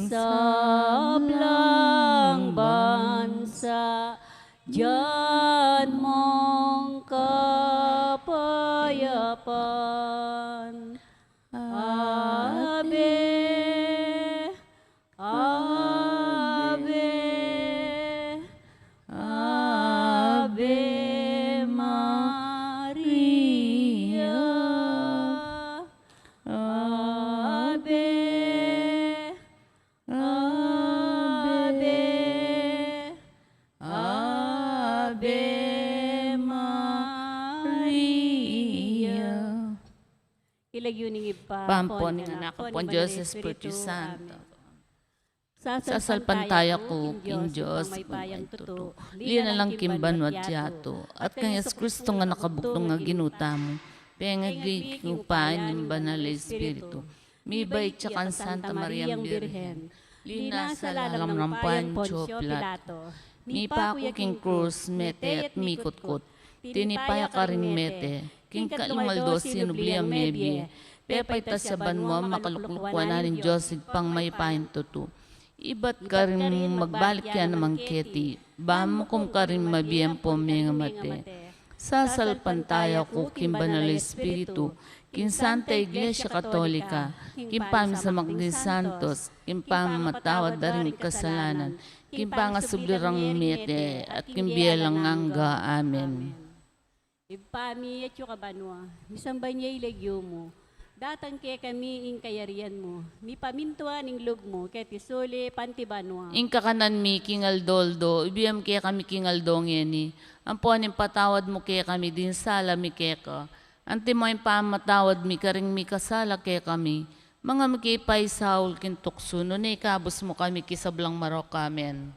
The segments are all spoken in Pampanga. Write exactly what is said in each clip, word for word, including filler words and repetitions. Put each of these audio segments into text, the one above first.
sablang bansa, dian mong kapayapan. Ave, Ave, Ave Maria. Ave, Ave, Ave Maria. King lagyu ning Ibpa, ampo ning Anak, ampo ning Banal a Espiritu Santo. Sasalpantaya ku king Dios, king mayupayang tutu. Lina lang king banua't yatu, at kang Jesucristo a anak a bugtung a Ginu tamu, pengagli king upaya ning Banal a Espiritu, mibait ya kang Santa Mariang Birhen, linasa lalam ning upaya nang Poncio Pilato, mipaku ya king krus, mete at mikutkut. Tinipa ya karing mete, king katlung aldo sinubli yang mebie, pepaitas ya banua, makalukluk wanan ning Dios Ibpang mayupayang tutu. Ibat karin magbalik ya naman keti, ban mukum karing mabie ampon mengamate. Sasalpantaya ku king Banal a Espiritu, king Santa Iglesia Katolika, king pamisamak ding santos, king pamamatawad da ring kasalanan, king pangasubli rang mete, at king bie alang angga. Amen. Ibpa mi, atyu ka banua, misamban ya ing lagyu mu. Datang kekami ing kayarian mu. Mipamintuan ing lub mu, keti sulip anti banua. Ing kakanan mi king aldo-aldo, ibie mu kekami king aldo ngeni. Ampon ipatawad mu kekami ding sala mi keka, anti mo ing pamamatawad mi karing mikasala kekami. Manga mu ke paisaul king tuksu, nune ikabus mu kami king sablang marok. Amen.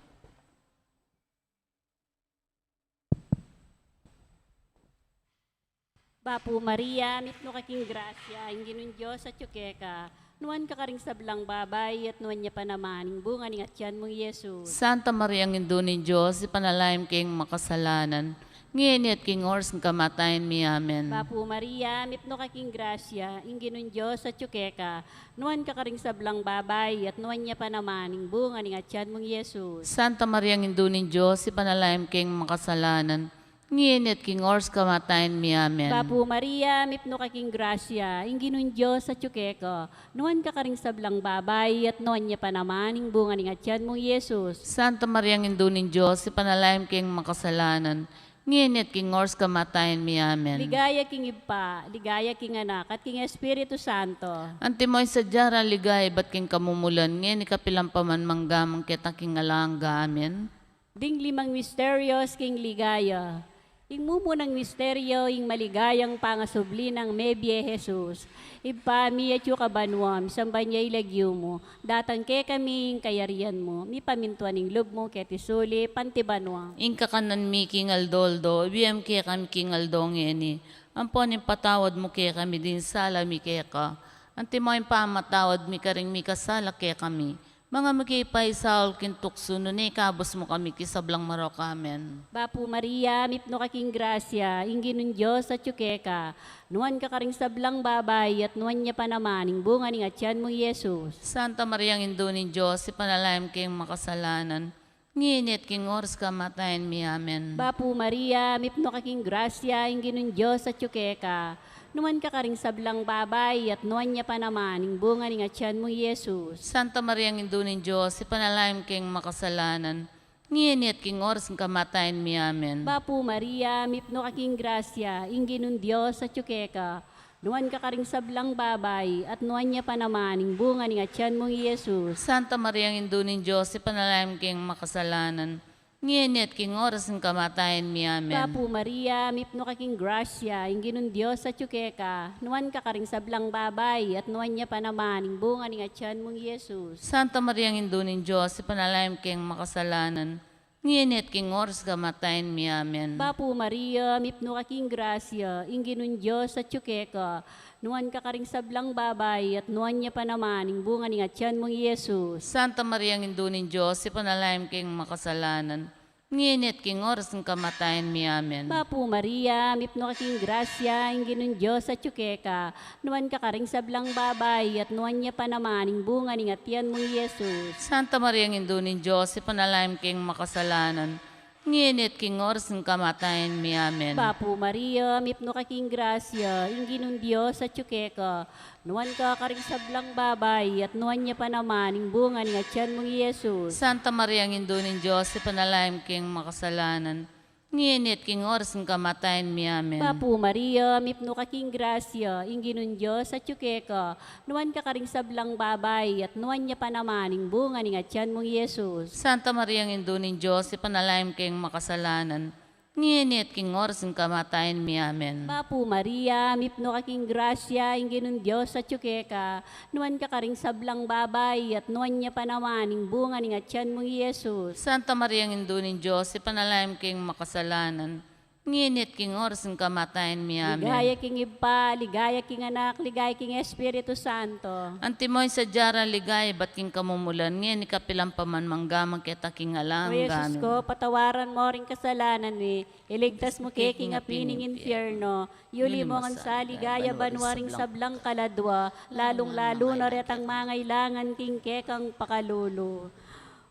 Bapu Maria, mipnu ka king grasya, ing Ginung Dios atyu keka. Nuan ka karing sablang babai, at nuan ya pa naman ing bunga ning atian mung Jesus. Santa Mariang Indu ning Dios, ipanalangin mu keng makasalanan, ngeni at king oras ning kamatayan mi. Amen. Bapu Maria, mipnu ka king grasya, ing Ginung Dios atyu keka. Nuan ka karing sablang babai, at nuan ya pa naman ing bunga ning atian mung Jesus. Santa Mariang Indu ning Dios, ipanalangin mu keng makasalanan, ngeni at king oras kamatayan mi. Amen. Bapu Maria, mipnu ka king grasya, ing Ginung Dios atyu keka. Nuan ka karing sablang babai, at nuan ya pa naman ing bunga ning atian mung Jesus. Santa Mariang Indu ning Dios, ipanalangin mu keng makasalanan, ngeni at king oras kamatayan mi. Amen. Ligaya king Ibpa, ligaya king Anak, at king Espiritu Santo. Antimo ing sadya rang ligaya ibat king kamumulan, ngeni kapilan pa man, mangga man king alang angga. Amen. Ding limang misterios king ligaya. Ing mumunang misterio, ing maligayang pangasubli nang mebie Jesus. Ibpa mi atyu ka banua, misamban ya ing lagyu mu. Datang kekami ing kayarian mu, mipamintuan ing lub mu keti sulip anti banua. Ing kakanan mi king aldo-aldo, ibie mu kekami king aldo ngeni. Ampon ipatawad mu kekami ding sala mi keka, antimo ing pamamatawad mi karing mikasala kekami. Manga mu ke paisaul king tuksu, nune ikabus mu kami king sablang marok. Amen. Bapu Maria, mipnu ka king grasya, ing Ginung Dios atyu keka. Nuan ka karing sablang babai, at nuan ya pa naman ing bunga ning atian mung Jesus. Santa Mariang Indu ning Dios, ipanalangin mu keng makasalanan, ngeni at king oras kamatayan mi. Amen. Bapu Maria, mipnu ka king grasya, ing Ginung Dios atyu keka. Nuan ka karing sablang babai, at nuan ya pa naman ing bunga ning atian mung Jesus. Santa Mariang Indu ning Dios, ipanalangin mu keng makasalanan, ngeni at king oras ning kamatayan mi. Amen. Bapu Maria, mipnu ka king grasya, ing Ginung Dios atyu keka. Nuan ka karing sablang babai, at nuan ya pa naman ing bunga ning atian mung Jesus. Santa Mariang Indu ning Dios, ipanalangin mu keng makasalanan, ngeni at king oras ning kamatayan mi. Amen. Bapu Maria, mipnu ka king grasya, ing Ginung Dios atyu keka. Nuan ka karing sablang babai, at nuan ya pa naman ing bunga ning atian mung Jesus. Santa Mariang Indu ning Dios, ipanalangin mu keng makasalanan, ngeni at king oras kamatayan mi. Amen. Bapu Maria, mipnu ka king grasya, ing Ginung Dios atyu keka. Nuan ka karing sablang babai, at nuan ya pa naman ing bunga ning atian mung Jesus. Santa Mariang Indu ning Dios, ipanalangin mu keng makasalanan, ngeni at king oras ning kamatayan mi. Amen. Bapu Maria, mipnu ka king grasya, ing Ginung Dios atyu keka, nuan ka karing sablang babai, at nuan ya pa naman ing bunga ning atian mung Jesus. Santa Maria, Indu ning Dios, ipanalangin mu keng makasalanan, ngeni at king oras ning kamatayan mi. Amen. Bapu Maria, mipnu ka king grasya, ing Ginung Dios atyu keka, nuan ka karing sablang babai, at nuan ya pa naman ing bunga ning atian mung Jesus. Santa Maria, Indu ning Dios, ipanalangin mu keng makasalanan, ngeni at king oras ning kamatayan mi. Amen. Bapu Maria, mipnu ka king grasya, ing Ginung Dios atyu keka, nuan ka karing sablang babai, at nuan ya pa naman ing bunga ning atian mung Jesus. Santa Maria, Indu ning Dios, ipanalangin mu keng makasalanan, ngeni at king oras ning kamatayan mi. Amen. Bapu Maria, mipnu ka king grasya, ing Ginung Dios atyu keka, nuan ka karing sablang babai, at nuan ya pa naman ing bunga ning atian mung Jesus. Santa Maria, Indu ning Dios, ipanalangin mu keng makasalanan, ngeni at king oras ning kamatayan mi. Amen. Ligaya king Ibpa, ligaya king Anak, ligaya king Espiritu Santo. Antimo ing sadya rang ligaya ibat king kamumulan, ngeni kapilan pa man, mangga man keta king alang angga. O Jesus ko, patawaran mu ring kasalanan mi, iligtas mu ke king api ning infierno, yuli mu ngan sa ligaya banua ring sablang kaladua, lalung-lalu na retang mangailangan king kekang pakalulu.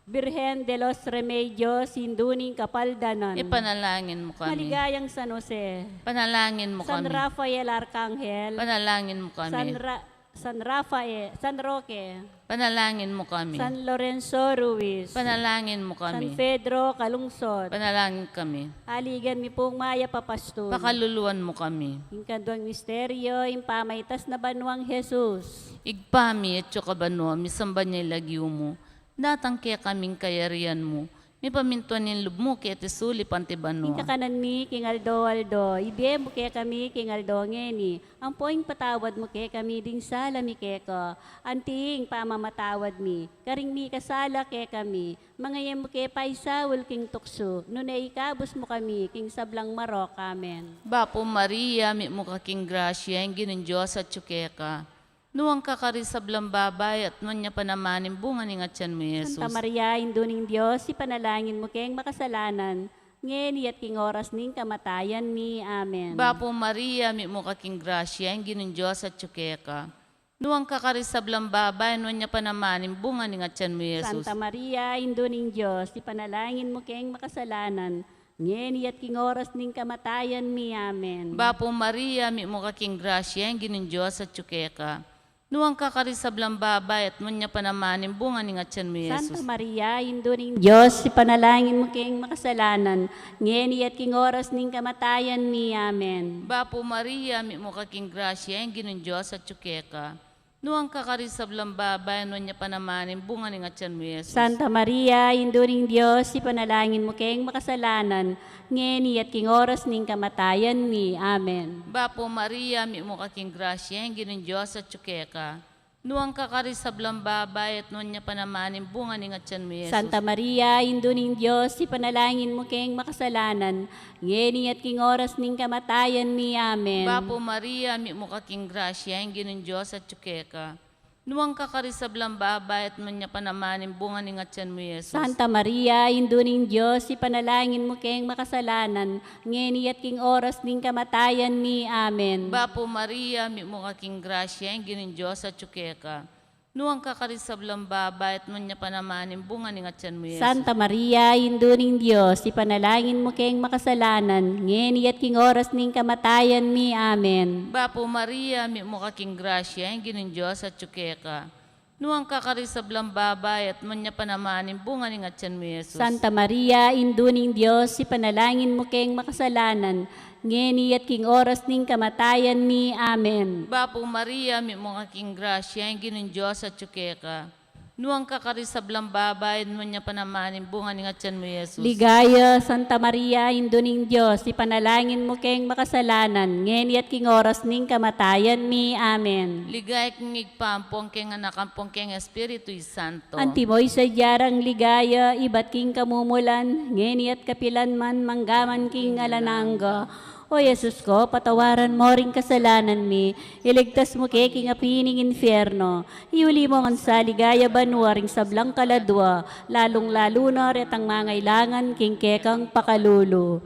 Birhen de los Remedios, Indu ning Kapaldanan, ipanalangin mu kami. Maligayang San Jose, ipanalangin mu kami. San Rafael Arkanghel, ipanalangin mu kami. San Ra-, San Rafael, San Roque, ipanalangin mu kami. San Lorenzo Ruiz, ipanalangin mu kami. San Pedro Calungsod, ipanalangin kami. Aligan mi pung mayap a pastul, pakaluluan mu kami. Ing kaduang misteryo, ing pamaitas na banuang Jesus. Ibpa mi, atsu ka banua, misamban ya ing lagyu mu, datang kekami ing kayarian mu, mipamintuan ing lub mu keti sulip anti banua. Ing kakanan mi king aldo-aldo ibie mu kekami king aldo ngeni, ampo ipatawad mu kekami ding sala mi keka, anti ing pamamatawad mi karing mikasala kekami, manga e mu ke paisaul king tuksu, nune ikabus mu kami king sablang marok. Amen. Bapu Maria, mitmu ka king grasya, ing Ginung Dios atyu keka. Nuan ka karing sablang babai, at nuan ya pa naman ing bunga ning atian mu, Jesus. Santa Maria, Indu ning Dios, ipanalangin mu keng makasalanan, ngeni at king oras ning kamatayan mi. Amen. Bapu Maria, mitmu ka king grasya, ing Ginung Dios atyu keka. Nuan ka karing sablang babai, nuan ya pa naman ing bunga ning atian mu, Jesus. Santa Maria, Indu ning Dios, ipanalangin mu keng makasalanan, ngeni at king oras ning kamatayan mi. Amen. Bapu Maria, mitmu ka king grasya, ing Ginung Dios atyu keka. Nuan ka karing sablang babai, at nuan ya pa naman ing bunga ning atian mu, Jesus. Santa Maria, Indu ning Dios, ipanalangin mu keng makasalanan, ngeni at king oras ning kamatayan mi. Amen. Bapu Maria, mitmu ka king grasya, ing Ginung Dios atyu keka. Nuan ka karing sablang babai, nuan ya pa naman ing bunga ning atian mu, Jesus. Santa Maria, Indu ning Dios, ipanalangin mu keng makasalanan, ngeni at king oras ning kamatayan mi. Amen. Bapu Maria, mitmu ka king grasya, ing Ginung Dios atyu keka. Nuan ka karing sablang babai, at nuan ya pa naman ing bunga ning atian mu, Jesus. Santa Maria, Indu ning Dios, ipanalangin mu keng makasalanan, ngeni at king oras ning kamatayan mi. Amen. Bapu Maria, mitmu ka king grasya, ing Ginung Dios atyu keka. Nuan ka karing sablang babai, at nuan ya pa naman ing bunga ning atian mu, Jesus. Santa Maria, Indu ning Dios, ipanalangin mu keng makasalanan, ngeni at king oras ning kamatayan mi. Amen. Bapu Maria, mitmu ka king grasya, ing Ginung Dios atyu keka. Nuan ka karing sablang babai, at nuan ya pa naman ing bunga ning atian mu, Jesus. Santa Maria, Indu ning Dios, ipanalangin mu keng makasalanan, ngeni at king oras ning kamatayan mi. Amen. Bapu Maria, mitmu ka king grasya, ing Ginung Dios atyu keka. Nuan ka karing sablang babai, at nuan ya pa naman ing bunga ning atian mu, Jesus. Santa Maria, Indu ning Dios, ipanalangin mu keng makasalanan, ngeni at king oras ning kamatayan mi. Amen. Bapu Maria, mitmu ka king grasya, ing Ginung Dios atyu keka. Nuan ka karing sablang babai, at nuan ya pa naman ing bunga ning atian mu, Jesus. Ligaya, Santa Maria, Indu ning Dios, ipanalangin mu keng makasalanan, ngeni at king oras ning kamatayan mi. Amen. Ligaya king Ibpa, ampon keng Anak, ampon keng Espiritu Santo. Antimo ing sadya rang ligaya ibat king kamumulan, ngeni at kapilan man, mangga man king alang angga. O Jesus ko, patawaran mo ring kasalanan mi, iligtas mu ke king api ning infierno, iuli mo ngan sa ligaya banua ring sablang kaladua, lalung-lalu na retang mangailangan king kekang pakalulu.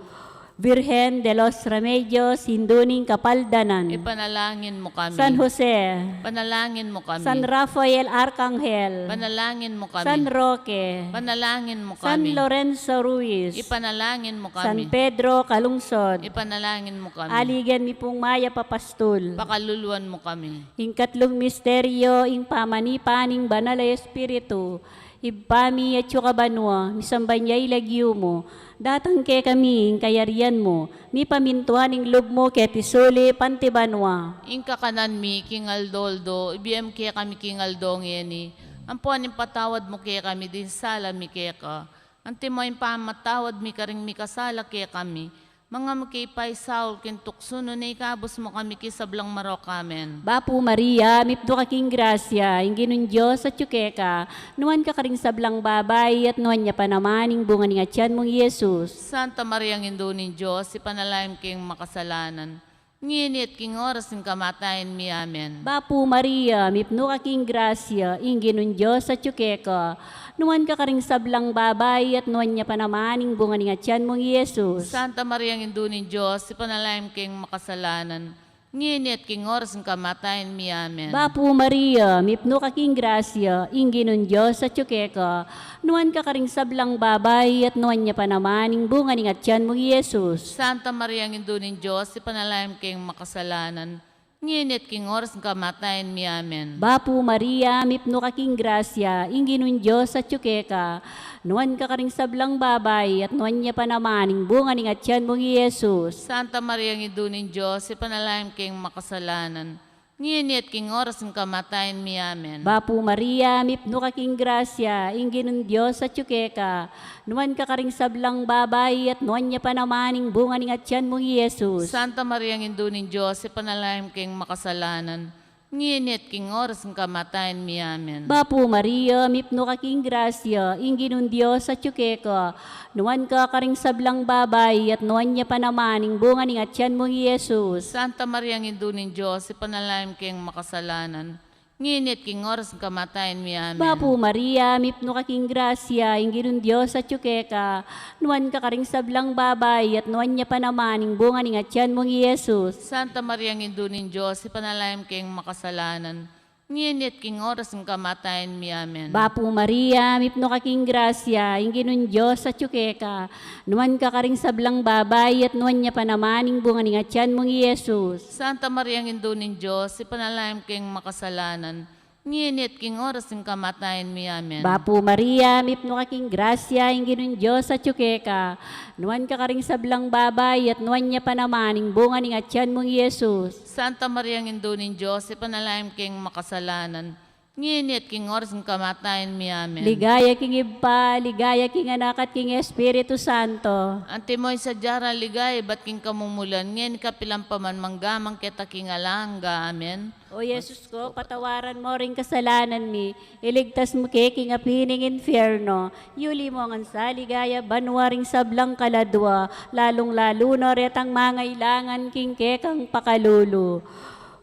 Virgen de los Remedios, Indu ning Kapaldanan. Ipanalangin mo kami. San Jose. Panalangin mo kami. San Rafael Arcangel. Panalangin mo kami. San Roque. Panalangin mo kami. San Lorenzo Ruiz. Ipanalangin mo kami. San Pedro Calungsod. Ipanalangin mo kami. Aligan mi pung mayap a pastul. Pakaluluan mo kami. Ing katlung misteryo, ing pamanipa ning Banal a Espiritu. Ibpa mi, atsu ka banua, misamban ya ing lagyu mu, datang kekami ing kayarian mu, mipamintuan ing lub mu keti sulip anti banua. Ing kakanan mi king aldo-aldo, ibie mu kekami king aldo ngeni, ampo ipatawad mu kekami ding sala mi keka, anti mo ing pamamatawad mi karing mikasala kekami, manga mu ke ipaisaul king tuksu, nune ikabus mu kami king sablang marok. Amen. Bapu Maria, mipnu ka king grasya, ing Ginung Dios atyu keka, nuan ka karing sablang babai, at nuan ya pa naman ing bunga ning atyan mung Jesus. Santa Maria, Indu ning Dios, ipanalangin mu keng makasalanan, ngeni at king oras ning kamatayan mi. Amen. Bapu Maria, mipnu ka king grasya, ing Ginung Dios atyu keka, nuan ka karing sablang babai, at nuan ya pa naman ing bunga ning atyan mung Jesus. Santa Maria, Indu ning Dios, ipanalangin mu keng makasalanan, ngeni at king oras ning kamatayan mi. Amen. Bapu Maria, mipnu ka king grasya, ing Ginung Dios atyu keka, nuan ka karing sablang babai, at nuan ya pa naman ing bunga ning atyan mung Jesus. Santa Maria, Indu ning Dios, ipanalangin mu keng makasalanan, ngeni at king oras ning kamatayan mi. Amen. Bapu Maria, mipnu ka king grasya, ing Ginung Dios atyu keka, nuan ka karing sablang babai, at nuan ya pa naman ing bunga ning atyan mung Jesus. Santa Maria, Indu ning Dios, ipanalangin mu keng makasalanan, ngeni at king oras ning kamatayan mi. Amen. Bapu Maria, mipnu ka king grasya, ing Ginung Dios atyu keka, nuan ka karing sablang babai, at nuan ya pa naman ing bunga ning atyan mung Jesus. Santa Maria, Indu ning Dios, ipanalangin mu keng makasalanan, ngeni at king oras ning kamatayan mi. Amen. Bapu Maria, mipnu ka king grasya, ing Ginung Dios atyu keka, nuan ka karing sablang babai, at nuan ya pa naman ing bunga ning atyan mung Jesus. Santa Maria, Indu ning Dios, ipanalangin mu keng makasalanan, ngeni at king oras ning kamatayan mi. Amen. Bapu Maria, mipnu ka king grasya, ing Ginung Dios atyu keka, nuan ka karing sablang babai, at nuan ya pa naman ing bunga ning atyan mung Jesus. Santa Maria, Indu ning Dios, ipanalangin mu keng makasalanan, ngeni at king oras ning kamatayan mi. Amen. Bapu Maria, mipnu ka king grasya, ing Ginung Dios atyu keka, nuan ka karing sablang babai, at nuan ya pa naman ing bunga ning atyan mung Jesus. Santa Maria, Indu ning Dios, ipanalangin mu keng makasalanan, ngeni at king oras ning kamatayan mi. Amen. Bapu Maria, mipnu ka king grasya, ing Ginung Dios atyu keka, nuan ka karing sablang babai, at nuan ya pa naman ing bunga ning atyan mung Jesus. Santa Maria, Indu ning Dios, ipanalangin mu keng makasalanan, ngeni at king oras ning kamatayan mi. Amen. Ligaya king Ibpa, ligaya king Anak, at king Espiritu Santo. Antimo ing sadya rang ligaya ibat king kamumulan, ngeni, kapilan pa man, mangga man keta king alang angga. Amen. O Jesus ko, patawaran mo ring kasalanan mi, iligtas mu ke king api ning infierno, iuli mo ngan sa ligaya banua ring sablang kaladua, lalung-lalu na retang mangailangan king kekang pakalulu.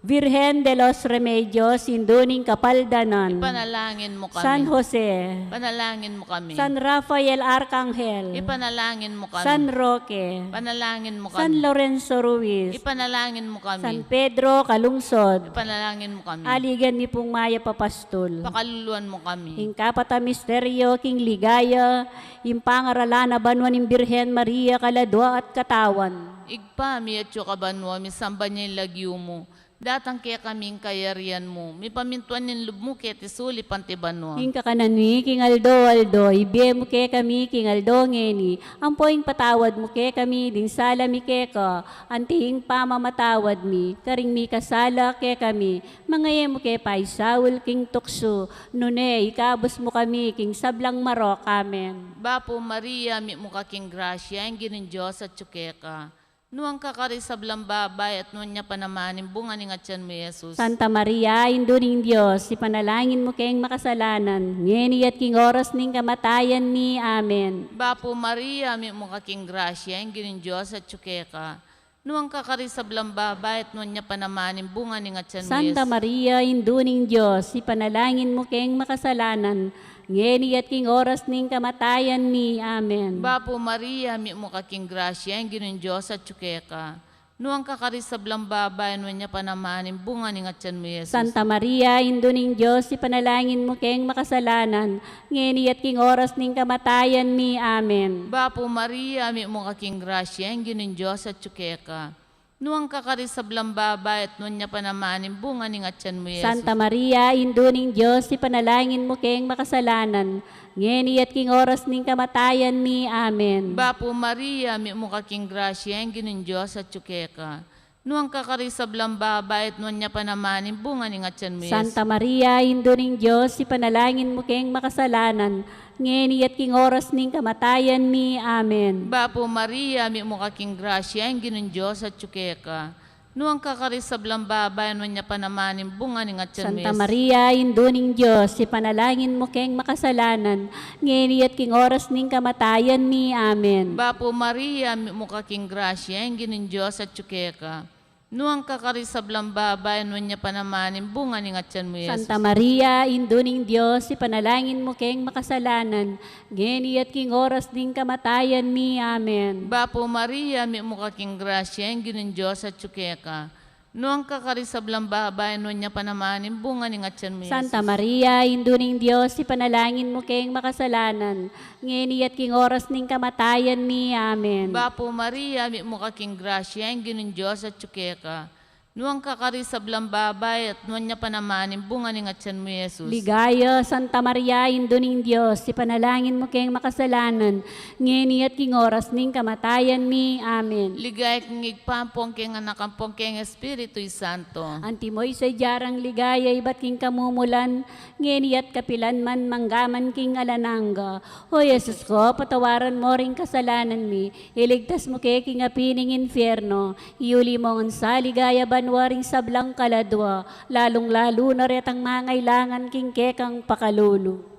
Virgen de los Remedios, Indu ning Kapaldanan. Ipanalangin mu kami. San Jose. Ipanalangin mu kami. San Rafael Arcangel. Ipanalangin mu kami. San Roque. Ipanalangin mu kami. San Lorenzo Ruiz. Ipanalangin mu kami. San Pedro Calungsod. Ipanalangin mu kami. Aligan mi pung mayap a pastul. Pakaluluan mu kami. Ing kapat a misteryo king ligaya, ing pangaralan a banua ning Birhen Maria kaladua at katawan. Ibpa mi, atsu ka banua, misamban ya ing lagyu mu. Datang kekami ing kayarian mu, mipamintuan ing lub mu keti sulip anti banua. Ing kakanan mi king aldo-aldo, ibie mu kekami king aldo ngeni, ampo ipatawad mu kekami ding sala mi keka, anti ing pamamatawad mi karing mikasala kekami, manga e mu ke paisaul king tuksu, nune ikabus mu kami king sablang marok. Amen. Bapu Maria, mitmu ka king grasya, ing Ginung Dios atyu keka. Nuan ka karing sablang babai, at nuan ya pa naman ing bunga ning atyan mu, Jesus. Santa Maria, Indu ning Dios, ipanalangin mu keng makasalanan, ngeni at king oras ning kamatayan mi. Amen. Bapu Maria, mitmu ka king grasya, ing Ginung Dios atyu keka. Nuan ka karing sablang babai, at nuan ya pa naman ing bunga ning atian mu, Santa Jesus. Maria, Indu ning Dios, ipanalangin mu keng makasalanan, ngeni at king oras ning kamatayan mi. Amen. Bapu Maria, mitmu ka king grasya, ing Ginung Dios atyu keka. Nuan ka karing sablang babai, nuan ya pa naman ing bunga ning atian mu, Jesus. Santa Maria, Indu ning Dios, ipanalangin mu keng makasalanan, ngeni at king oras ning kamatayan mi. Amen. Bapu Maria, mitmu ka king grasya, ing Ginung Dios atyu keka. Nuan ka karing sablang babai, at nuan ya pa naman ing bunga ning atian mu, Jesus. Santa Maria, Indu ning Dios, ipanalangin mu keng makasalanan, ngeni at king oras ning kamatayan mi. Amen. Bapu Maria, mitmu ka king grasya, ing Ginung Dios atyu keka. Nuan ka karing sablang babai, at nuan ya pa naman ing bunga ning atian mu, Jesus. Santa Maria, Indu ning Dios, ipanalangin mu keng makasalanan, ngeni at king oras ning kamatayan mi. Amen. Bapu Maria, mitmu ka king grasya, ing Ginung Dios atyu keka. Nuan ka karing sablang babai, nuan ya pa naman ing bunga ning atian mu, Santa Jesus. Maria, Indu ning Dios, ipanalangin mu keng makasalanan, ngeni at king oras ning kamatayan mi. Amen. Bapu Maria, mitmu ka king grasya, ing Ginung Dios atyu keka. Nuan ka karing sablang babai, nuan ya pa naman ing bunga ning atian mu, Jesus. Santa Maria, Indu ning Dios, ipanalangin mu keng makasalanan, ngeni at king oras ning kamatayan mi. Amen. Bapu Maria, mitmu ka king grasya, ing Ginung Dios atyu keka. Nuan ka karing sablang babai, nuan ya pa naman ing bunga ning atian mu, Santa Jesus. Maria, Indu ning Dios, ipanalangin mu keng makasalanan, ngeni at king oras ning kamatayan mi. Amen. Bapu Maria, mitmu ka king grasya, ing Ginung Dios atyu keka. Nuan ka karing sablang babai, at nuan ya pa naman ing bunga ning atian mu, Jesus. Ligaya, Santa Maria, Indu ning Dios, ipanalangin mu keng makasalanan, ngeni at king oras ning kamatayan mi. Amen. Ligaya king Ibpa, ampon keng Anak, ampon keng Espiritu Santo. Antimo ing sadya rang ligaya ibat king kamumulan, ngeni at kapilan man, mangga man king alang angga. O Jesus ko, patawaran mu ring kasalanan mi, iligtas mu ke king api ning infierno, iuli mu ngan sa ligaya banua ring sablang kaladua, lalung-lalu na retang mangailangan king kekang pakalulu.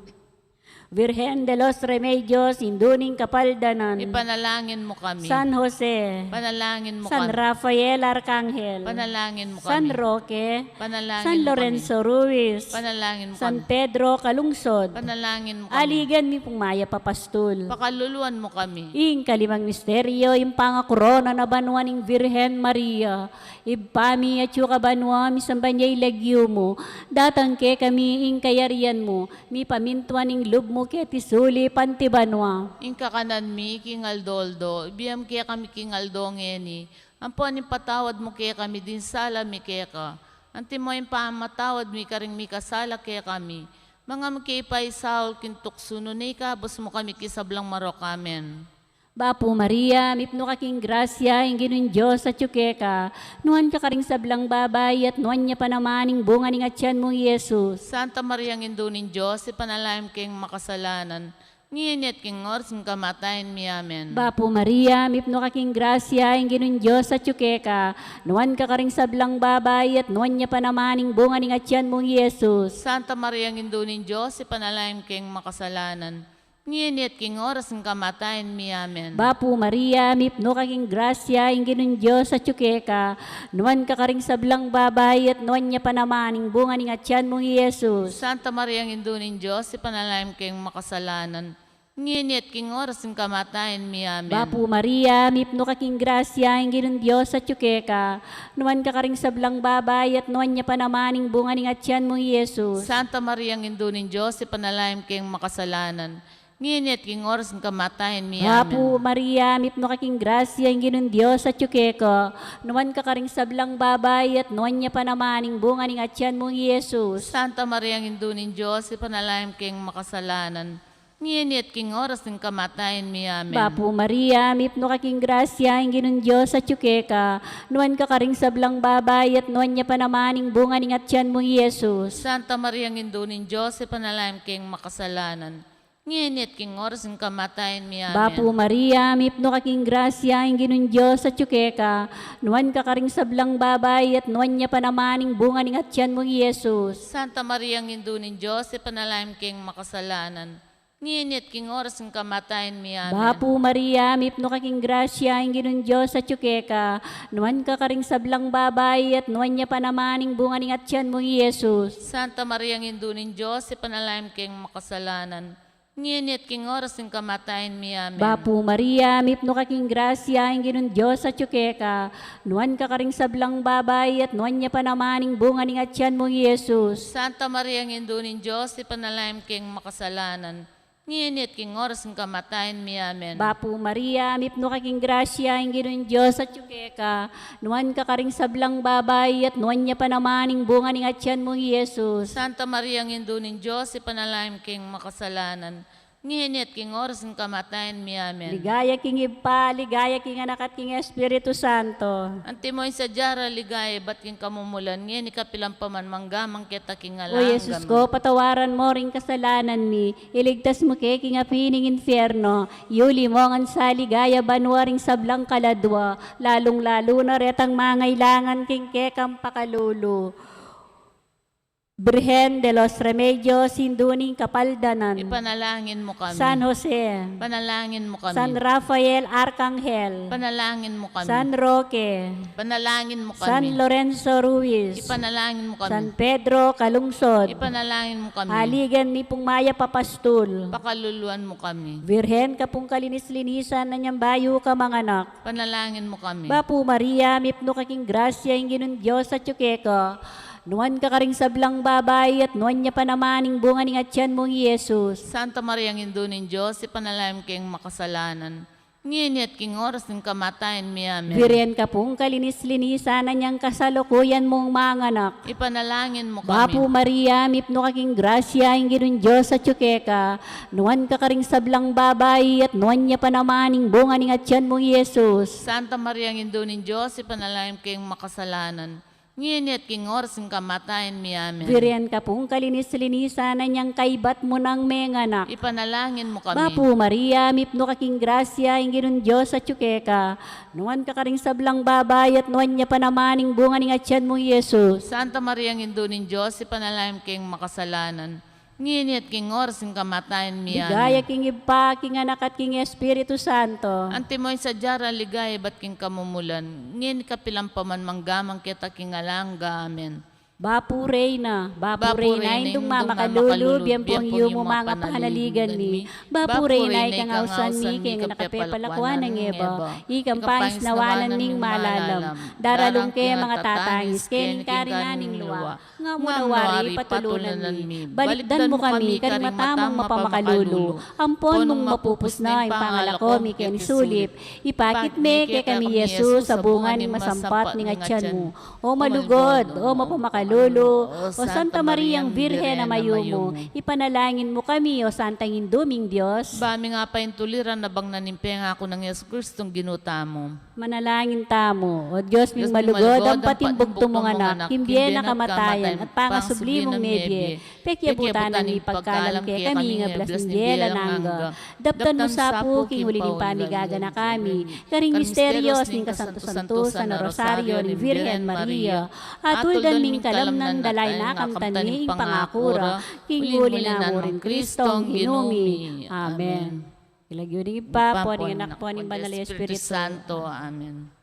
Virgen de los Remedios, Indu ning Kapaldanan. Ipanalangin mu kami. San Jose. Panalangin mu kami. San Rafael Arcangel. Panalangin mu kami. San Roque. Panalangin mu kami. San Lorenzo Ruiz. Panalangin mu kami. San Pedro Calungsod. Panalangin mu kami. Aligan mi pung mayap a pastul. Pakaluluan mu kami. Ing kalimang misteryo, ing pangakorona na banua ning Virgen Maria. Ibpa mi, atsu ka banua, misamban ya ing lagyu mu. Datang kekami ing kayarian mu. Mipamintuan ing lub mu keti sulip anti banua. Ing kakanan mi king aldo-aldo, ibie mu kekami king aldo ngeni. Ampon ipatawad mu kekami ding sala mi keka, antimo ing pamamatawad mi karing mikasala kekami. Manga mu ke paisaul king tuksu, nune ikabus mu kami king sablang marok. Amen. Bapu Maria, mipnu ka king grasya, ing Ginung Dios atyu keka. Nuan ka karing sablang babai, at nuan ya pa naman ing bunga ning atyan mung Jesus. Santa Maria, Indu ning Dios, ipanalangin mu keng makasalanan, ngeni at king oras ning kamatayan mi. Amen. Bapu Maria, mipnu ka king grasya, ing Ginung Dios atyu keka. Nuan ka karing sablang babai, at nuan ya pa naman ing bunga ning atyan mung Jesus. Santa Maria, Indu ning Dios, ipanalangin mu keng makasalanan, ngeni at king oras ning kamatayan mi. Amen. Bapu Maria, mipnu ka king grasya, ing Ginung Dios atyu keka. Nuan ka karing sablang babai, at nuan ya pa naman ing bunga ning atyan mung Jesus. Santa Maria, Indu ning Dios, ipanalangin mu keng makasalanan, ngeni at king oras ning kamatayan mi. Amen. Bapu Maria, mipnu ka king grasya, ing Ginung Dios atyu keka. Nuan ka karing sablang babai, at nuan ya pa naman ing bunga ning atyan mung Jesus. Santa Maria, Indu ning Dios, ipanalangin mu keng makasalanan, ngeni at king oras ning kamatayan mi. Bapu Amen. Maria, mipnu ka king grasya, ing Ginung Dios atyu keka. Nuan ka karing sablang babai, at nuan ya pa naman ing bunga ning atyan mung Jesus. Santa Maria, Indu ning Dios, ipanalangin mu keng makasalanan, ngeni at king oras ning kamatayan mi. Amen. Bapu Maria, mipnu ka king grasya, ing Ginung Dios atyu keka. Nuan ka karing sablang babai, at nuan ya pa naman ing bunga ning atyan mung Jesus. Santa Maria, Indu ning Dios, ipanalangin mu keng makasalanan, ngeni at king oras ning kamatayan mi. Amen. Bapu Maria, mipnu ka king grasya, ing Ginung Dios atyu keka. Nuan ka karing sablang babai, at nuan ya pa naman ing bunga ning atyan mung Jesus. Santa Maria, Indu ning Dios, ipanalangin mu keng makasalanan, ngeni at king oras ning kamatayan mi. Amen. Bapu Maria, mipnu ka king grasya, ing Ginung Dios atyu keka, nuan ka karing sablang babai, at nuan ya pa naman ing bunga ning atyan mu, i Jesus. Santa Maria, Indu ning Dios, ipanalangin mu keng makasalanan, ngeni at king oras ning kamatayan mi. Amen. Bapu Maria, mipnu ka king grasya, ing Ginung Dios atyu keka, nuan ka karing sablang babai, at nuan ya pa naman ing bunga ning atyan mu, i Jesus. Santa Maria, Indu ning Dios, ipanalangin mu keng makasalanan, ngeni at king oras ning kamatayan mi. Amen. Bapu Maria, mipnu ka king grasya, ing Ginung Dios atyu keka, nuan ka karing sablang babai, at nuan ya pa naman ing bunga ning atyan mu, i Jesus. Santa Maria, Indu ning Dios, ipanalangin mu keng makasalanan, ngeni at king oras ning kamatayan mi. Amen. Ligaya king Ibpa, ligaya king Anak, at king Espiritu Santo. Antimo ing sadya rang ligaya ibat king kamumulan, ngeni kapilan pa man, mangga man keta king alang angga. O Jesus ko, patawaran mu ring kasalanan mi, iligtas mu ke king api ning infierno, yuli mu ngan sa ligaya banua ring sablang kaladua, lalung-lalu na retang mangailangan king kekang pakalulu. Birhen de los Remedios, Indu ning Kapaldanan. Ipanalangin mu kami. San Jose. Ipanalangin mu kami. San Rafael Arkanghel. Ipanalangin mu kami. San Roque. Ipanalangin mu kami. San Lorenzo Ruiz. Ipanalangin mu kami. San Pedro Calungsod. Ipanalangin mu kami. Aligan mi pung mayap a pastul. Pakaluluan mu kami. Birhen ka pung kalinis-linisan, anyang bayu ka manganak. Ipanalangin mu kami. Bapu Maria, mipnu ka king grasya, ing Ginung Dios atyu keka, nuan ka karing sablang babai, at nuan ya pa naman ing bunga ning atyan mu, i Jesus. Santa Maria, Indu ning Dios, ipanalangin mu keng makasalanan, ngeni at king oras ning kamatayan mi. Amen. Birhen ka pung kalinis-linisan, anyang kasalukuyan mung manganak. Ipanalangin mu kami. Bapu Maria, mipnu ka king grasya, ing Ginung Dios atyu keka, nuan ka karing sablang babai, at nuan ya pa naman ing bunga ning atyan mu, i Jesus. Santa Maria, Indu ning Dios, ipanalangin mu keng makasalanan, ngeni at king oras ning kamatayan mi. Amen. Birhen ka pung kalinis-linisan, anyang kaibat mu nang menganak. Ipanalangin mu kami. Bapu Maria, mipnu ka king grasya, ing Ginung Dios atyu keka, nuan ka karing sablang babai, at nuan ya pa naman ing bunga ning atyan mu, i Jesus. Santa Maria, Indu ning Dios, ipanalangin mu keng makasalanan, ngeni at king oras ning kamatayan mi. Amen. Ligaya king Ibpa, king Anak, at king Espiritu Santo. Antimo ing sadya rang ligaya ibat king kamumulan, ngeni kapilan pa man, mangga man keta king alang angga. Amen. Bapu Reyna, Bapu Reyna, Indung mamakalulu, biang pung yumu mangapanaligan mi. Bapu Reyna, ika ing ausan mi, ika ing anak a pepalakuan nang Eva, ika ing pangisnawanan ning malalam. Daralan ke ing matatangis, keni ing karinan ning lua. Nga mu na wari patulunan mi. Balikdan mu kami karing mata mung mapamakalulu, ampon mung mapupus na ing pangalako mi keni sulip. Ipakit me kekami i Jesus a bunga ning masampat ning atyan mu. O malugud, o mapamakalulu, o Santa Mariang Virgen a mayumu, ipanalangin mu kami, o Santang Indu ming Dios. Ba ming apaintuliran a bangnan ning pengaku nang Jesucristong Ginu tamu. Manalangin tamu. O Dios ming malugud, ampat ing bugtung mung Anak, king bie na kamatayan at pangasubli mung mebie, pekiabutan na ning pagkalam kekami ing ablas ning bie alang angga. Daptan mu sa pu king uli ning pamigaganaka mi karing misterios ning kasantu-santusan a Rosario ning Virgen Maria. Atuldan ming kalamnan, dalayan na kamtan ing pangaku ra king uli na murin Cristong Ginu mi. Amen. King lagyu ning Ibpa, ampo ning Anak, ampo ning Banal a Espiritu Santo. Amen.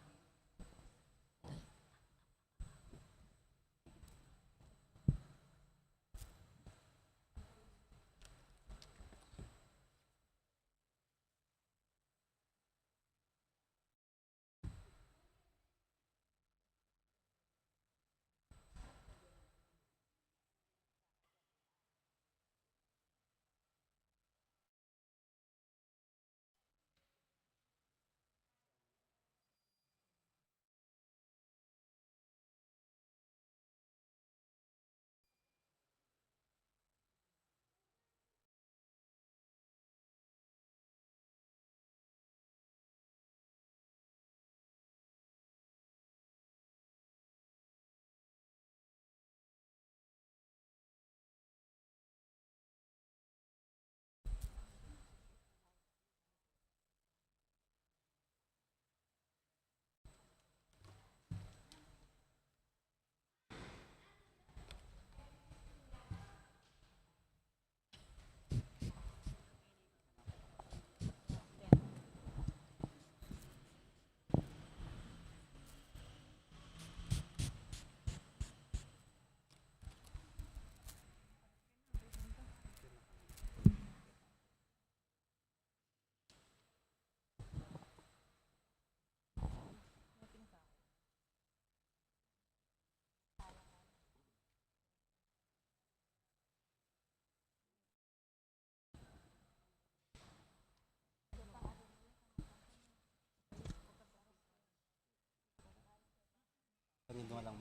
Kan-,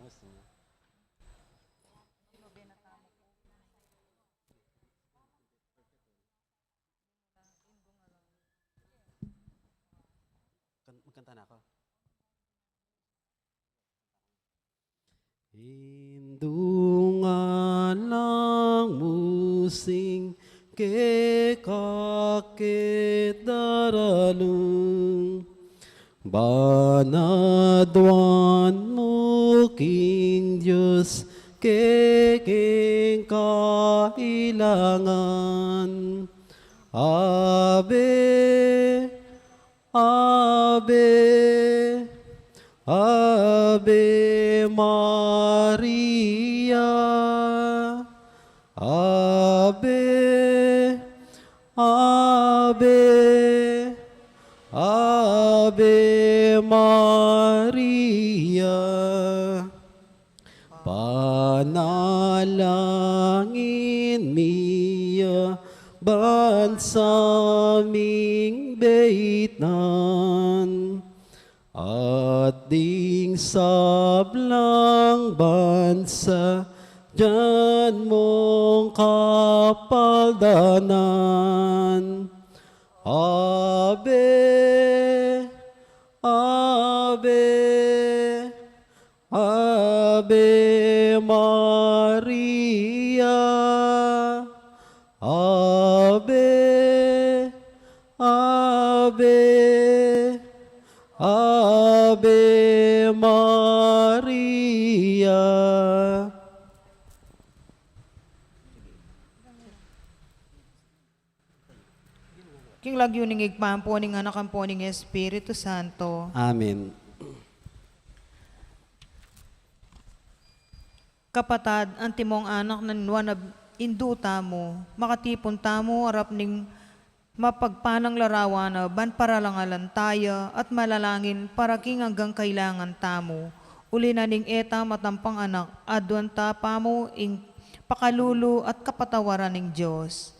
magkanta na ako. Indu, ngalang mu sing kekang daralu, ban aduan mu king Dios kekeng kailangan. Ave, Ave, Ave Maria. Ave, Ave, Ave Maria. Panalangin mi ya ban sa ming betnan, at ding sablang bansa dyan mung kapaldanan. Ave, Ave, Ave Maria. Ave, Ave, Ave Maria. King lagyu ning Ibpa, ampo ning Anak, ampo ning Espiritu Santo. Amen. Kapatad, antimong anak nang nuan a indu tamu, makatipun tamu arap ning mapagpanang larawan na ban paralangalan taya at manalangin para king anggang kailangan tamu. Uli na ning e ta matampang anak, aduan ta pamu ing pakalulu at kapatawaran ning Dios.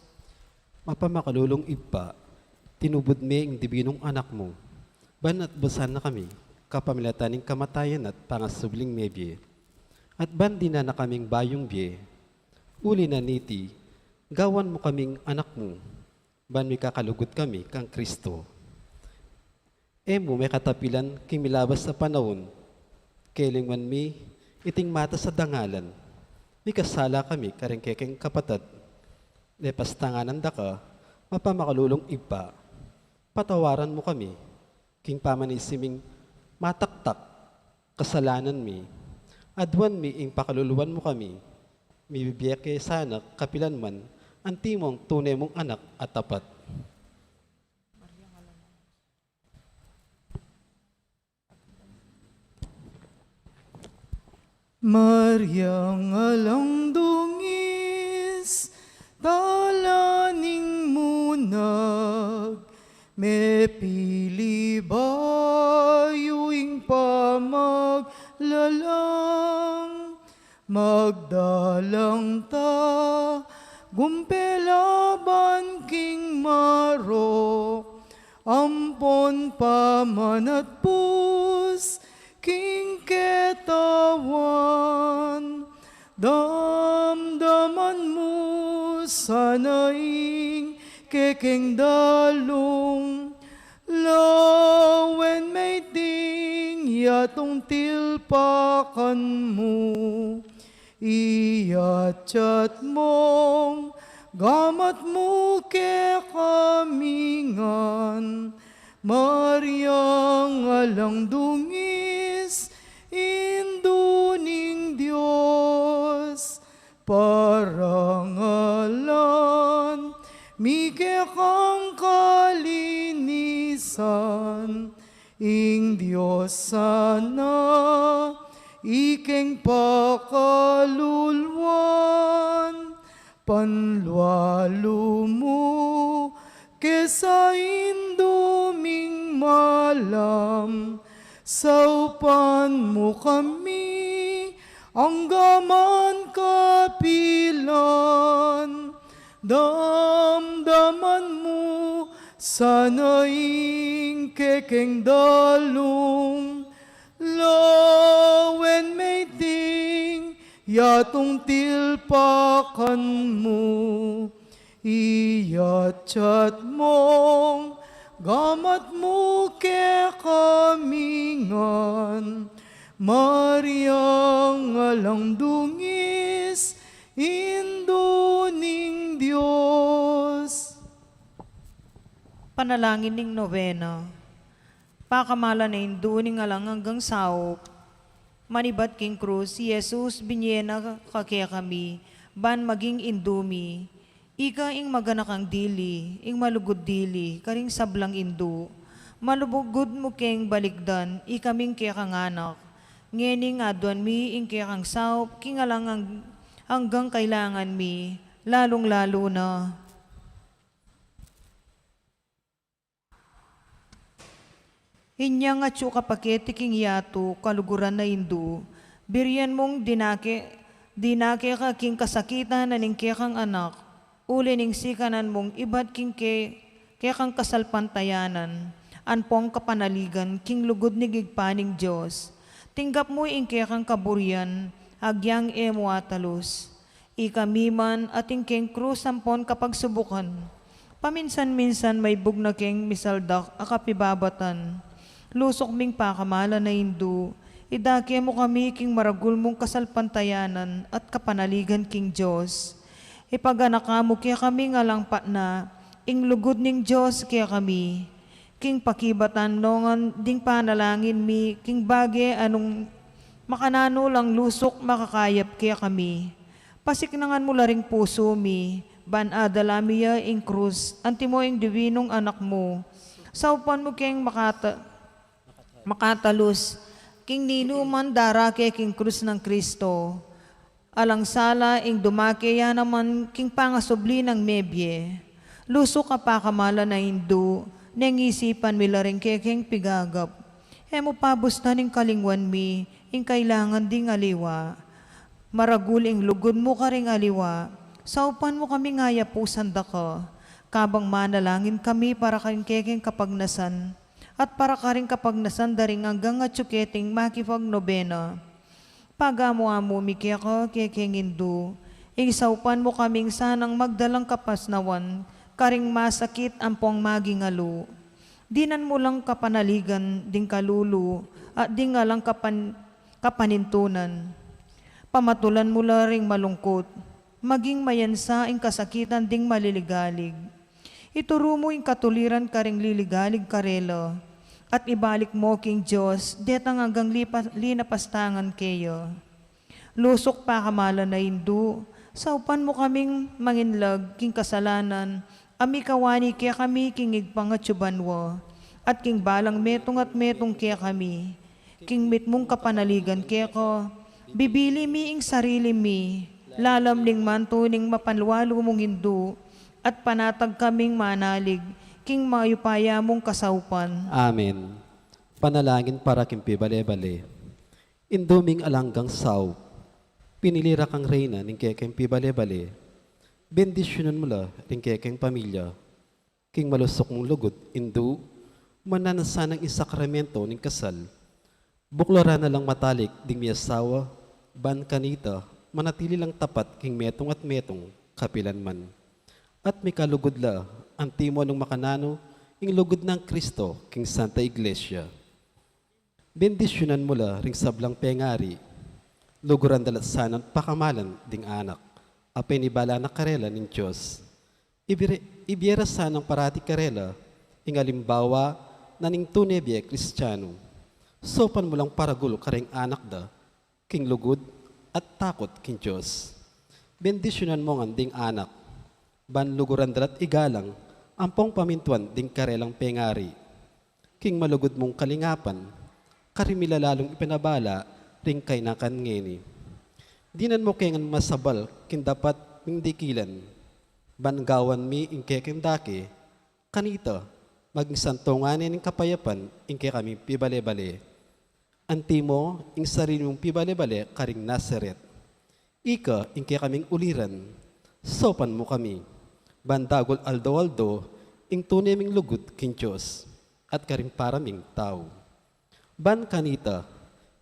Mapamakalulung Ibpa, tinubud me ing dibinung Anak mu, ban atbasan na kami kapamilatan ning kamatayan at pangasubling mebie, at ban dinan na kaming bayung bie. Uli na niti, gawan mu kaming anak mu, ban mikakalugud kami kang Kristo. E mu mekatapilan king milabas a panaun, kelingwan mi iting matas a dangalan. Mikasala kami karing kekeng kapatad. Lepas tanganan da ka, mapamakalulung Ibpa, patawaran mu kami king pamanisi ming mataktak kasalanan mi. Aduan mi ing pakaluluan mu kami. Mibibie ke sana kapilan man antimong tune mung anak a tapat. Mariang alang dungis, tala ning munag, mepili bayu ing pamaglalang, magdalang ta gumpe laban king marok, ampon pamanatpus king ketawan. Damdaman mu sana ing kekeng dalung, lawen me iting yatung tilpakan mu. Iyatyat mung gamat mu kekami ngan, Mariang alang dungis, Indu ning Dios, parangalan mi kekang kalinisan. Ing Dios sana ikeng pakaluluan, panlualu mu ke sa Indu ming malam, saupan mu kami anggaman kapilan. Damdaman mu sana ing kekeng dalung, lawen me Yatung tilpakan mu, iyatyat mung gamat mu kekami ngan, Mariang alang dungis, Indu ning Dios. Panalangin ning Novena. Pakamalan a Indu ning alang anggang saup. Manibat king krus, i Jesus binie na ka kekami, ban maging Indu mi. Ika ing maganakang dili, ing malugud dili, karing sablang indu. Malugud mu keng balikdan, ikaming kekang anak. Ngening aduan mi ing kekang saup, king alang ang-, anggang kailangan mi, lalung-lalu na. Inyang atyu ka paketi king yatu, kaluguran a Indu, birian mung dinake, dinake ka king kasakitan na ning kekang anak, uli ning sikanan mung ibat king ke-, kekang kasalpantayanan, ampong kapanaligan king lugud ning Ibpa ning Dios. Tinggap mu ing kekang kaburian, agyang e mu atalus. Ikami man atin keng krus ampon kapagsubukan. Paminsan-minsan maibug na keng misaldak a kapibabatan. Lusuk ming pakamalan a Indu, idake mu kami king maragul mung kasalpantayanan at kapanaligan king Dios. Ipaganaka mu kekami ing alang patna, ing lugud ning Dios kekami. King pakibatan no ngan ding panalangin mi, king bage a nung makananu lang lusuk makakayap kekami. Pasiknangan mu la ring pusu mi, ban adala mi ya ing krus, antimo ing dibinung anak mu. Saupan mu keng makata-, makatalus, king ninuman darake king krus nang Kristo. Alang sala ing dumake ya naman king pangasubli nang mebie. Lusuk a pakamalan a Indu, neng isipan mi la ring kekeng pigagap. E mu pabustan ing kalingwan mi, ing kailangan ding aliwa. Maragul ing lugud mu karing aliwa, saupan mu kaming ayapusan da ka. Kabang manalangin kami para karing kekeng kapagnasan, at para karing kapagnasan da ring anggang atyu keting makipagnobena. Pagamu-amu mi keka, kekeng Indu, ing saupan mu kaming sanang magdalang kapasnawan, karing masakit ampong maging alu. Dinan mu lang kapanaligan ding kalulu, at ding alang kapan-, kapanintunan. Pamatulan mu la ring malungkut, maging mayansa ing kasakitan ding maliligalig. Ituru mu ing katuliran karing liligalig karela, at ibalik mu king Dios, detang anggang lipa-, linapastangan keya. Lusuk pakamalan a Indu, saupan mu kaming manginlag king kasalanan, a mikawani kekami king Ibpang atyu banua, at king balang metung at metung kekami. King mitmung kapanaligan keka, bibili mi ing sarili mi, lalam ning mantu ning mapanwalu mung Indu, at panatag kaming manalig, king mayupaya mung kasaupan. Amen. Panalangin para king pibale-bale. Indu ming alang anggang saup, pinili ra kang reyna ning kekeng pibale-bale. Bendisyunan mu la ring kekeng pamilya. King malusuk mung lugud, Indu, mananu na sanang ing sakramento ning kasal. Buklaran na lang matalik ding miasawa, ban kanita, manatili lang tapat king metung at metung, kapilan man. At mikalugud la, antimo nung makananu, ing lugud nang Kristo, king Santa Iglesia. Bendisyunan mu la ring sablang pengari. Luguran da la sanang pakamalan ding anak, a penibala na karela ning Dios. Ibie-, ibie ra sanang parati karela, ing alimbawa na ning tune bie Kristianu. Saupan mu lang paragul karing anak da, king lugud at takut king Dios. Bendisyunan mu ngan ding anak, ban luguran da la't igalang, ampong pamintuan ding karelang pengari. King malugud mung kalingapan, karin mi la lalung ipinabala ring kainakan ngeni. Dinan mu ke ngan masabal king dapat ming dikilan, ban gawan mi ing kekeng dake, kanita, maging santungan ne ning kapayapan ing kekaming pibale-bale. Antimo ing sarili mung pibale-bale karing Nazaret. Ika ing kekaming uliran, saupan mu kami, ban dagul aldo-aldo ing tune ming lugud king Dios, at karing para ming tau. Ban kanita,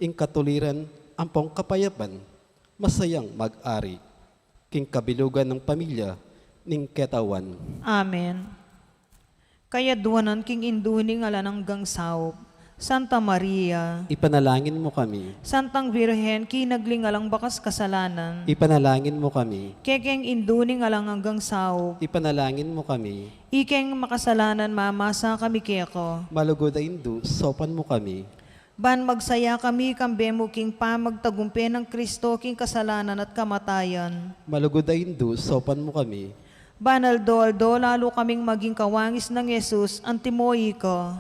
ing katuliran ampong kapayapan, Masayang mag-ari king kabilugan ning pamilya ning Katawan. Amen. Kayadwanan king Indu ning Alang Anggang Saup, Santa Maria. Ipanalangin mo kami. Santang Birhen, kinagli ning alang bakas kasalanan. Ipanalangin mo kami. Kekeng Indu ning Alang Anggang Saup. Ipanalangin mo kami. Ikeng makasalanan, mamasa kami keka. Malugud a Indu, saupan mo kami. Ban magsaya kami kambe mu king pamagtagumpe nang Kristo king kasalanan at kamatayan. Malugud a Indu, saupan mo kami. Ban aldo-aldo lalu kaming maging kawangis nang Jesus, antimo ika.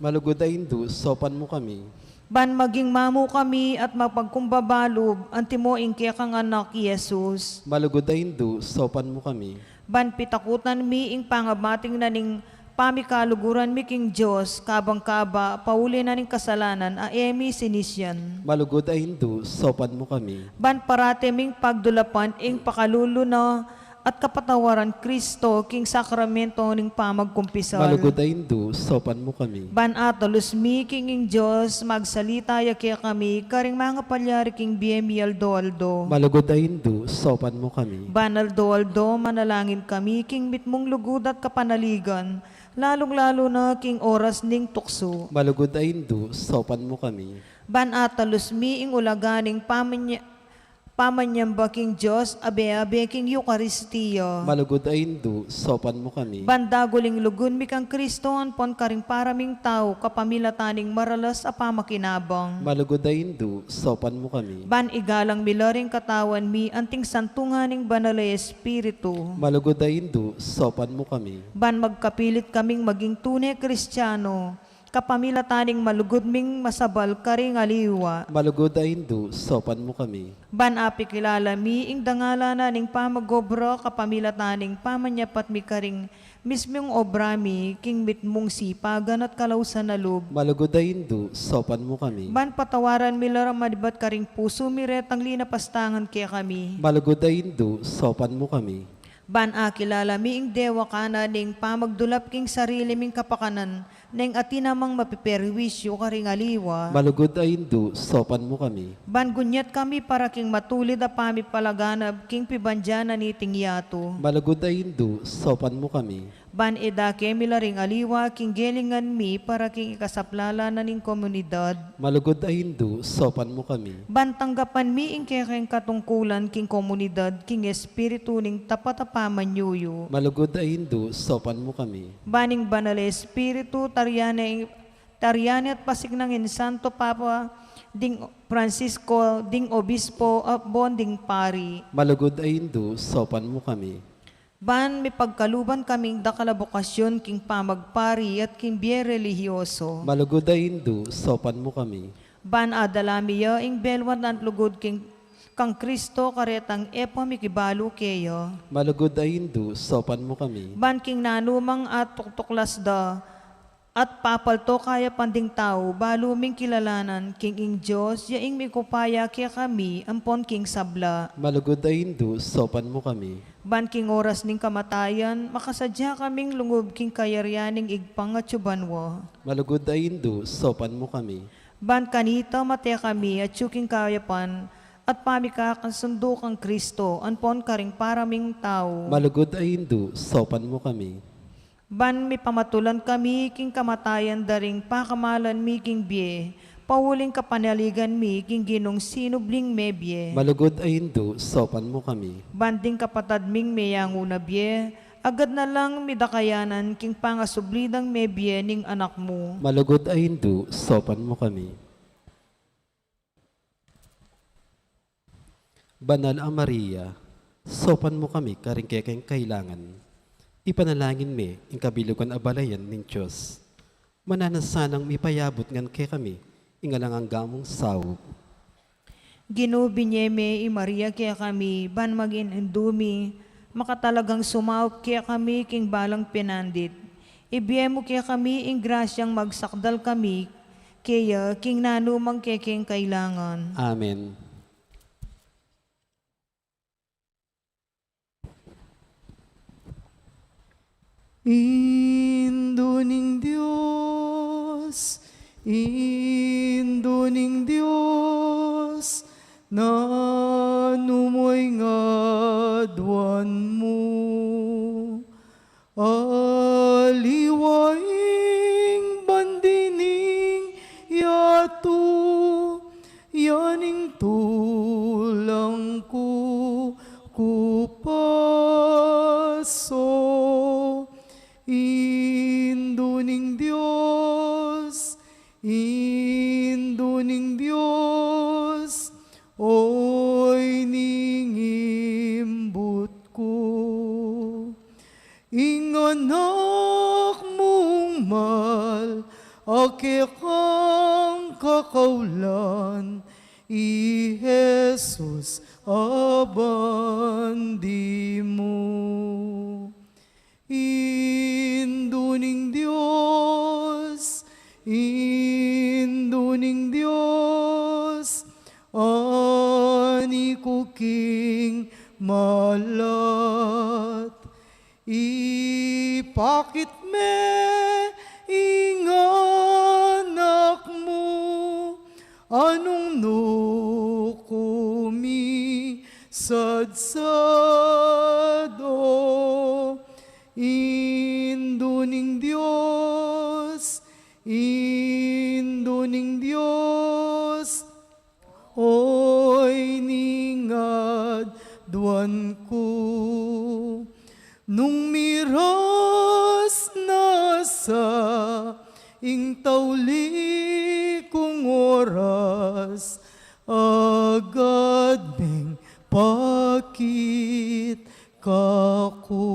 Malugud a Indu, saupan mo kami. Ban maging mamu kami at mapagkumbaba lub, antimo ing kekang Anak, Jesus. Malugud a Indu, saupan mo kami. Ban pitakutan mi ing pangabating na ning pamikaluguran mi king Dios, kabang kaba, pauli na ning kasalanan a e mi sinisian. Malugud a Indu, saupan mo kami. Ban parati ming pagdulapan ing pakalulu na at kapatawaran Kristo king sakramento ning pamagkumpisal. Malugud a Indu, saupan mo kami. Ban atalus mi king ing Dios, magsalita ya kekami, karing mangapalyari king bie mi aldo-aldo. Malugud a Indu, saupan mo kami. Ban aldo-aldo, manalangin kami king mitmung lugud at kapanaligan, lalung-lalu na king oras ning tuksu. Malugud a Indu, saupan mo kami. Ban atalus mi ing ulaga ning pamanya-, pamanyamba king Dios, abe-abe king Eukaristia. Malugud a Indu, saupan mo kami. Ban dagul ing lugud mi kang Kristo, ampon karing para ming tau, kapamilatan ning maralas a pamakinabang. Malugud a Indu, saupan mo kami. Ban igalang mi la ring katawan mi, anting santungan ning Banal a Espiritu. Malugud a Indu, saupan mo kami. Ban magkapilit kaming maging tune Kristiano, kapamilatan ning malugud ming masabal karing aliwa. Malugud a Indu, saupan mo kami. Ban apikilala mi ing dangalan na ning pamag-obra, kapamilatan ning pamanyapat mi karing mismung obra mi, king mitmung sipagan at kalausan a lub. Malugud a Indu, saupan mo kami. Ban patawaran mi la rang manibat karing pusu mi retang linapastangan kekami. Malugud a Indu, saupan mo kami. Ban akilala mi ing dewakan na ning pamagdulap king sarili ming kapakanan, neng atin namang mapiperwisyu karing aliwa. Malugud a Indu, saupan mo kami. Ban gunyat kami para king matulid a pamipalaganap king pibandian na niting yatu. Malugud a Indu, saupan mo kami. Ban idake mi la ring aliwa king gelingan mi para king ikasaplalan na ning komunidad. Malugud a Indu, saupan mo kami. Ban tanggapan mi ing kekeng katungkulan king komunidad king espiritu ning tapat a pamanyuyu. Malugud a Indu, saupan mo kami. Ban ing Banal a Espiritu, tarian ne, tarian ne at pasiknang ing Santo Papa, ding Francisco, ding Obispo, ampon ding pari. Malugud a Indu, saupan mo kami. Ban mipagkaluban kaming dakal a bokasyon king pamagpari at king bie relihiyoso. Malugud a Indu, saupan mo kami. Ban adala mi ya ing belwan at lugud king, kang Kristo karetang e pa mikibalu keya. Malugud a Indu, saupan mo kami. Ban king nanumang atuktuklas da, at papalto kayapan ding tau, balu ming kilalanan king ing Dios, ya ing mikupaya kekami, ampon king sabla. Malugud a Indu, saupan mo kami. Ban king oras ning kamatayan, makasadya kaming lungub king kayarian ning Ibpang atsu banua. Malugud a Indu, saupan mo kami. Ban kanita mate kami atsu king kayapan, at pamikakasundu kang Kristo, ampon karing para ming tau. Malugud a Indu, saupan mo kami. Ban mipamatulan kami king kamatayan da ring pakamalan mi king bie, pauling kapanaligan mi king Ginung sinubling mebie. Malugud a Indu, saupan mo kami. Ban ding kapatad ming meyangu na bie, agad na lang midakayanan king pangasubli dang mebie ning Anak mu. Malugud a Indu, saupan mo kami. Banal a Maria, saupan mo kami karing kekeng kailangan. Ipanalangin me ing kabilugan a balayan ning Dios. Mananu sanang mipayabut ngan kekami ing alang angga mung saup. Ginu, binye me i Maria kekami, ban maging indu mi, makatalagang sumaup kekami king balang pinandit. Ibie mu kekami ing grasyang magsakdal kami keya king nanumang kekeng kailangan. Amen. Indu ning Dios, Indu ning Dios, nanu mal, a kekang kakaulan, i Jesus a bandi mu. Indu ning Dios, Indu ning Dios, ani ku king malat. Ipakit me ing anak mu, a nung nu ku misadsad. O Indu ning Dios, Indu ning Dios, oy ning aduan ku. Nung miras na sa ing tauli kung oras, agad meng pakit kaku.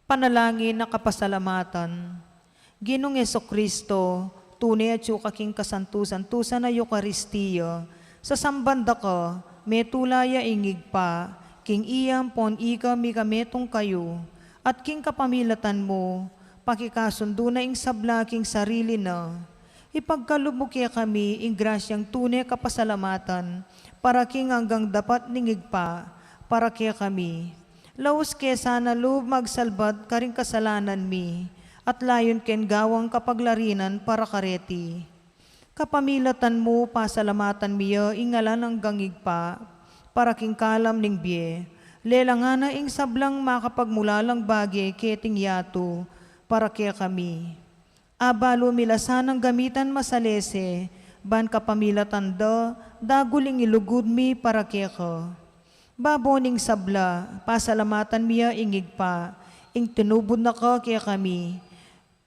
Panalangin a kapasalamatan. Ginung Jesucristo, tune atyu ka king kasantu-santusan a Eukaristia, sasamban da ka, metula ya ing Ibpa, king iya ampon ika mika metung kayu, at king kapamilatan mu, pakikasundu na ing sabla king sarili na. Ipagkalub mu kekami ing grasyang tune kapasalamatan, para king anggang dapat ning Ibpa, para kekami. Laus ke sana lub magsalbat karing kasalanan mi, at layun ken gawang kapaglarinan para kareti. Kapamilatan mu, pasalamatan mi ya ing alang anggang Ibpa, para king kalam ning bie. Lelangan na ing sablang makapagmulalang bage keting yatu, para kekami. Abalu mi la sanang gamitan masalese, ban kapamilatan da, dagul ing ilugud mi para keka. Babo ning sabla, pasalamatan mi ya ing Ibpa, ing tinubud na ka kekami.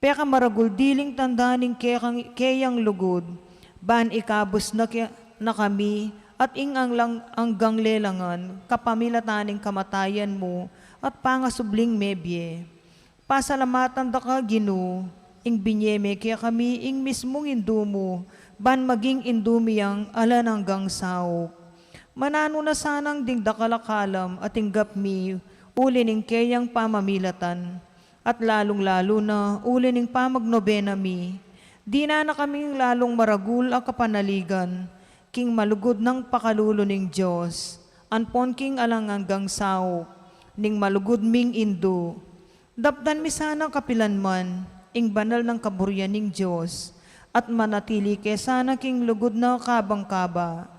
Pekamaragul diling tanda ning kekang, keyang lugud, ban ikabus na ke-, na kami, at ing alang anggang lelangan, kapamilatan ning kamatayan mu, at pangasubling mebie. Pasalamatan da ka, Ginu, ing binie me kekami ing mismung Indu mu, ban maging Indu mi yang alang anggang saup. Mananu na sanang ding dakal a kalam a tinggap mi uli ning keyang pamamilatan, at lalung-lalu na uli ning pamagnobena mi, dinan na kaming lalung maragul a kapanaligan, king malugud nang pakalulu ning Dios, ampon king alang anggang saup ning malugud ming Indu. Daptan mi sana kapilan man ing banal nang kaburian ning Dios, at manatili ke sana king lugud na kabang-kaba.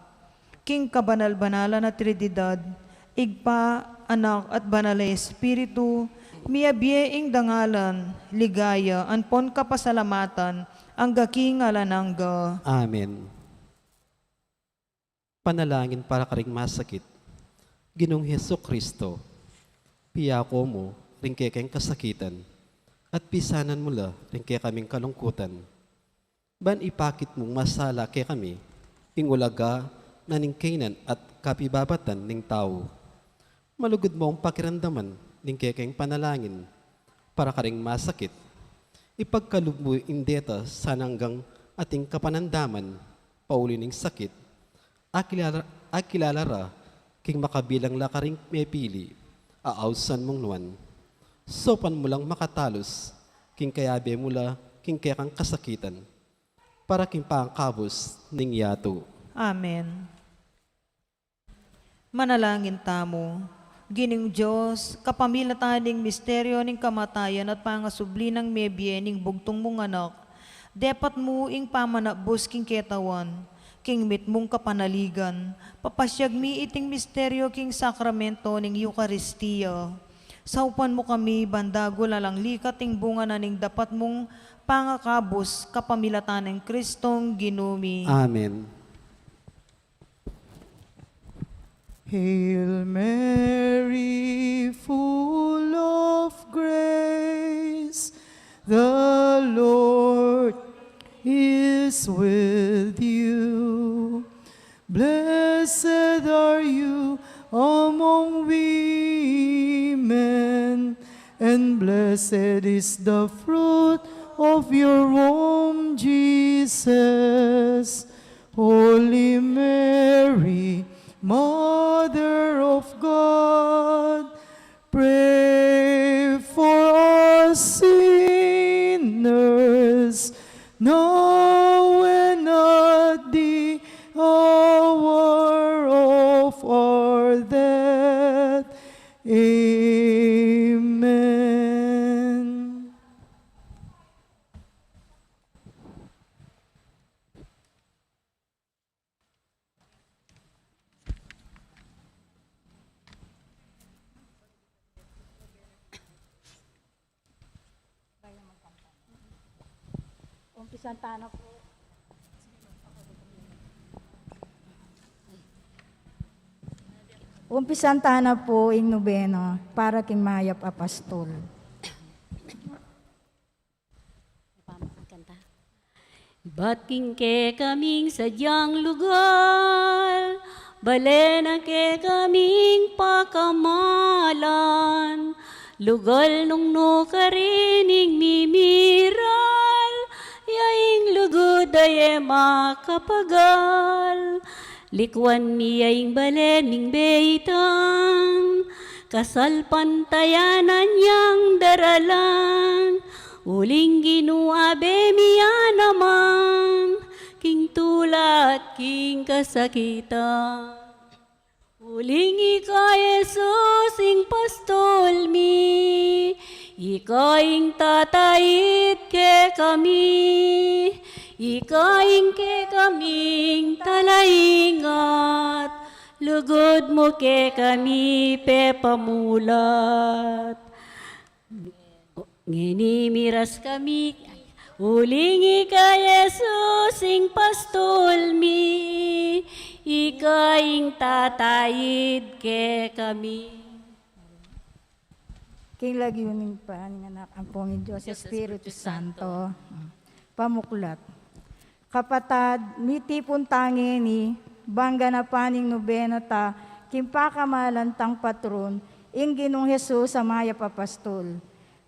King kabanal-banalan a Trinidad, Ibpa, Anak, at Banal a Espiritu, miyabie ing dangalan, ligaya, ampon kapasalamatan, angga king alang angga. Amen. Panalangin para karing masakit. Ginung Jesucristo, piyako mu ring kekeng kasakitan, at pisanan mu la ring kekaming kalungkutan. Ban ipakit mung masala kekami ing ulaga na ning kaynan at kapibabatan ning tau. Malugud mung pakiramdaman ning kekeng panalangin para karing masakit. Ipagkalub mu ing deta sana anggang ating kapanamdaman pauli ning sakit. Akilala, akilala ra king makabilang la karing mepili a ausan mung nuan. Saupan mu lang makatalus king kayabe mu la king kekang kasakitan, para king pangakabus ning yatu. Amen. Manalangin tamu. Ginung Dios, kapamilatan ning misteryo ning kamatayan at pangasubli nang mebie ning bugtung mung Anak, depat mu ing pamanabus king ketawan, king mitmung kapanaligan, papasyag mi iting misteryo king sakramento ning Eukaristia. Saupan mu kami ban dagul alang likat ing bunga na ning dapat mung pangakabus kapamilatan nang Kristong Ginu mi. Amen. Hail Mary, full of grace, the Lord is with you. Blessed are you among women, And blessed is the fruit of your womb, Jesus. Holy Mary, Mother of God, pray for us sinners, now and at the hour of our death. Amen. Umpisan tana pu. Umpisan tana pu ing nobena para king mayap a pastul. Ibat king kekaming sadyang lugal, bale na kekaming pakamalan, lugal nung nukarin ing mimiral, ya ing lugud a e makapagal, likuan mi ya ing bale ming beitan, kasalpantayanan yang daralan, uling Ginu abe mi ya naman, king tula at king kasakitan. Uling ika Jesus ing pastul mi, ika ing tataid kekami, ika ing kekaming talaingat, lugud mu kekami pepamulat. Ngeni miras kami, uling ika Jesus ing pastul mi, ika ing tataid kekami. King lagyu ning Ibpa, ning Anak, ampon ning Dios Espiritu Santo. Pamuklat. Kapatad, mitipun ta ngeni, bang ganapan ing nobena ta, king pakamalan tang patron, ing Ginung Jesus a mayap a pastul.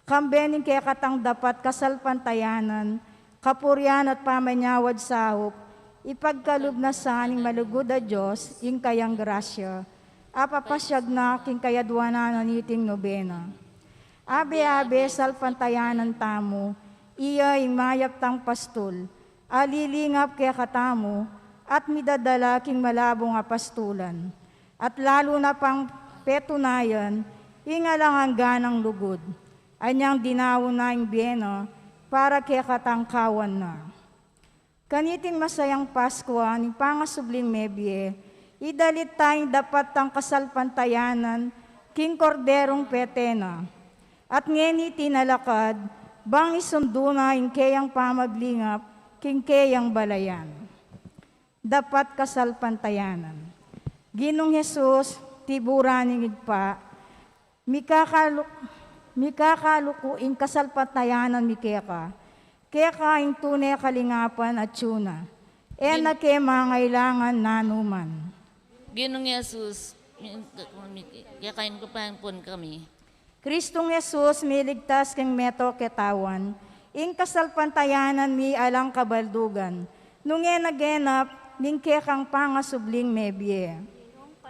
Kambe ning kekatang dapat kasalpantayanan, kapurian at pamanyawad saup, ipagkalub na sa ning malugud a Dios ing kayang grasya, a papasyag na king kayadwanan na niting nobena. Abe-abe salpantayanan tamu, iya ing mayap tang pastul, a lilingap kekatamu, at midadala king malabung a pastulan. At lalu na pang petunayan, ing alang angga nang lugud, anyang dinaun na ing bie na, para kekatang kawan na. Kaniting masayang Paskua ning pangasubling mebie, idalit ta ing dapat tang kasalpantayanan, king Korderung pete na. At ngeni tinalakad, bang isundu na ing keyang pamaglingap, king keyang balayan. Dapat kasalpantayanan. Ginung Jesus, tiburan ning Ibpa, mikakaluk-, mikakaluku ing kasalpantayanan mi keka. Keka ing tune kalingapan at tiyuna. E na ke mangailangan nanuman. Ginung Jesus, mi-, mi-, keka ing kapampun kami. Kristung Jesus, miligtas king meto ketawan, ing kasalpantayanan mi alang kabaldugan, nung e na genap ning kekang pangasubling mebie.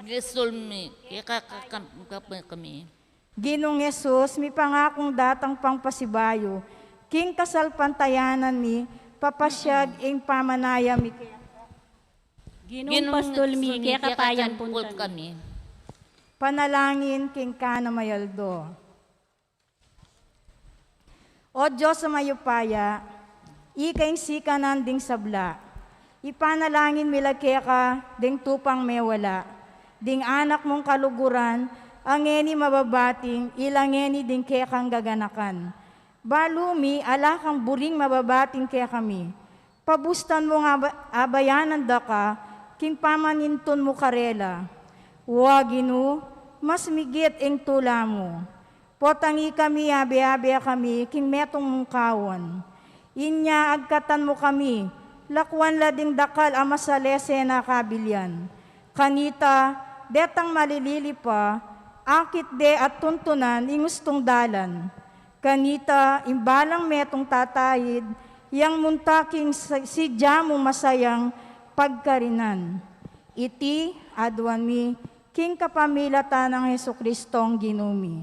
Gestul mi, keka ka-, ka-, ka-, kami. Ginung Jesus, mipangakung datang pang pasibayu, king kasalpantayanan mi, papasyag ing pamanaya mi keka. Ginung pastul mi, keka payampun kami. Panalangin king kanamayaldo. O Dios a mayupaya, ika ing sikanan ding sabla. Ipanalangin mi la keka ding tupang mewala, ding anak mung kaluguran, a ngeni mababating, ila ngeni ding kekang gaganakan. Balu mi, ala kang buring mababating kekami. Pabustan mung aba-, abayanan da ka, king pamanintun mu karela. Wa Ginu, mas migit ing tula mu. Potang ikami, abe-abe kami, king metung mung kawan. Inya agkatan mu kami, lakuan la ding dakal a masalese na kabilian. Kanita, detang malilili pa, Akit de at tuntunan ing ustung dalan. Kanita, ing balang metung tataid, yang munta king sa-, sidya mung masayang pagkarinan. Iti, aduan mi, king kapamilatan nang Jesucristong Ginu mi.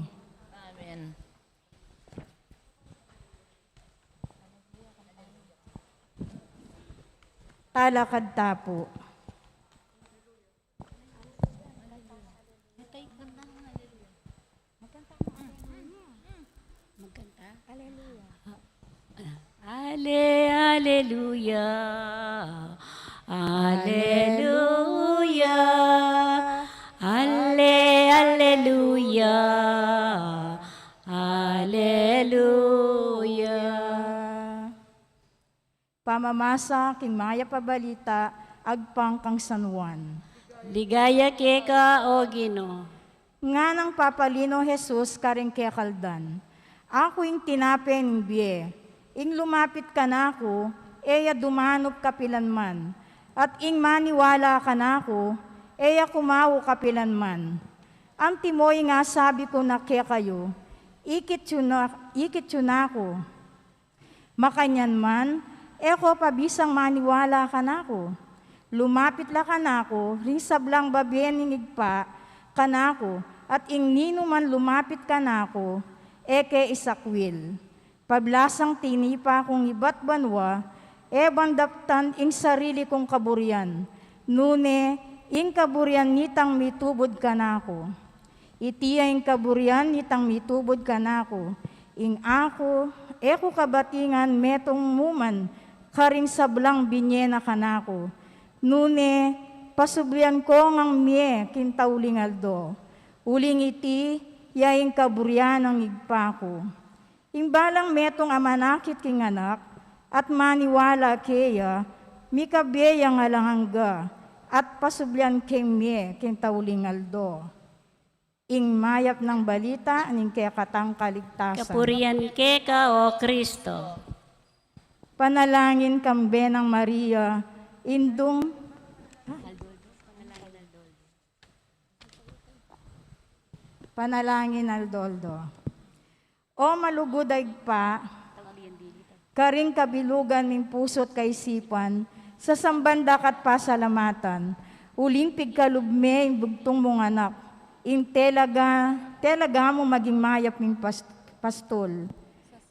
Amen. Talakad ta pu. Magkanta? Aleluya. Ale, aleluya. Aleluya. Ale, aleluya. Aleluya. Pamamasa king Mayap a Balita agpang kang San Juan. Ligaya keka, O Ginu. Nganang papalino Jesus karing kekaldan, "Aku ing tinape ning bie. Ing lumapit kanaku, e ya dumanup kapilan man, at ing maniwala kanaku, e ya kumawu kapilan man. Antimo ing asabi ku na kekayu, ikit yu na, ikit yu na ku." Makanyan man, e ko pa bisang maniwala kanaku. Lumapit la kanaku ring sablang babie ning Ibpa kanaku, at ing ninuman lumapit kanaku, e ke isakwil. Pablasang tinipa kung ibat banua, e ban daptan ing sarili kung kaburian, nune ing kaburian nitang mitubud kanaku. Iti ya ing kaburian nitang mitubud kanaku, ing aku, e ku kabatingan metung mu man karing sablang binie na kanaku, nune pasublian ko ngang mie king tauling aldo. Uling iti ya ing kaburian nang Ibpa ku. Ing balang metung a manakit king Anak at maniwala keya, mikabie yang alang angga, at pasublian keng mie king tauling aldo. Ing mayap nang balita ning kekatang kaligtasan. Kapurian keka, O Kristo. Panalangin kang Benang Maria, indung, panalangin aldo-aldo. O malugud a Ibpa, karing kabilugan ming pusu't kaisipan, sasamban da ka't pasalamatan, uling pigkalub me ing bugtung mung Anak, ing telaga, telaga mung maging mayap ming pas-, pastul.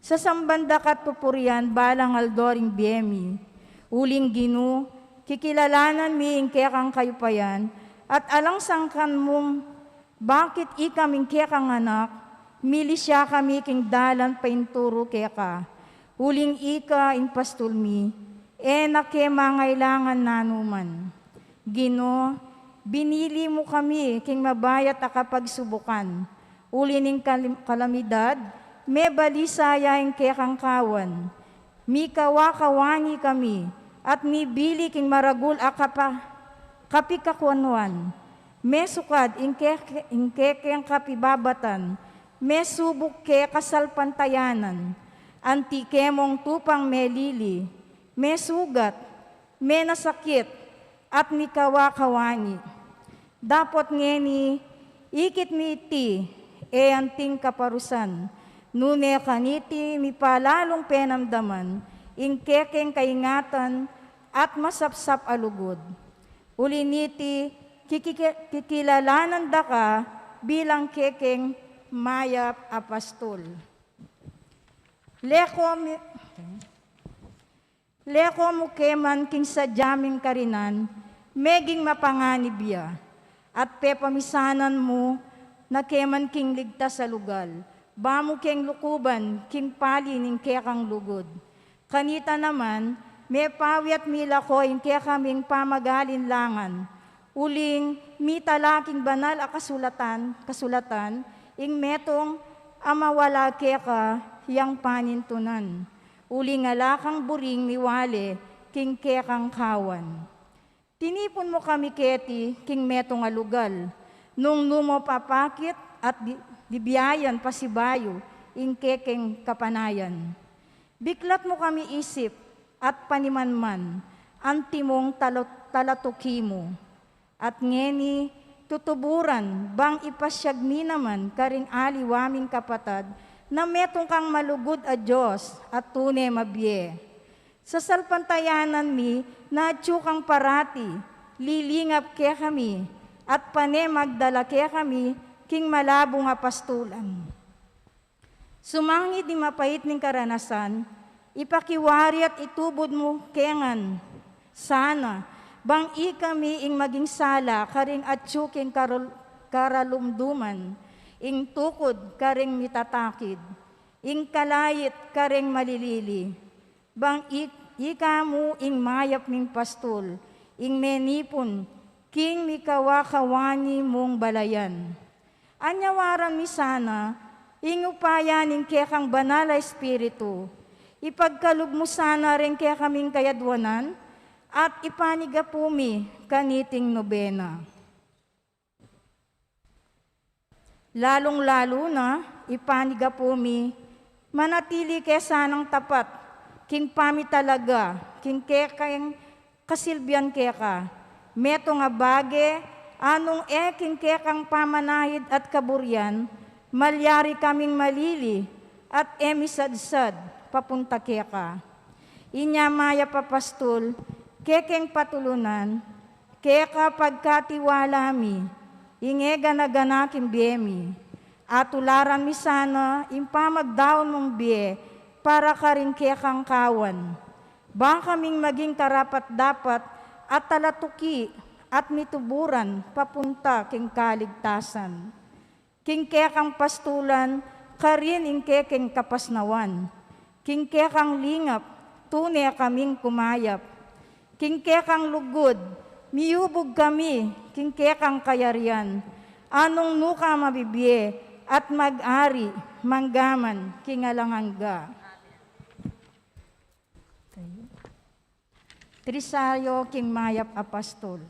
Sasamban da ka't pupurian balang aldo ring bie mi. Uling Ginu, kikilalanan mi ing kekang kayupayan, at alang sangkan mung bakit ikami ing kekang anak, milisya kami king dalan painturu keka. Uling ika ing pastul mi, e na ke mangailangan nanu man. Ginu, binili mu kami king mabayat a kapagsubukan. Uli ning kalim-, kalamidad, mebalisa ya ing kekang kawan. Mikawa-kawani kami, at mibili king maragul a kapa-, kapikakuanuan. Mesukad ing ke-, ing kekeng kapibabatan, mesubuk ke kasalpantayanan, anti ke mung tupang melili, mesugat, menasakit, at mikawa-kawani. Dapot ngeni, ikit mi iti, e anting kaparusan, nune kaniti mipalalung penamdaman ing kekeng kaingatan at masapsap a lugud. Uli niti, kikiki-, kikilalanan da ka bilang kekeng mayap a pastul. Leko mi-, leko mu ke man king sadya ming karinan, meging mapanganib ya, at pepamisanan mu na ke man king ligtas a lugal, ba mu keng lukuban king pali ning kekang lugud. Kanita naman, mepawi at milako ing kekaming pamagalinlangan. Uling mitala king banal a kasulatan, kasulatan, ing metung a mawala keka yang panintunan. Uling ala kang buring miwale king kekang kawan. Tinipun mu kami keti king metung a lugal, nung nu mu papakit at bi-, bibiayan pasibayu ing kekeng kapanayan. Biklat mu kami isip at panimanman, antimong talo-, talatuki mu. At ngeni, tutuburan, bang ipasiag mi naman karing aliwa ming kapatad, na metung kang malugud a Dios, a tune mabie. Sasalpantayanan mi na atyu kang parati, lilingap kekami, at pane magdala kekami king malabung a pastulan. Sumangid ing mapait ning karanasan, ipakiwari at itubud mu kengan sana, bang ikami ing maging sala karing atyu king karul-, karalumduman, ing tukud karing mitatakid, ing kalait karing malilili. Bang ik-, ika mu ing mayap ming pastul, ing menipun king mikawakawani mung balayan. Anyawaran mi sana ing upaya ning kekang Banal a Espiritu. Ipagkalub mu sana ring kekaming kayadwanan at ipanigapu mi kaniting nobena. Lalung-lalu na, ipanigapu mi, manatili ke sanang tapat king pamitalaga king kekeng kasilbian keka. Metung a bage, anung e king kekang pamanahid at kaburian, malyari kaming malili at e misadsad papunta keka. Inya mayap a pastul, kekeng patulunan, keka pagkatiwala mi, ing e gana-gana king bie mi. Atularan mi sana ing pamagdaun mung bie para karing kekang kawan. Ba kaming maging karapat-dapat at talatuki at mituburan papunta king kaligtasan. King kekang pastulan, karin ing kekeng kapasnawan. King kekang lingap, tune kaming kumayap. King kekang lugud, miubug kami, king kekang kayarian. Anung nuka mabibie at mag-ari, manggaman, king alang angga. Trisayo king mayap a pastul.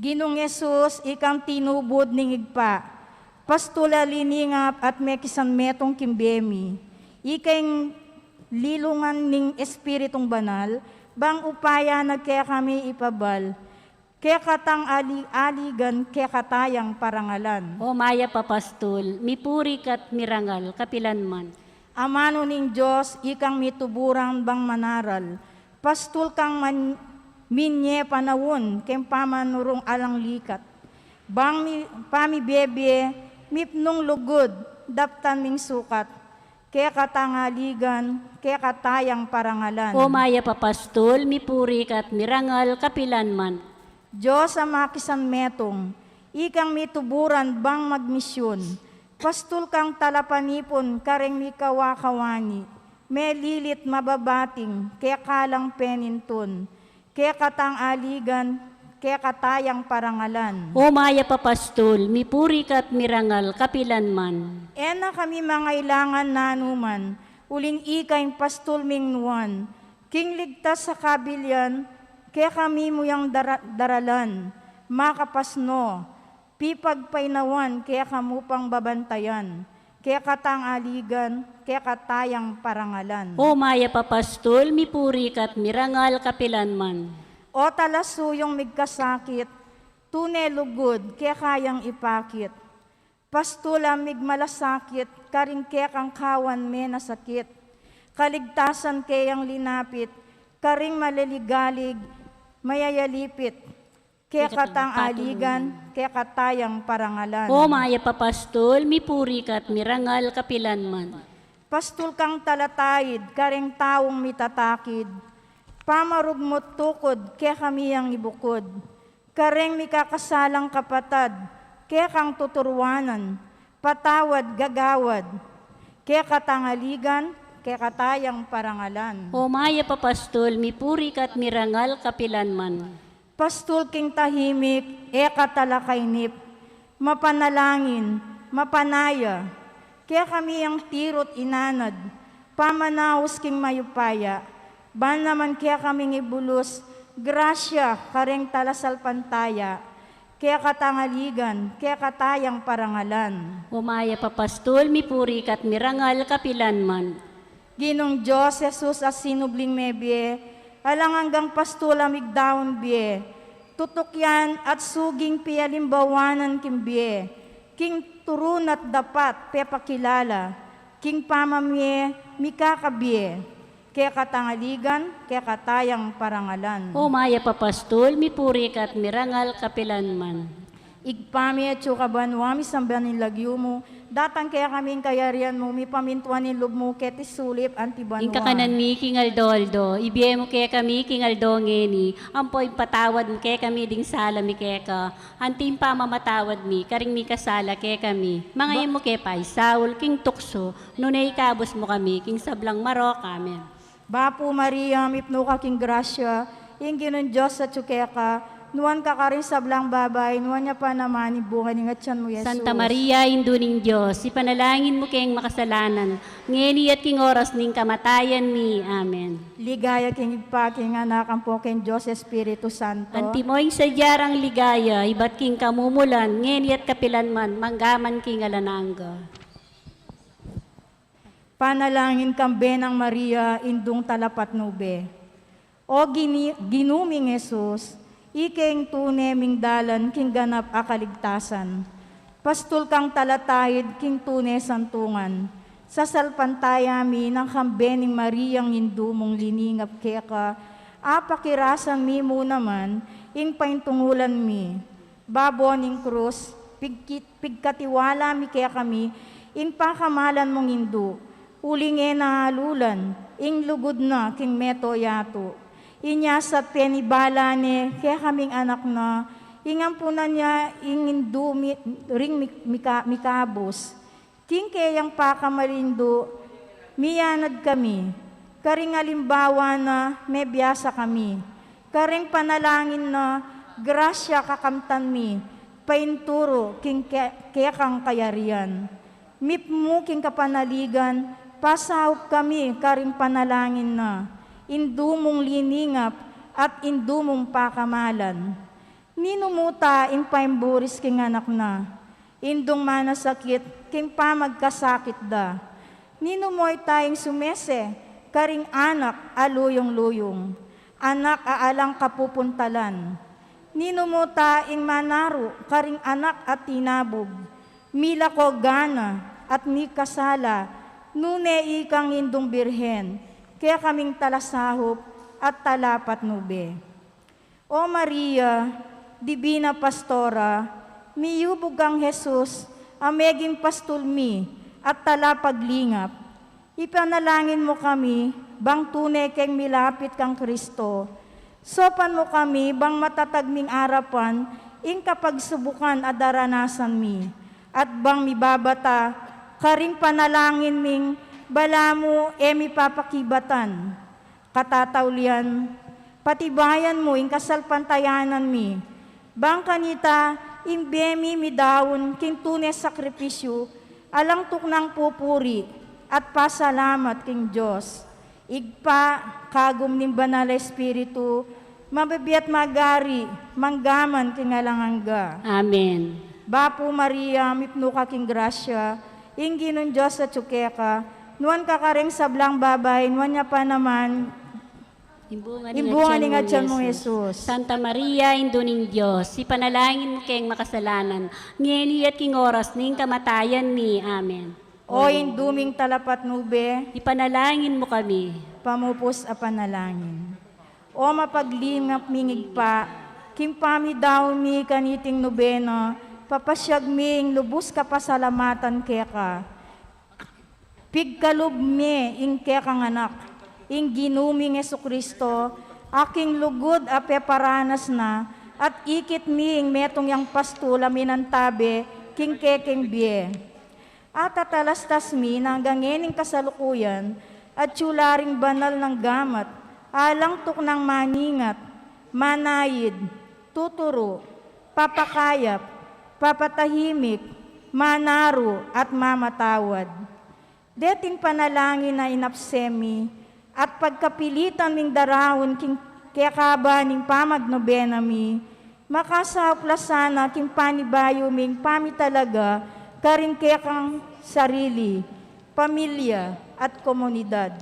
Ginung Jesus, ikang tinubud ning Ibpa, pastul a liningap at mekisan metung king bie mi. Ika ing lilungan ning Espiritung Banal, bang upaya na kekami ipabal, kekatang ali-, aligan, kekatayang parangalan. O mayap a pastul, mipuri ka't mirangal kapilan man. Amanu ning Dios, ikang mituburan bang manaral, pastul kang man-, minye panaun keng pamanurung alang likat. Bang mi-, pamibie-bie, mipnung lugud, daptan ming sukat, kekatang aligan, kekatayang parangalan. O mayap a pastul, mipuri ka't mirangal kapilan man. Dios a makisan metung, ikang mituburan bang magmisyun, pastul kang talapanipun kareng mikawakawani, melilit mababating, kekalang penintun, kekatang aligan, kekatayang parangalan. O mayap a pastul, mipuri ka't mirangal kapilan man. E na kami mangailangan nanuman, uling ika ing pastul ming nuan, king ligtas a kabilian, kekami mu yang dara-, daralan, makapasno, pipagpainawan, keka mu pang babantayan, kekatang aligan, kekatayang parangalan. O mayap a pastul, mipuri ka't mirangal kapilan man. O talasuyung migkasakit, tune lugud, keka yang ipakit. Pastul a migmalasakit, karing kekang kawan menasakit. Kaligtasan ke yang linapit, karing maliligalig, mayayalipit. Kekatang aligan, kekatayang parangalan. O mayap a pastul, mipuri ka't mirangal kapilan man. Pastul kang talataid, kareng taung mitatakid. Pamarugmut tukud, kekami yang ibukud. Kareng mikakasalang kapatad, kekang tuturuanan. Patawad, gagawad. Kekatang aligan, kekatayang parangalan. O mayap a pastul, mipuri ka't mirangal kapilan man. Pastul king tahimik, e ka talakainip, mapanalangin, mapanaya, kekami yang tiru't inanad, pamanaus king mayupaya, ban naman kekaming ibulus grasya kareng talasalpantaya, keka tang aligan, keka tayang parangalan. O mayap a pastul, mipuri ka at mirangal kapilan man. Ginung Dios Jesus a sinubling mebie, alang anggang pastul a migdaun bie, tutukian at suging pialimbawanan king bie, king turun at dapat pepakilala, king pamamie mikakabie, keka tang aligan, keka tayang parangalan. O mayap a pastul, mipuri ka at mirangal kapilan man. Ibpa mi, atsu ka banua, misamban ing lagyu mu, datang kekami ing kayarian mu, mipamintuan ing lub mu keti sulip anti banua. Ing kakanan mi king aldo-aldo, ibie mu kekami king aldo ngeni, ampo ipatawad mu kekami ding sala mi keka, anti ing pamamatawad mi karing mikasala kekami. Manga e mu ke paisaul king tuksu, nune ikabus mu kami king sablang marok. Amen. Bapu Maria, mipnu ka king grasya, ing Ginung Dios atsu keka, nuan ka karing sablang babai, nuan ya pa naman ing bunga ning atian mu, Jesus. Santa Maria, Indu ning Dios, ipanalangin mu keng makasalanan, ngeni at king oras ning kamatayan mi. Amen. Ligaya king Ibpa, king Anak, ampo king Dios Espiritu Santo. Antimo ing sadya rang ligaya, ibat king kamumulan, ngeni at kapilan man, mangga man king alang angga. Panalangin kang Benang Maria, Indung Talapatnube. O Gini-, Ginu ming Jesus, ika ing tune ming dalan king ganap a kaligtasan. Pastul kang talataid king tune santungan. Sasalpantaya mi nang kambe ning Mariang Indu mung liningap keka, apakirasan mi mu naman ing paintungulan mi. Babo ning krus, pigkit-, pigkatiwala mi kekami ing pakamalan mung Indu, uling e na alulan ing lugud na king meto yatu. Inya sa penibala ne kekaming anak na, ing ampunan ya ing Indu mi-, ring mi-, mika-, mikabus. King keyang pakamalindu, miyanad kami karing alimbawa na mebiasa kami, karing panalangin na grasya kakamtan mi, painturu king ke-, kekang kayarian. Mipmu king kapanaligan, pasaup kami karing panalangin na Indu mung liningap at Indu mung pakamalan. Ninu mu ta ing paimburis king anak na, Indung manasakit king pamagkasakit da? Ninu mu ita ing sumese karing anak a luyung-luyung, anak a alang kapupuntalan? Ninu mu ta ing manaru karing anak a tinabug, milako gana at mikasala, nune ikang Indung Birhen, kekaming talasaup at talapatnube? O Maria, Dibina Pastora, miyubug kang Jesus a meging pastul mi at talapaglingap. Ipanalangin mu kami bang tune keng milapit kang Kristo. Saupan mu kami bang matatag ming arapan ing kapagsubukan a daranasan mi, at bang mibabata karing panalangin ming balamu e mi papakibatan. Katataulian, patibayan mu ing kasalpantayanan mi. Bang kanita ing bie mi midaun king tune sakripisyu, alang tuknang pupuri at pasalamat king Dios. Ibpa, kagum ning Banal a Espiritu, mabibie at magari, mangga man king alang angga. Amen. Bapu Maria, mipnu ka king grasya, ing Ginung Dios atyu keka, nuan ka karing sablang babai, nuan ya pa naman ing bunga ning atian mung Jesus. Santa Maria, Indu ning Dios, ipanalangin mu keng makasalanan, ngeni at king oras ning kamatayan mi. Amen. O Indu ming talapatnube, ipanalangin mu kami. Pamupus a panalangin. O mapaglingap ming Ibpa, king pamidaun mi kaniting nubena, papasyag mi ing lubus kapasalamatan keka. Pigkalub mi ing kekang Anak, ing Ginu ming Jesucristo, a king lugud a peparanas na, at ikit mi ing metung yang pastul a minantabe king kekeng bie. At tatalastas mi nang ngening kasalukuyan, atyu la ring banal nang gamat, alang tuknang maningat, manaid, tuturu, papakayap, papatahimik, manaru, at mamatawad. Deting panalangin a inapse mi, at pagkapilitan ming daraun king kekaba ning pamagnobena mi, Makasaup la sana king panibayu ming pamitalaga karing kekang sarili, pamilya, at komunidad.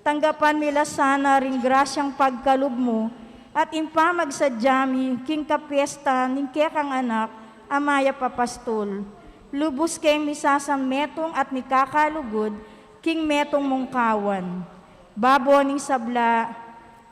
Tanggapan mi la sana ring grasyang pagkalub mu at ing pamagsadya mi king kapyesta ning kekang anak a mayap a pastul. Lubus keng misasametung at mikakalugud king metung mung kawan. Babo ning sabla,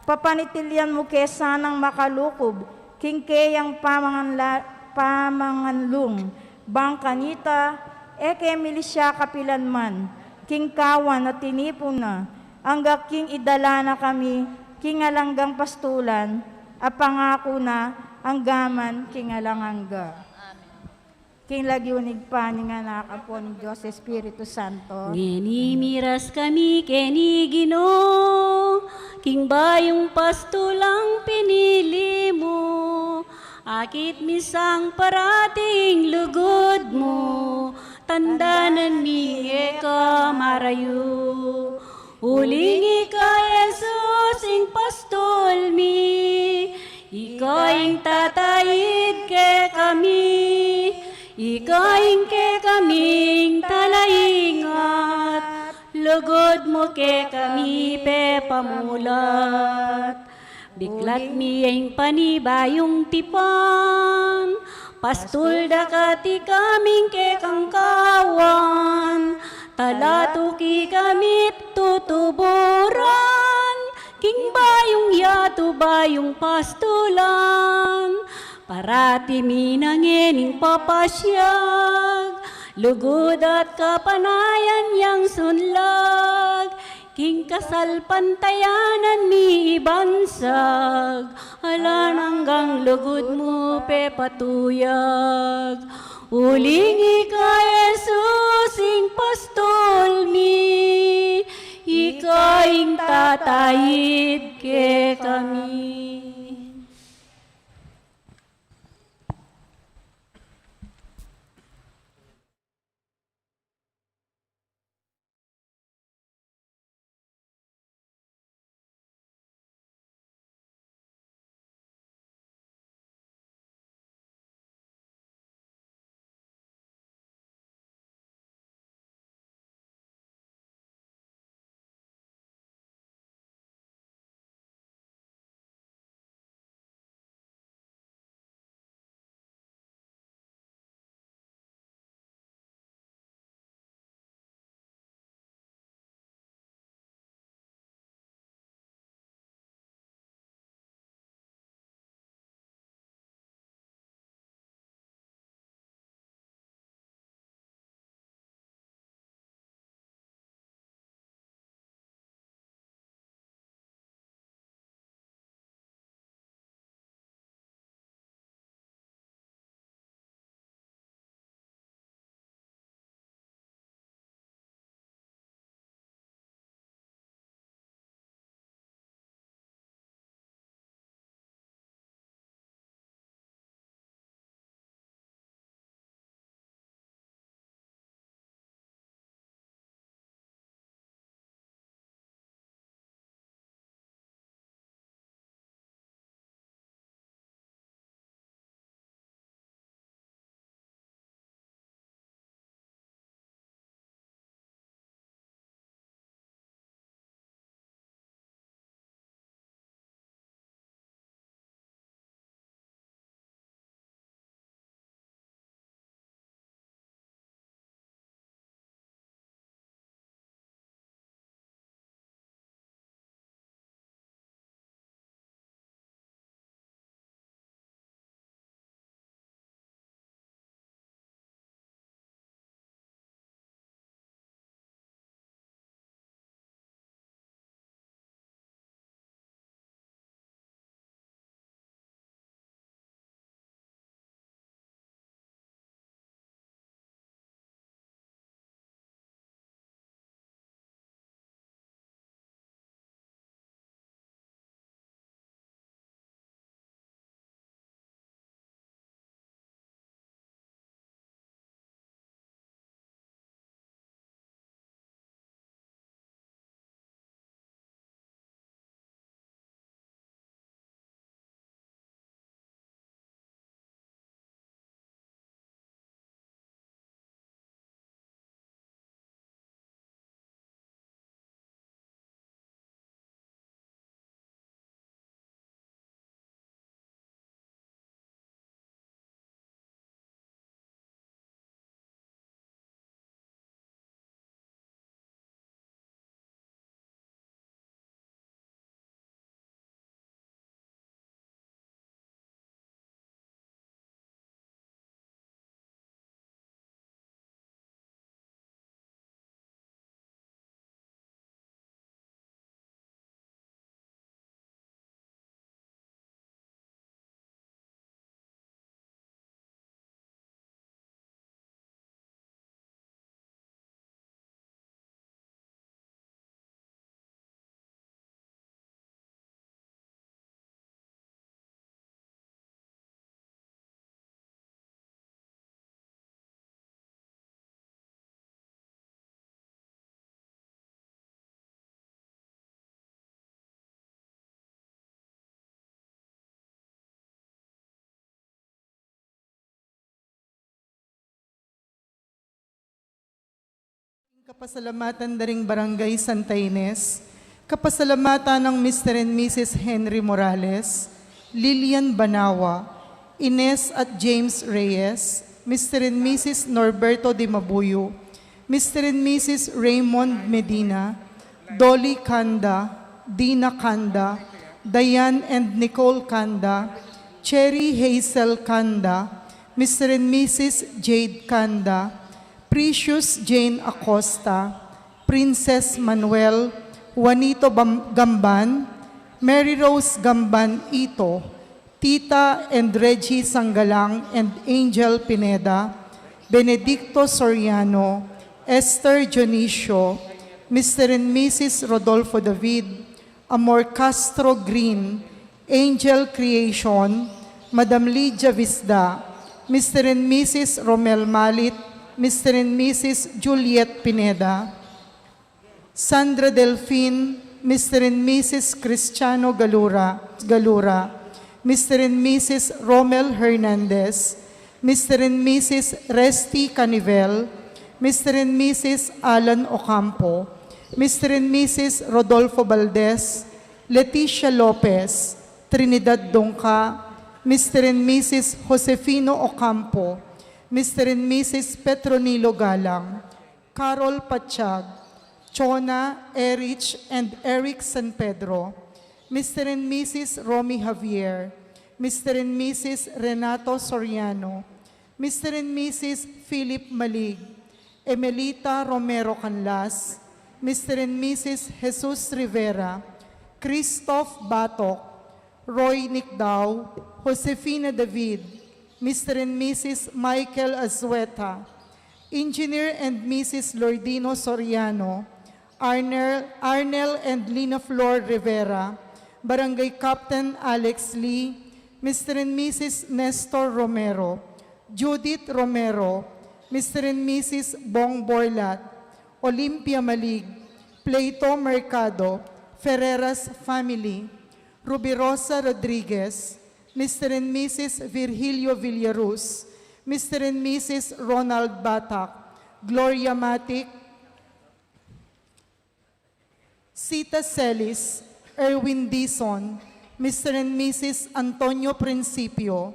papanitilyan mu ke sanang makalukub king keyang pamanganla-, pamanganlung, bang kanita, e ke milisya kapilan man, king kawan a tinipun na, angga king idala na kami king alang anggang pastulan, a pangaku na angga man king alang angga. King lagyu ning Ibpa, ning Anak, ampo ning Dios Espiritu Santo. Ngeni miras kami keni, Ginu, king bayung pastulang pinili mu. Akit mi sang parati ing lugud mu, tandanan mi e ka marayu. Uling ika, Jesus, ing pastul mi, ika ing tataid kekami, ika ing kekaming talaingat, lugud mu kekami pepamulat. Biklat mi ing panibayung tipan, pastul da kati kaming kekang kawan, talatuki kami tutuburan, king bayung yatu bayung pastulan, parati mi na ngening papasyag, lugud at kapanayan yang sunlag, king kasalpantayanan mi ibansag, alang anggang lugud mu pepatuyag. Uling ika, Jesus, ing pastul mi, ika ing tataid kekami. Kapasalamatan da ring Barangay Santa Ines, kapasalamatan nang Mister and Missus Henry Morales, Lilian Banawa, Ines at James Reyes, Mister and Missus Norberto Dimabuyo, Mister and Missus Raymond Medina, Dolly Canda, Dina Canda, Diane and Nicole Canda, Cherry Hazel Canda, Mister and Missus Jade Canda, Precious Jane Acosta, Princess Manuel, Juanito Bam-, Gamban, Mary Rose Gamban Ito, Tita and Reggie Sanggalang and Angel Pineda, Benedicto Soriano, Esther Dionisio, Mister and Missus Rodolfo David, Amor Castro Green, Angel Creation, Madam Lydia Visda, Mister and Missus Romel Malit, Mister and Missus Juliet Pineda, Sandra Delfin, Mister and Missus Cristiano Galura, Galura, Mister and Missus Romel Hernandez, Mister and Missus Resty Canivel, Mister and Missus Alan Ocampo, Mister and Missus Rodolfo Valdez, Leticia Lopez, Trinidad Dongca, Mister and Missus Josefino Ocampo, Mister and Missus Petronilo Galang, Carol Pachag, Chona, Erich, and Eric San Pedro, Mister and Missus Romy Javier, Mister and Missus Renato Soriano, Mister and Missus Philip Malig, Emelita Romero Canlas, Mister and Missus Jesus Rivera, Christoph Batok, Roy Nicdao, Josefina David, Mister and Missus Michael Azueta, Engineer and Missus Lordino Soriano, Arnel, Arnel and Lina Flor Rivera, Barangay Captain Alex Lee, Mister and Missus Nestor Romero, Judith Romero, Mister and Missus Bong Borlat, Olympia Malig, Plato Mercado, Ferreras family, Rubirosa Rodriguez, Mister and Missus Virgilio Villaruz, Mister and Missus Ronald Batak, Gloria Matic, Sita Celis, Erwin Dizon, Mister and Missus Antonio Principio,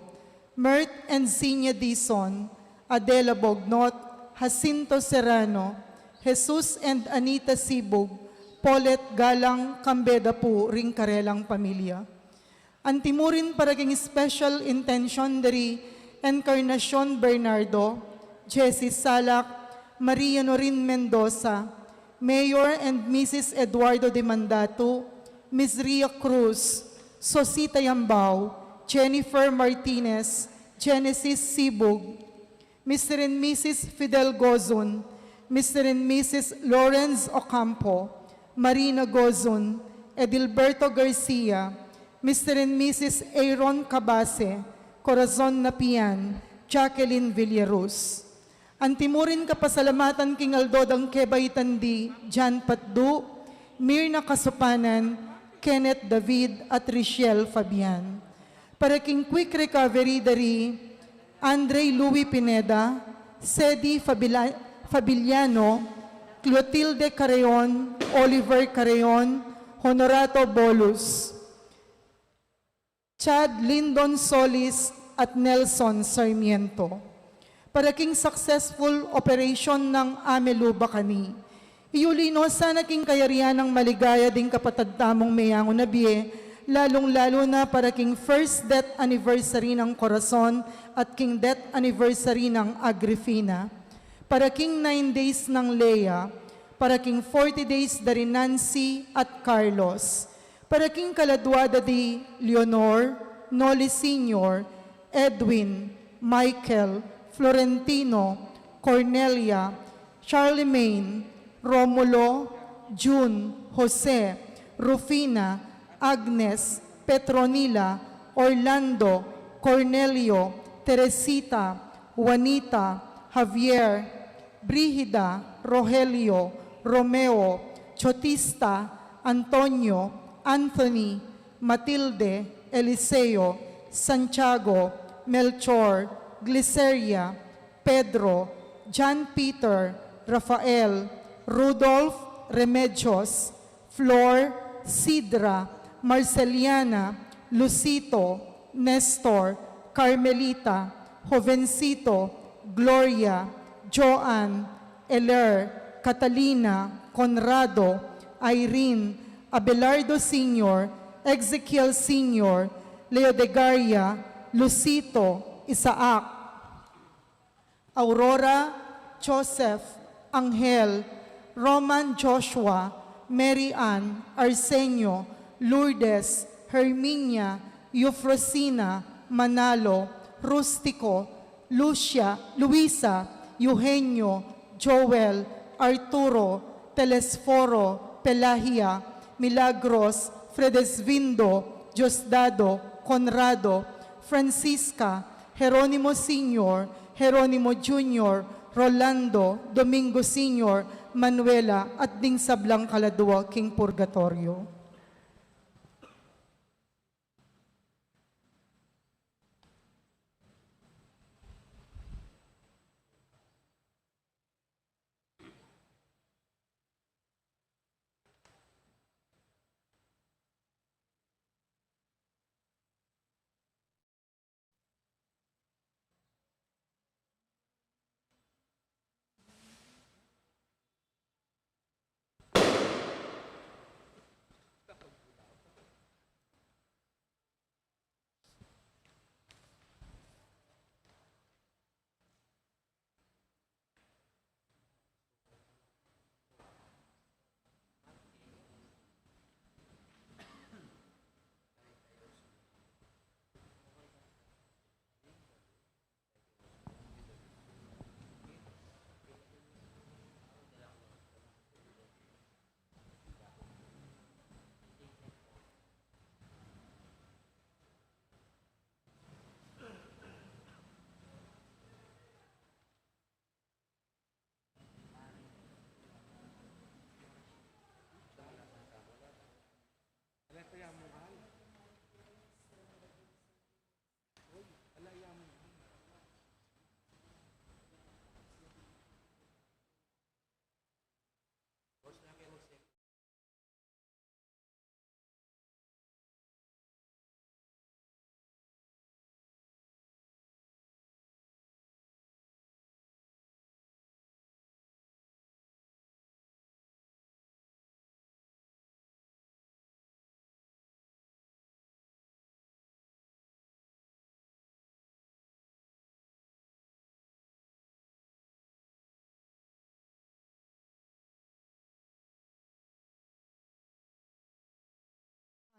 Mert and Zinia Dizon, Adela Bognot, Jacinto Serrano, Jesus and Anita Sibug, Paulette Galang, kambe da pu ring karelang pamilya. Antimurin para king special intention da ri Encarnacion Bernardo, Jessie Salak, Maria Norin Mendoza, Mayor and Missus Eduardo Demandatu, Miss Ria Cruz, Sosita Yambao, Jennifer Martinez, Genesis Sibug, Mister and Missus Fidel Gozun, Mister and Missus Lawrence Ocampo, Marina Gozun, Edilberto Garcia, Mister and Missus Aaron Cabase, Corazon Napian, Jacqueline Villaruz. Antimurin kapasalamatan king aldo dang kebaitan di Jan Patdu, Mirna Kasupanan, Kenneth David, at Richelle Fabian. Para king quick recovery da ri Andre Louis Pineda, Sedi Fabila-, Fabiliano, Clotilde Carreon, Oliver Carreon, Honorato Bolus, Chad Lindon Solis, at Nelson Sarmiento. Para king successful operation nang Amelu Bacani, iyuli no sana king kayarian nang maligaya ding kapatad tamung meyangu na bie, lalung-lalu na para king first death anniversary nang Corazon at king death anniversary nang Agrifina, para king nine days nang Lea, para king forty days da ri Nancy at Carlos, para king kaladua da di Leonor, Noli Senior, Edwin, Michael, Florentino, Cornelia, Charlemagne, Romulo, June, Jose, Rufina, Agnes, Petronila, Orlando, Cornelio, Teresita, Juanita, Javier, Brigida, Rogelio, Romeo, Chotista, Antonio, Anthony, Matilde, Eliseo, Santiago, Melchor, Gliceria, Pedro, John Peter, Rafael, Rudolph, Remedios, Flor, Sidra, Marceliana, Lucito, Nestor, Carmelita, Jovencito, Gloria, Joan, Eler, Catalina, Conrado, Irene, Abelardo Senior, Ezekiel Senior, Leodegaria, Lucito, Isaac, Aurora, Joseph, Angel, Roman, Joshua, Mary Ann, Arsenio, Lourdes, Herminia, Eufrosina, Manalo, Rustico, Lucia, Luisa, Eugenio, Joel, Arturo, Telesforo, Pelagia, Milagros, Fredesvindo, Diosdado, Conrado, Francisca, Jeronimo Senior, Jeronimo Junior, Rolando, Domingo Senior, Manuela, at ding sablang kaladua king purgatorio.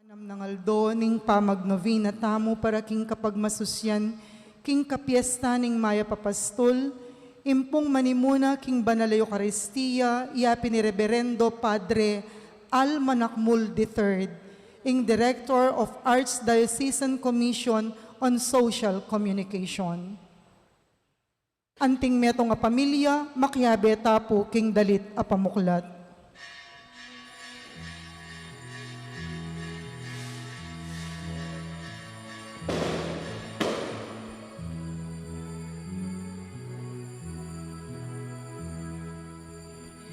Anam nang aldo ning pamagnovena tamu para king kapagmasusyan king kapiesta ning Mayap a Pastul, impung manimuna king Banal a Eukaristia, ya pin i Reberendo Padre Al Manakmul the third, ing Director of Archdiocesan Commission on Social Communication. Anting metung a pamilya, makiabe ta pu king dalit a pamuklat.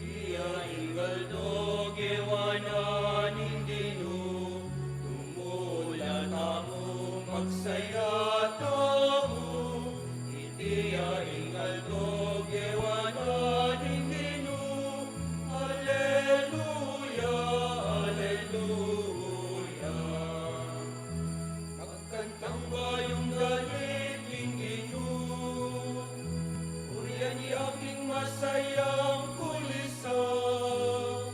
Iya ing aldo gewa na ning Ginu, tumula tamu, magsaya tamu. Iti ya ing aldo gewa na ning Ginu. Aleluya, aleluya. Kantang bayung dalit king Ginu, purian ya king masayang kulisan.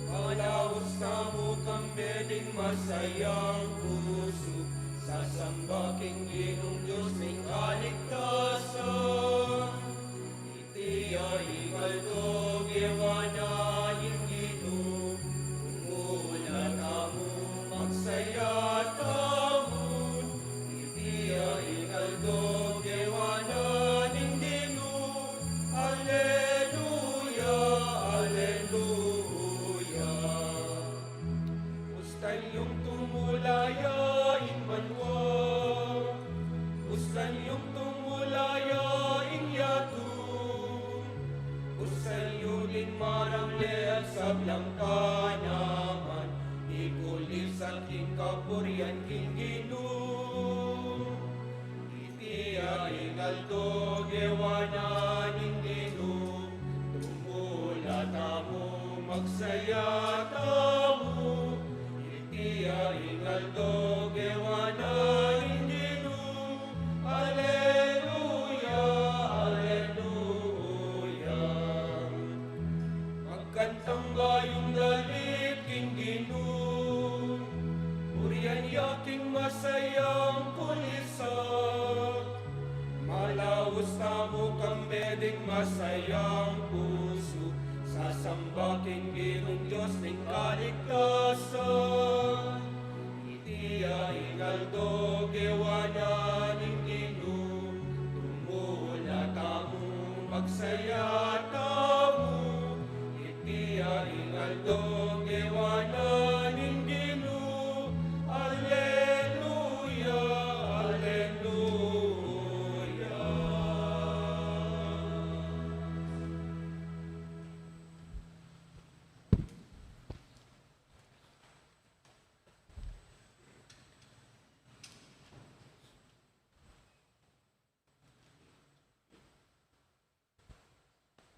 Palaus tamu kambe ding masayang pusu, sasamba king Ginung Dios ning kaligtasan. Iti ya ing aldo gewa na ning Ginu, tumula tamu, magsaya tamu. Iti ya ing aldo gewa na ning Ginu. Aleluya, aleluya. Ustan yung tumula ya ing banua, ustan yung tumula ya ing yatu, ustan yu ding Marang le at sablang panaman, ikulis at king kapurian king Ginu. Iti ya ing aldo gewa na ning Ginu, tumula tamu, magsaya tamu. Iti ya ing aldo gewa na ning Ginu. Aleluya, aleluya. Magkantang gayung dalit king Ginu, purian ya king masayang kulisan. Malaus tamu kambe ding masayang pusu, sasamba king Ginung Dios ning kaligtasan. Iti ya ing aldo gewa na ning Ginu, tumula tamu, magsaya tamu. Iti ya ing aldo gewa na ning Ginu. Aleluya, aleluya.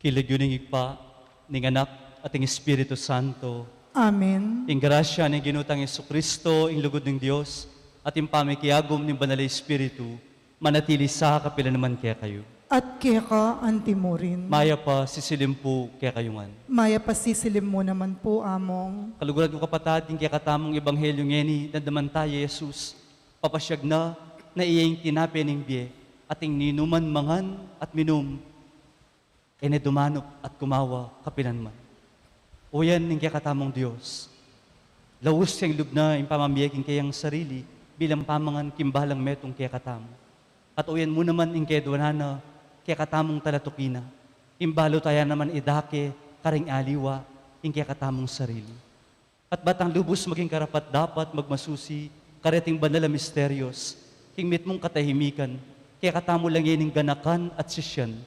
King lagyu ning Ibpa, ning Anak, at ning Espiritu Santo. Amen. Ing grasya ning Ginu tang Jesucristo, ing lugud ning Dios, at ing pamikiagum ning Banal a Espiritu, manatili sa kapilan man kekayu. At keka anti mu rin. Mayap a sisilim pu kekayu ngan. Mayap a sisilim mu naman pu, Among. Kaluguran ku kapatad, ing kekatamung ebanghelyu ngeni, damdaman taya i Jesus, papasiag na, na iya ing tinape ning bie, at ing ninuman mangan at minum, e ne dumanup at kumawa kapilan man. Uyan ning kekatamung Dios, laus yang lub na ing pamamie king keyang sarili bilang pamangan king balang metung kekatamu. At uyan mu naman ing kedwa na na kekatamung talatuki na, ing balu taya naman idake karing aliwa ing kekatamung sarili. At ba tang lubus maging karapat-dapat magmasusi kareting banal a misterios, king mitmung katahimikan, kekatamu la ngening ganakan at sisyan,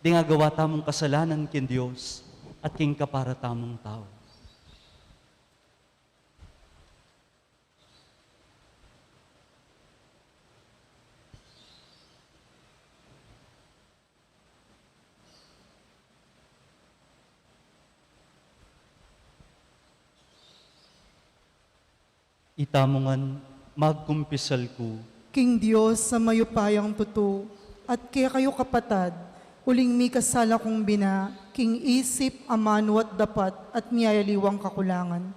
ding agawa tamung kasalanan king Dios at king kapara tamung tau. Itamu ngan, magkumpisal ku king Dios a mayupayang tutu, at kekayu kapatad, uling mikasala kung bina, king isip, amanu at dapat, at miyayaliwang kakulangan.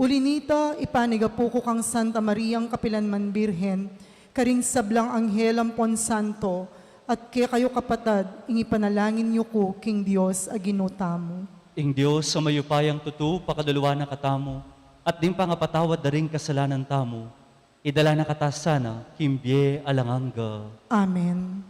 Uli nita, ipanigapu ku kang Santa Mariang kapilan man Birhen, karing sablang anghel ampon santo, at kekayu kapatad, ing ipanalangin yu ku king Dios a Ginu tamu. Ing Dios a mayupayang tutu, pakaluluan na katamu, at ding pangapatawad da ring kasalanan tamu, idala na kata sana king bie alang angga. Amen.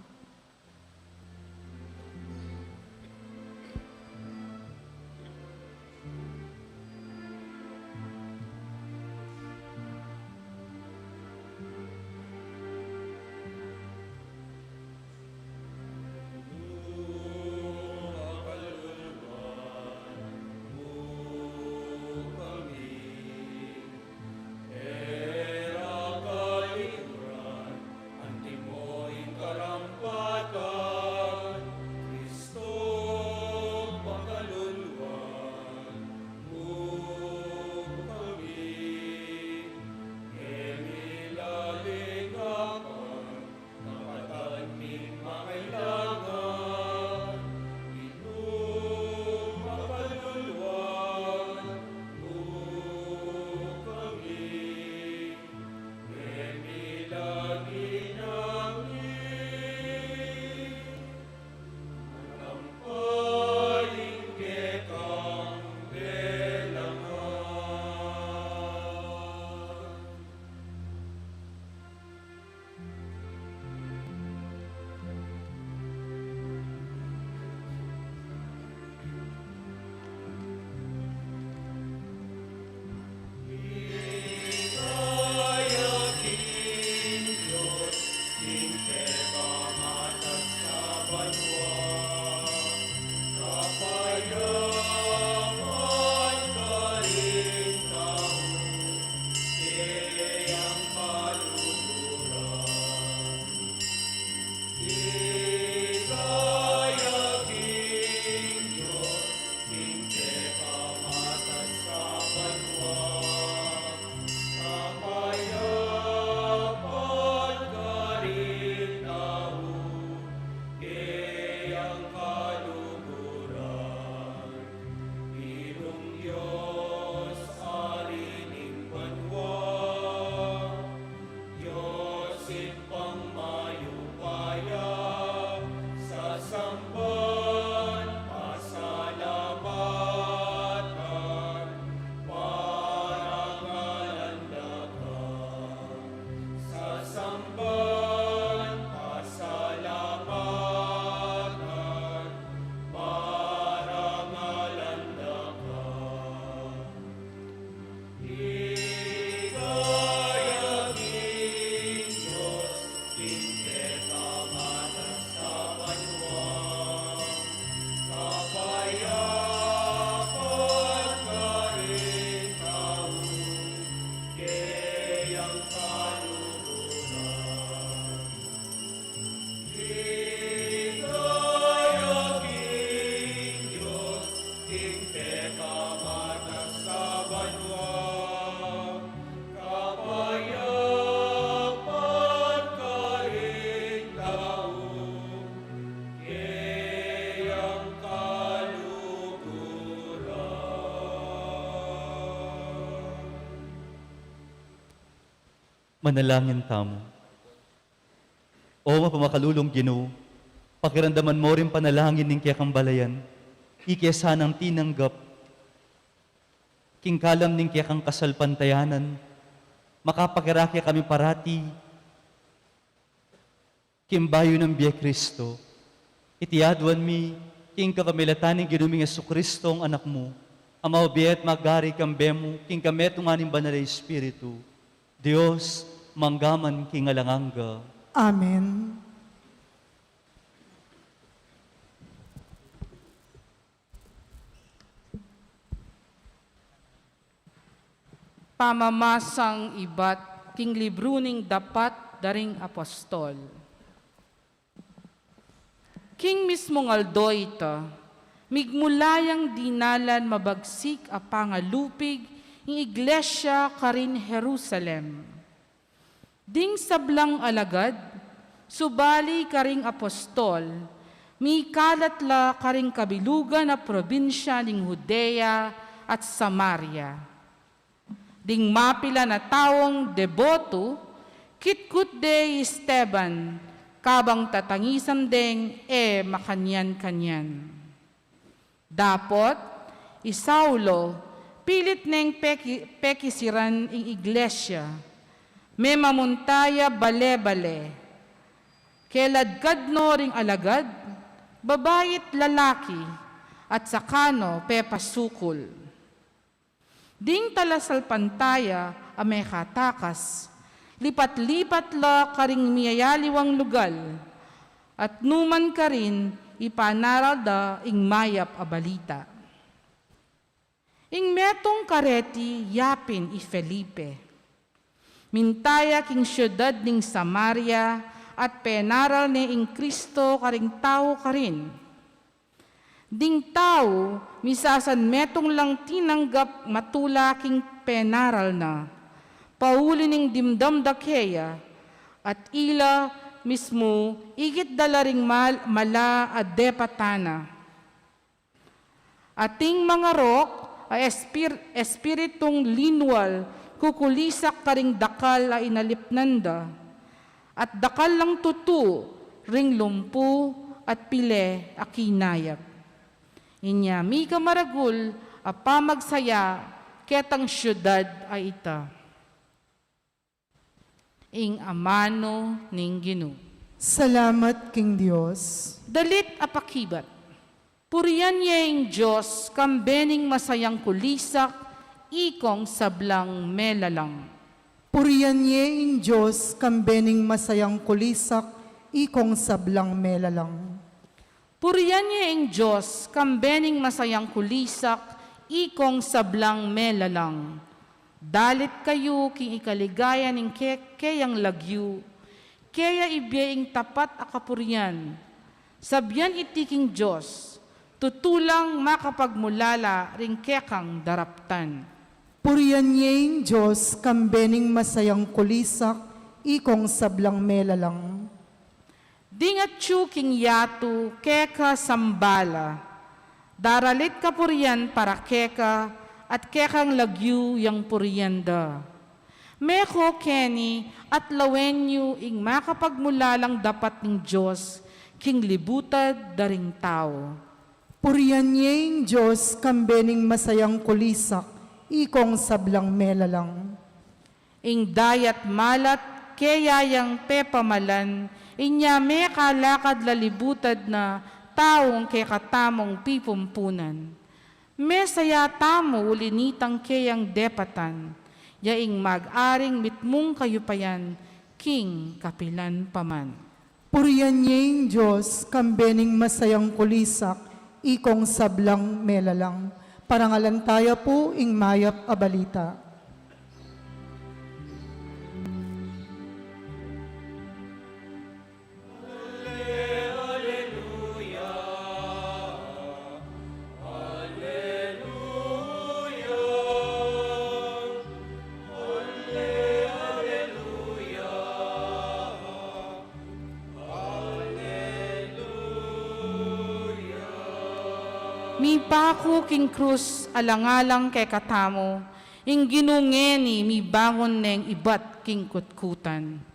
Manalangin tamu. O mapamakalulung Ginu, pakiramdaman mu ring panalangin ning kekang balayan, ike sanang tinanggap king kalam ning kekang kasalpantayanan, makapakirake kami parati king bayu nang bie Kristo. Iti aduan mi king kapamilatan ning Ginu ming Jesucristo, Anak mu, a mabie at magari kambe mu king kametungan ning Banal a Espiritu, Dios, mangga man king alang angga. Amen. Pamamasang ibat king libru ning Dapat da ring Apostol. King mismung aldo ita, migmula yang dinalan mabagsik a pangalupig ing iglesia karin Jerusalem. Ding sablang alagad, subali karing apostol, mikalat la karing kabilugan a probinsya ning Judea at Samaria. Ding mapilan a taung deboto, kitkut de i Esteban, kabang tatangisan deng e makanyan-kanyan. Dapot, i Saulo, pilit neng peki-, pekisiran ing iglesia, memamunta ya bale-bale. Keladkad no ring alagad, babai at lalaki, at saka no pepasukul. Ding talasalpantaya a mekatakas, lipat-lipat la karing miyayaliwang lugal, at numan karin ipanaral da ing mayap a balita. Ing metung kareti yapin i Felipe. Minta ya king siudad ning Samaria at penaral ne ing Kristo karing tau karin. Ding tau, misasan metung lang tinanggap matula king penaral na, pauli ning dimdam da keya, at ila mismu ikit da la ring mal-, mala a depatan na. Ating mangarok a espir-, espiritung linwal kukulisak karing dakal a inalipnan da, at dakal lang tutu ring lumpu at pile a kinayap. Inya mika maragul a pamagsaya ketang siudad a ita. Ing amanu ning Ginu. Salamat king Dios. Dalit a pakibat. Purian ye ing Dios, kambe ning masayang kulisak, ikong sablang melalang. Purian ye ing Dios, kambe ning masayang kulisak, ikong sablang melalang. Purian ye ing Dios, kambe ning masayang kulisak, ikong sablang melalang. Dalit kayu king ikaligaya ning ke-, keyang lagyu, keya ibie ing tapat a kapurian. Sabian iti king Dios, tutu lang makapagmulala ring kekang daraptan. Purian ye ing Dios, kambe ning masayang kulisak, ikong sablang melalang. Ding atyu king yatu keka sambala, daralit kapurian para keka, at kekang lagyu yang purian da. Meko keni at lawen yu ing makapagmulalang dapat ning Dios king libutad da ring tau. Purian ye ing Dios, kambe ning masayang kulisak, ikong sablang melalang. Ing dayat malat keya yang pepamalan, inya mekalakad la libutad na taung kekatamung pipumpunan. Mesaya tamu uli nitang keyang depatan, ya ing mag-aring mitmung kayupayan king kapilan pa man. Purian ye ing Dios, kambe ning masayang kulisak, ikong sablang melalang. Parangalan taya pu ing mayap a balita. Mipaku king krus alang-alang kekatamu, Ing Ginu ngeni mibangun neng ibat king kutkutan.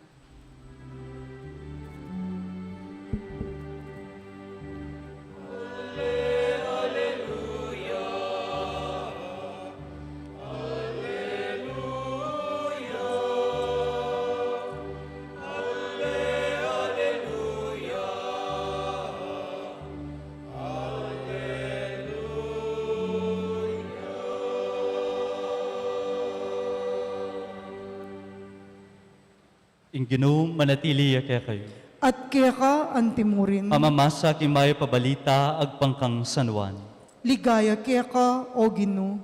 Ing Ginu manatili ya kekayu. At keka antimurin. Pamamasa king mayap a balita agpang kang San Juan. Ligaya keka, O Ginu.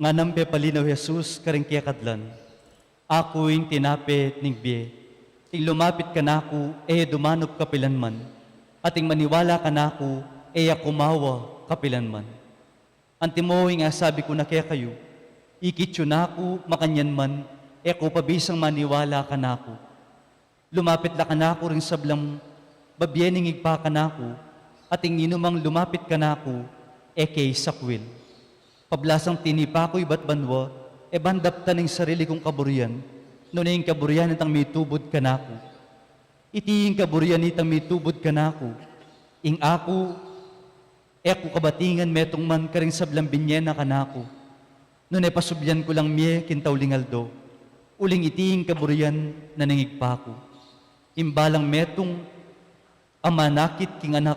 Nganang pepalinaw Jesus karing kekadlan, "Aku ing tinape ning bie. Ing lumapit kanaku, e dumanup kapilanman, at ing maniwala kanaku, e ya kumawa kapilanman. Antimo ing asabi ku na kekayu, ikit yu naku, makanyan man, e ku pa bisang maniwala kanaku. Lumapit la kanaku ring sablang babie ning Ibpa kanaku, at ing ninumang lumapit kanaku, e ke isakwil. Pablasang tinipa ku ibat banua, e ban daptan ing sarili kung kaburian, nune ing kaburian nitang mitubud kanaku. Iti ing kaburian nitang mitubud kanaku, ing aku, e ku kabatingan metung man karing sablang binie na kanaku, nune pasublian ku lang mie king tauling aldo. Uling iti ing kaburian na ning Ibpa ku, ing balang metung a manakit king Anak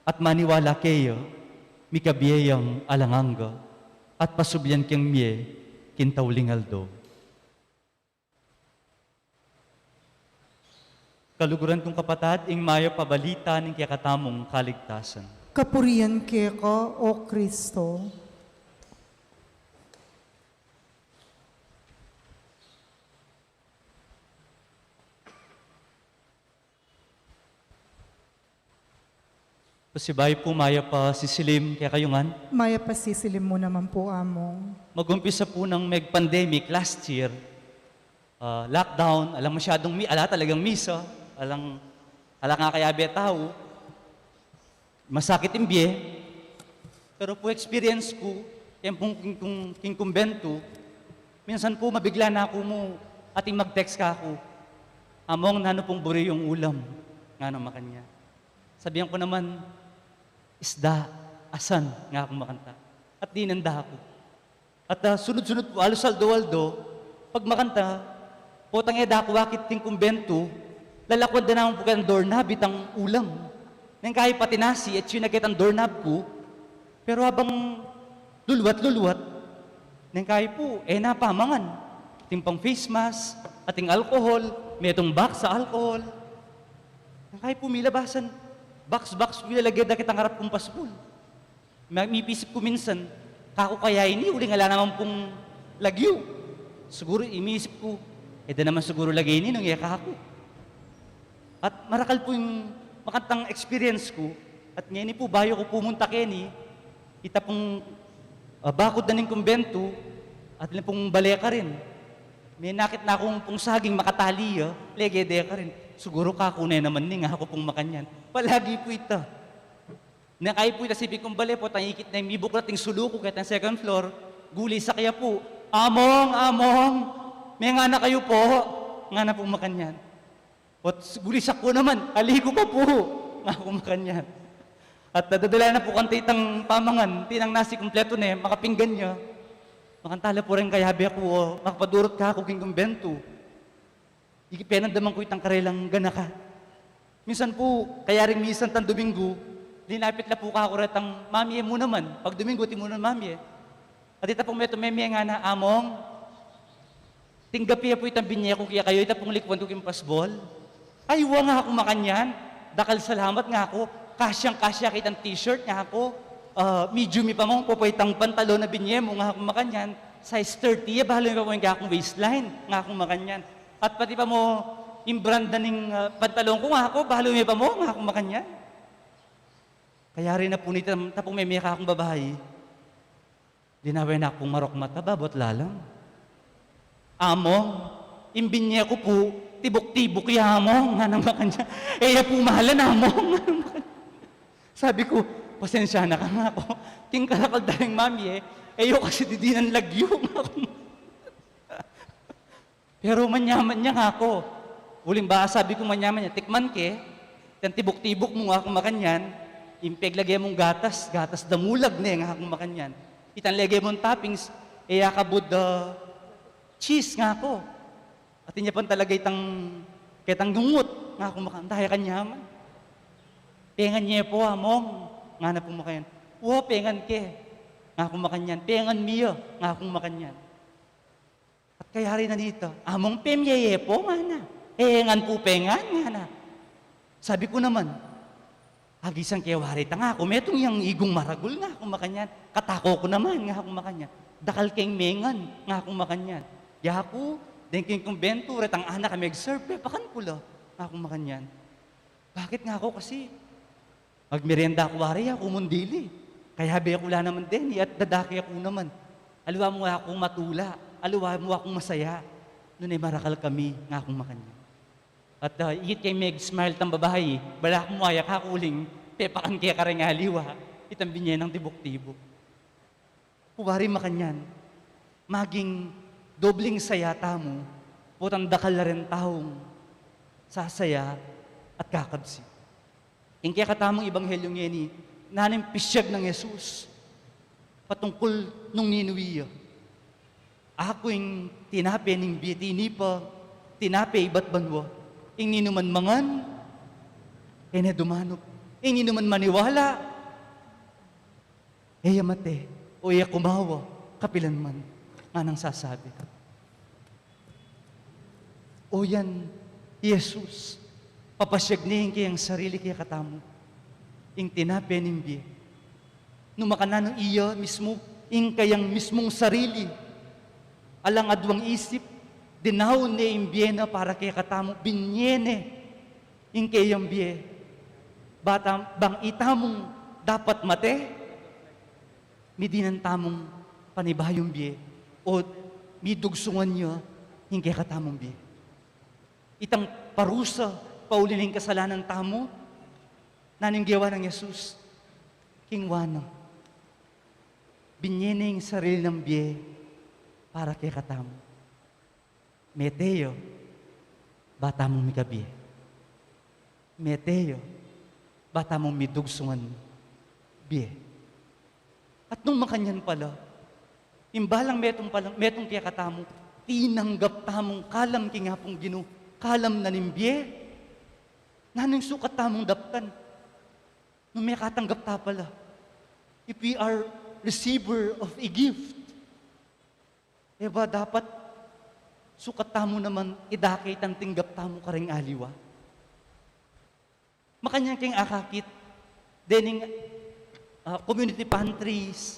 at maniwala keya, mikabie yang alang angga, at pasublian keng mie king tauling aldo." Kaluguran kung kapatad, ing mayap a balita ning kekatamung kaligtasan. Kapurian keka, O Kristo. Pasibayu pu, mayap a sisilim kekayu ngan. Mayap a sisilim mu naman po, Among. Mag-umpisa pu nang meg-pandemic last year, ah, lockdown, alang masyadung mi-, ala talagang misa, alang, ala nga kayabe tau, masakit ing bie. Pero pu experience ku, keng pung king, king, king kumbentu, minsan pu mabigla na ku mu, ating mag-text kaku, "Among, nanu pung buri yung ulam?" Ngana makanyan. Sabian ku naman, "Isda, asan?" ngaku makanta. At dinan da ku. At, ah, sunod-sunod pu, alos aldo-aldo, pagmakanta, potang e da ku akit king kumbentu, lalakwan da naman pu ketang doorknob itang ulam. Neng kayi pati nasi, e ku na ketang doorknob ku, pero abang luluat-luluat, neng kayi pu, e na pamangan. Ating pang face mask, ating alcohol, metung box a alcohol. Neng kayi pu milabasan, box-box pu ilalage da ketang arap kung pasbul. Ma-, mipisip ku minsan, kaku kaya ini, uling ala naman pung lagyu. Siguru, imiisip ku, e da naman siguru lage ini nung e kaku. At marakal pu ing makantang experience ku, at ngeni pu, bayu ku pumunta keni, ita pung, ah, bakud na ning kumbentu, at ita pung bale karin. Menakit na kung pung saging makatali ya, lege de karin. Siguru kaku ne naman ini, ngaku pung makanyan. Palagi pu ita. Neng kayi pu ita siping kung bale, potang ikit na ing mibuklat ing sulu ku ketang second floor, gulisak ya pu, "Among, Among, mengana kayu pu?" ngana pung makanyan. Ot gulisak ku naman, "Ali ku pa pu," ngaku makanyan. At dadala na pu kanita itang pamangan, atin nang nasi kumpletu ne, makapinggan ya. Makanta la pu reng kayabe ku, o, makapadurut kaku king kumbentu. Iki penandaman ku itang karelang ganaka. Minsan pu, kayaring misa tang Domingo, linapit la pu kaku retang mamie mu naman. Pag Domingo, timunan mamie. At ita pung metung memie ngana, "Among, tinggapi ya pu itang binie ku kekayu, ita pung likwan ku king pasbul." "Ay wa," ngaku makanyan, "dakal salamat," ngaku, "kasyang-kasya kitang t-shirt," ngaku, "ah, medium i pa mu, popo itang pantalon a binie mu," ngaku makanyan, "size thirty ya, balu mi pa mu ing kakung waistline," ngaku makanyan. "At pati pa mu ing brand na ning, ah, pantalon ku," ngaku, "balu mi pa mu," ngaku makanyan. Kayari na pu nita, tapung meme kung babai, linawen na kung marok mata, babot lalam. "Among, ing binye ku pu, tibuk-tibuk ya, Among," nganang makanyan. "E ya pu mahalan, Among," nganang makanyan. Sabi ku, "Pasensya na ka," ngaku. "King karakal da ring mamye, e yu kasi didinan lagyu," ngaku. "Pero manyaman ya," ngaku. Uling ba, sabi ku, "Manyaman ya, tikman ke. Itang tibuk-tibuk mu," ngaku makanyan, "ing peglage mung gatas, gatas damulag ne," ngaku makanyan. "Itang lage mung toppings, e ya kabud, ah, cheese," ngaku. "Atin ya pang talaga itang ketang ngungut," ngaku makanyan. Daya kanyaman. "Pengan ye pu, Among," ngana pu makanyan. "Wa, pengan ke," ngaku makanyan. "Pengan mi ya," ngaku makanyan. At kayari na nita, "Among, pemye ye pu," ngana. "E ngan pu pengan," ngana. Sabi ku naman, "Agisan ke wari ta," ngaku, "metung yang igung maragul," ngaku makanyan. "Katako ku naman," ngaku makanyan. "Dakal keng mengan," ngaku makanyan. "Yaku, deng keng kumbentu, retang anak a megserve, pepakan ku la," ngaku makanyan. "Bakit?" ngaku, "Kasi magmerienda ku wari, aku mung dili. Kayabe ku la naman deni at dadake ku naman. Aliwa mu akung matula, aliwa mu akung masaya. Nune marakal kami," ngaku makanyan. At, ah, ikit keng meg-smile tang babai, "Balak mu aya kakuling pepakan ke kareng aliwa itang binye nang tibuk-tibuk." Pu wari makanyan, maging dobling saya tamu, potang dakal la ring taung sasaya at kakabsi. Ing kekatamung ebanghelyo ngeni, nanu ing pisyag nang Jesus patungkul nung ninuwi ya? "Aku ing tinape ning bie, tinipa, tinape ibat banua. Ing ninuman mangan, e ne dumanup. Ing ninuman maniwala, e ya mate, o e ya kumawa kapilanman," nganang sasabi. O yan, i Jesus, papasyag ne ing kayang sarili kekatamu, ing tinape ning bie. Nung makananu iya mismu, ing kayang mismung sarili, alang aduang isip, dinaun ne ing bie na para kekatamu, binye ne ing kayang bie. Bata bang itamung dapat mate, midinan tamung panibayung bie, o midugsungan ya ing kekatamung bie. Itang parusa pauli ning kasalanan tamu, nanu ing gewa nang Jesus? Kingwa na. Binye ne ing sarili nang bie para kekatamu. Mete ya, ba tamung mikabie. Mete ya, ba tamung midugsungan bie. At nung makanyan pala, ing balang metung pala, metung kekatamu, tinanggap tamung kalam king Apung Ginu, kalam na ning bie. Nanu ing sukat tamung daptan nung mekatanggap ta pala? If we are receiver of a gift, e ba dapat sukat tamu naman idake itang tinggap tamu kareng aliwa? Makanyan keng akakit dening, ah, community pantries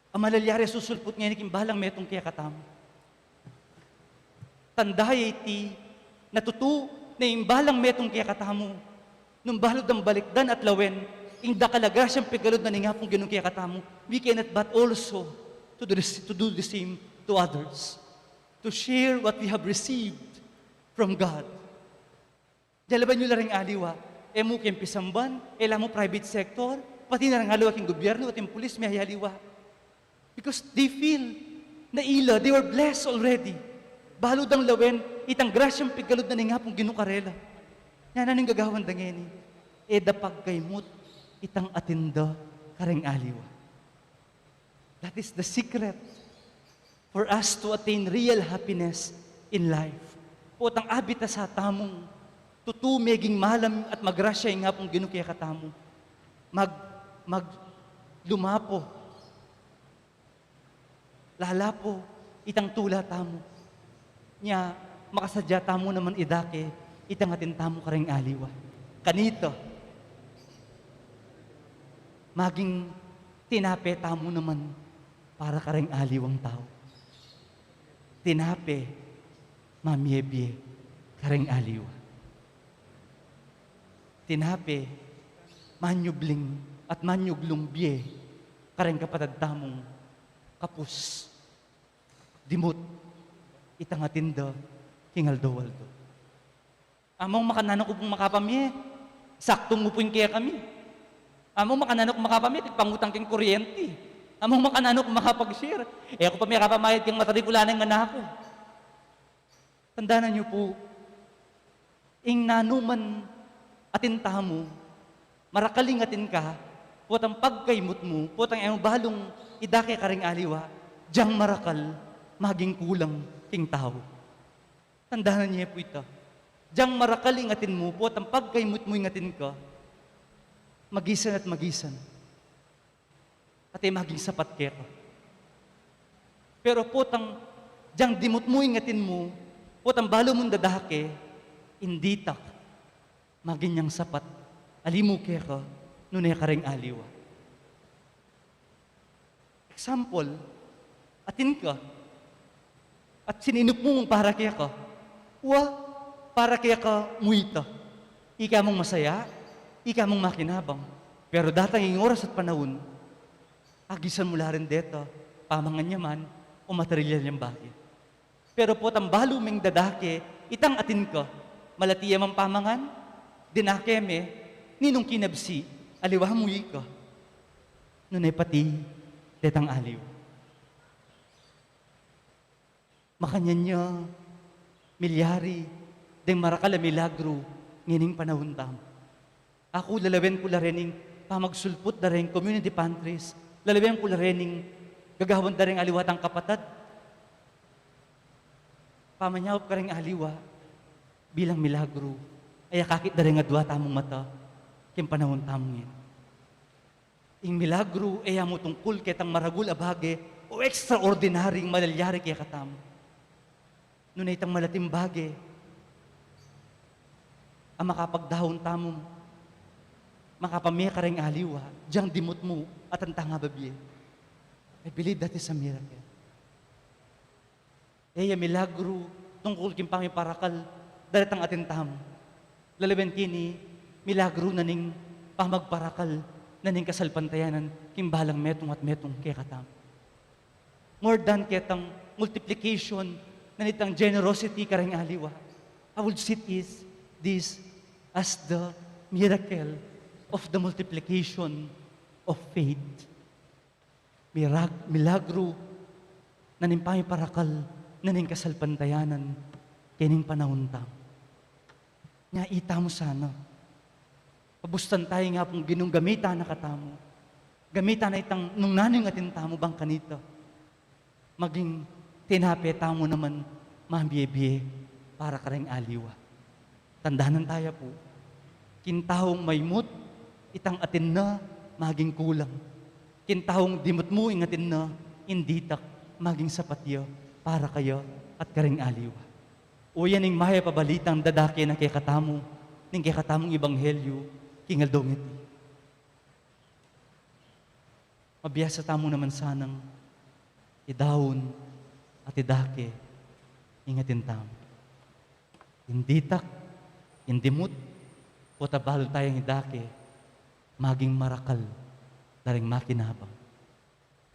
a malalyari a susulput ngeni king balang metung kekatamu. Tanda ya iti na tutu, na ing balang metung kekatamu, nung balu dang balikdan at lawen ing dakal a grasyang pigalud na ning Apung Ginu kekatamu, we cannot but also to do this, to do the same to others, to share what we have received from God. Jalaban yu la ring aliwa, e mu keng pisamban, e la mu private sector, pati na ring aliwa keng gubyernu at ing pulis, miyayaliwa. Because they feel na ila, they were blessed already. Balu dang lawen itang grasyang pigalud na ning Apung Ginu karela. Nya nanu ing gagawan da ngeni? E da pagkaimut itang atin da kareng aliwa. That is the secret for us to attain real happiness in life. Potang abit a sa tamung tutu meging malam at magrasya ing Apung Ginu kekatamu, mag, mag, lumapo, lalapo itang tula tamu. Nya, makasadya tamu naman idake itang atin tamu kareng aliwa. Kanita, maging tinape tamu naman para kareng aliwang tau. Tinape mamie bie kareng aliwa. Tinape manyubling at manyuglung bie kareng kapatad tamung kapus, dimut, itang atin da king aldo-aldo. Among makananu ku pung makapamie, saktu mu pu ing kekami. Among makananu ku makapamie, tigpangutang keng kuryenti. Among makananu ku makapag-share, e ku pa makapamayad keng matrikula ning anak ku. Tandanan yu pu, ing nanu man atin tamu, marakal ing atin ka, potang pagkaimut mu, potang e mu balung idake kareng aliwa, dyang marakal maging kulang king tau. Tandanan ye pu ita. Dyang marakal ing atin mu, potang pagkaimut mu ing atin ka, magisan at magisan. At e maging sapat keka. Pero potang dyang dimut mu ing atin mu, potang balu mung dadake, ing ditak, maging yang sapat, ali mu keka, nune kareng aliwa. Example, atin ka, at sininup mu para keka. Wa, para keka mu ita. Ika mung masaya, ika mung makinabang. Pero datang ing oras at panaun, agisan mu la rin deta, pamangan ya man, o material yang bage. Pero potang balu meng dadake, itang atin ka, malati ya mang pamangan, dinake me, ninung kinabsi, aliwa mu ika. Nune pati detang aliwa. Makanyan ya milyari deng marakal a milagru ngening panaun tamu. Aku, lalawen ku la rening pamagsulput da reng community pantries, lalawen ku la rening gagawan da reng aliwa tang kapatad. Pamanyaup kareng aliwa bilang milagru a akakit da reng adua tamung mata keng panaun tamu ngeni. Ing milagru e ya mu tungkul ketang maragul a bage o extraordinaryong malalyari kekatamu. Nune itang malating bage a makapagdaun tamu, makapamie kareng aliwa, dyang dimut mu at antang ababie. I believe that is a miracle. E ya milagru tungkul king pamiparakal da retang atin tamu. Lalawen keni, milagru na ning pamagparakal na ning kasalpantayanan king balang metung at metung kekatamu. More than ketang multiplication na nitang generosity kareng aliwa. I would see it is this as the miracle of the multiplication of faith. Mirag-, milagru na ning pamiparakal na ning kasalpantayanan kening panaun tamu. Nya itamu sana, pabustan taya ing Apung Ginung gamitan na katamu. Gamitan na itang nung nanu ing atin tamu bang kanita maging tinape tamu naman mabie-bie para kareng aliwa. Tandanan taya pu, king taung maimut, itang atin na maging kulang. King taung dimut mu ing atin na, ing ditak, maging sapat ya para kaya at kareng aliwa. Uya ning mayap a balitang dadake na kekatamu ning kekatamung ebanghelyu king aldo ngiti. Mabiasa tamu naman sanang idaun at idake ing atin tamu. Ing ditak, ing dimut, o tabalu tayang idake, maging marakal da ring makinabang.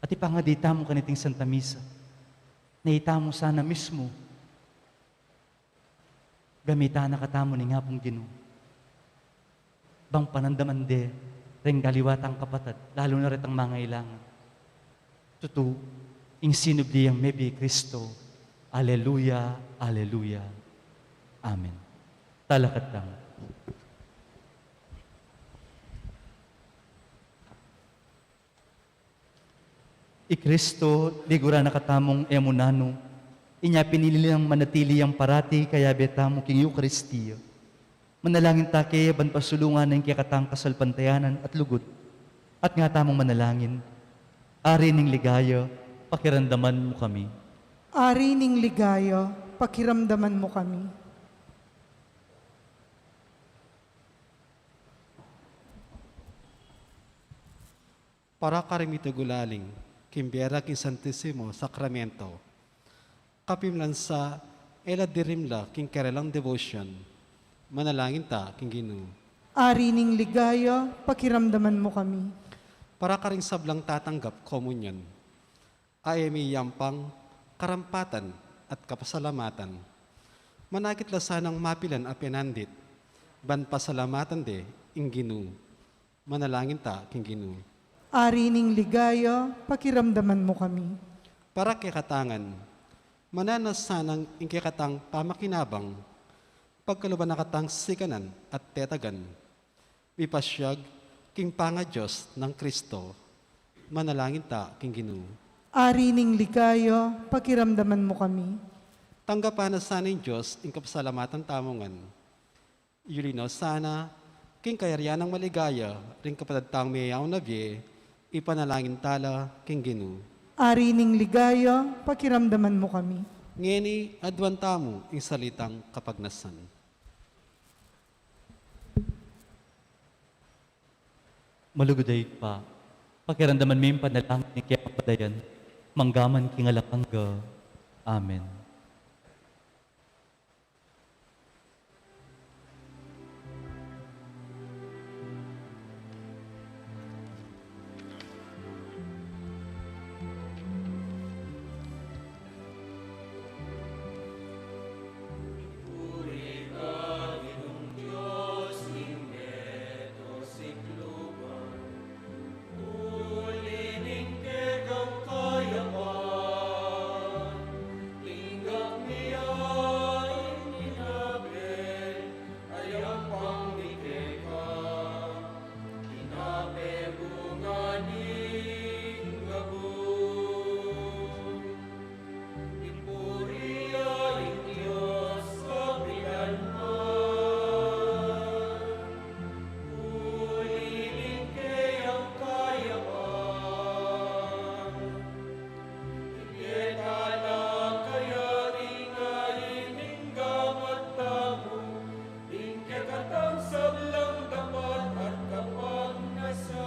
At ipangadi tamu kaniting Santa Misa, na itamu sana mismu gamitan na katamu ning Apung Ginu bang panandaman de reng kaliwa tang kapatad, lalu na retang mangailangan. Tutu, ing sinubli yang mebie Kristo. Aleluya, aleluya. Amen. Talakad tamu. I Kristo, liguran na katamung e mu nanu, inya pinili nang manatili yang parati kayabe tamu king Eukaristia. Manalangin ta kaya ban pasulungan na ing kekatang kasalpantayanan at lugud. At nga tamung manalangin, Ari ning ligaya, pakiramdaman mu kami. Ari ning ligaya, pakiramdaman mu kami. Para karing mitugulaling, king bie ra king Santisimo Sakramento. Kapimlan sa, e la dirimla king kerelang devotion. Manalangin ta king Ginu. Ari ning ligaya, pakiramdaman mu kami. Para karing sablang tatanggap komunyon, a e mi yampang karampatan at kapasalamatan, manakit la sanang mapilan a penandit, ban pasalamatan de ing Ginu. Manalangin ta king Ginu. Ari ning ligaya, pakiramdaman mu kami. Para kekatang ngan, mananu na sanang ing kekatang pamakinabang, pagkaluban na katang sikanan at tetagan, mipasyag king pangaDios nang Kristo. Manalangin ta king Ginu. Ari ning ligaya, pakiramdaman mu kami. Tanggapan na sana ning Dios ing kapasalamatan tamu ngan. Yuli no sana king kayarian nang maligaya ring kapatad tang meyayaun a bie, ipanalangin ta la king Ginu. Ari ning ligaya, pakiramdaman mu kami. Ngeni, aduan tamu ing salitang kapagnasan. Malugud a Ibpa, pakiramdaman mi ing panalangin ning kekang pamadayan, mangga man king alang angga. Amen. Uli ning kekang kayapan, tinggap mi ya ing tinape a yampang mi keka, tinape bunga ning gabus. Ipuri ya ing Dios kapilanman. Uli ning keyang kayapan, ibie tala kaya ring ain ning gamat tamu, ing kekatang sablang dapat at kapagnasan.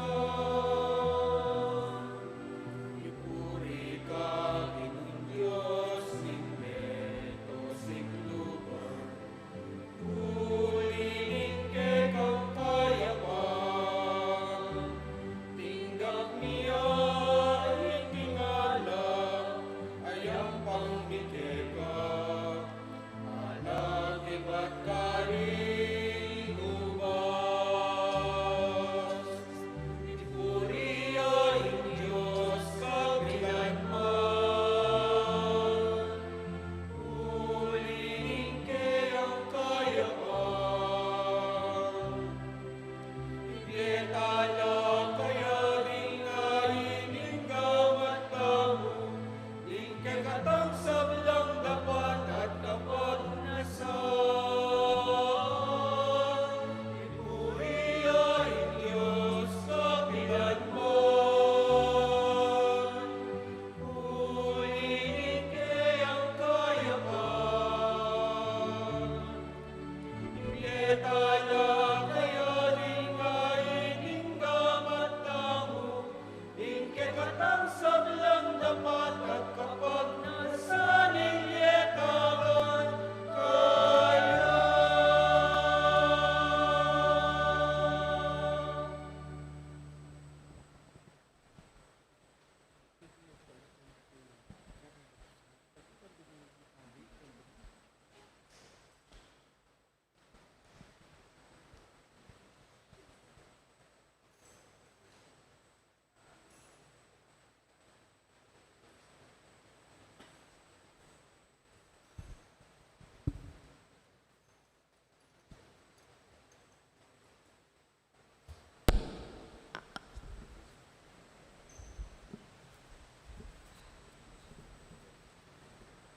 Ipuri ka, Ginung Dios ning meto king lupang. Uli ning kekang kayapan, tinggap mi ya ing alak a yampang mi keka, alak ibat karing ubas. Ipuri ya ing Dios kapilanman. Uli ning keyang kayapan, ibie tala kaya ring ain ning gamat tamu, ing kekatang sablang dapat at kapagnasan. Ipuri ya ing Dios kapilanman. Uli ning keyang kayapan, ibie tala kaya ring ain ning gamat tamu, ing kekatang sablang dapat at kapagnasan, ing yetaban kaya.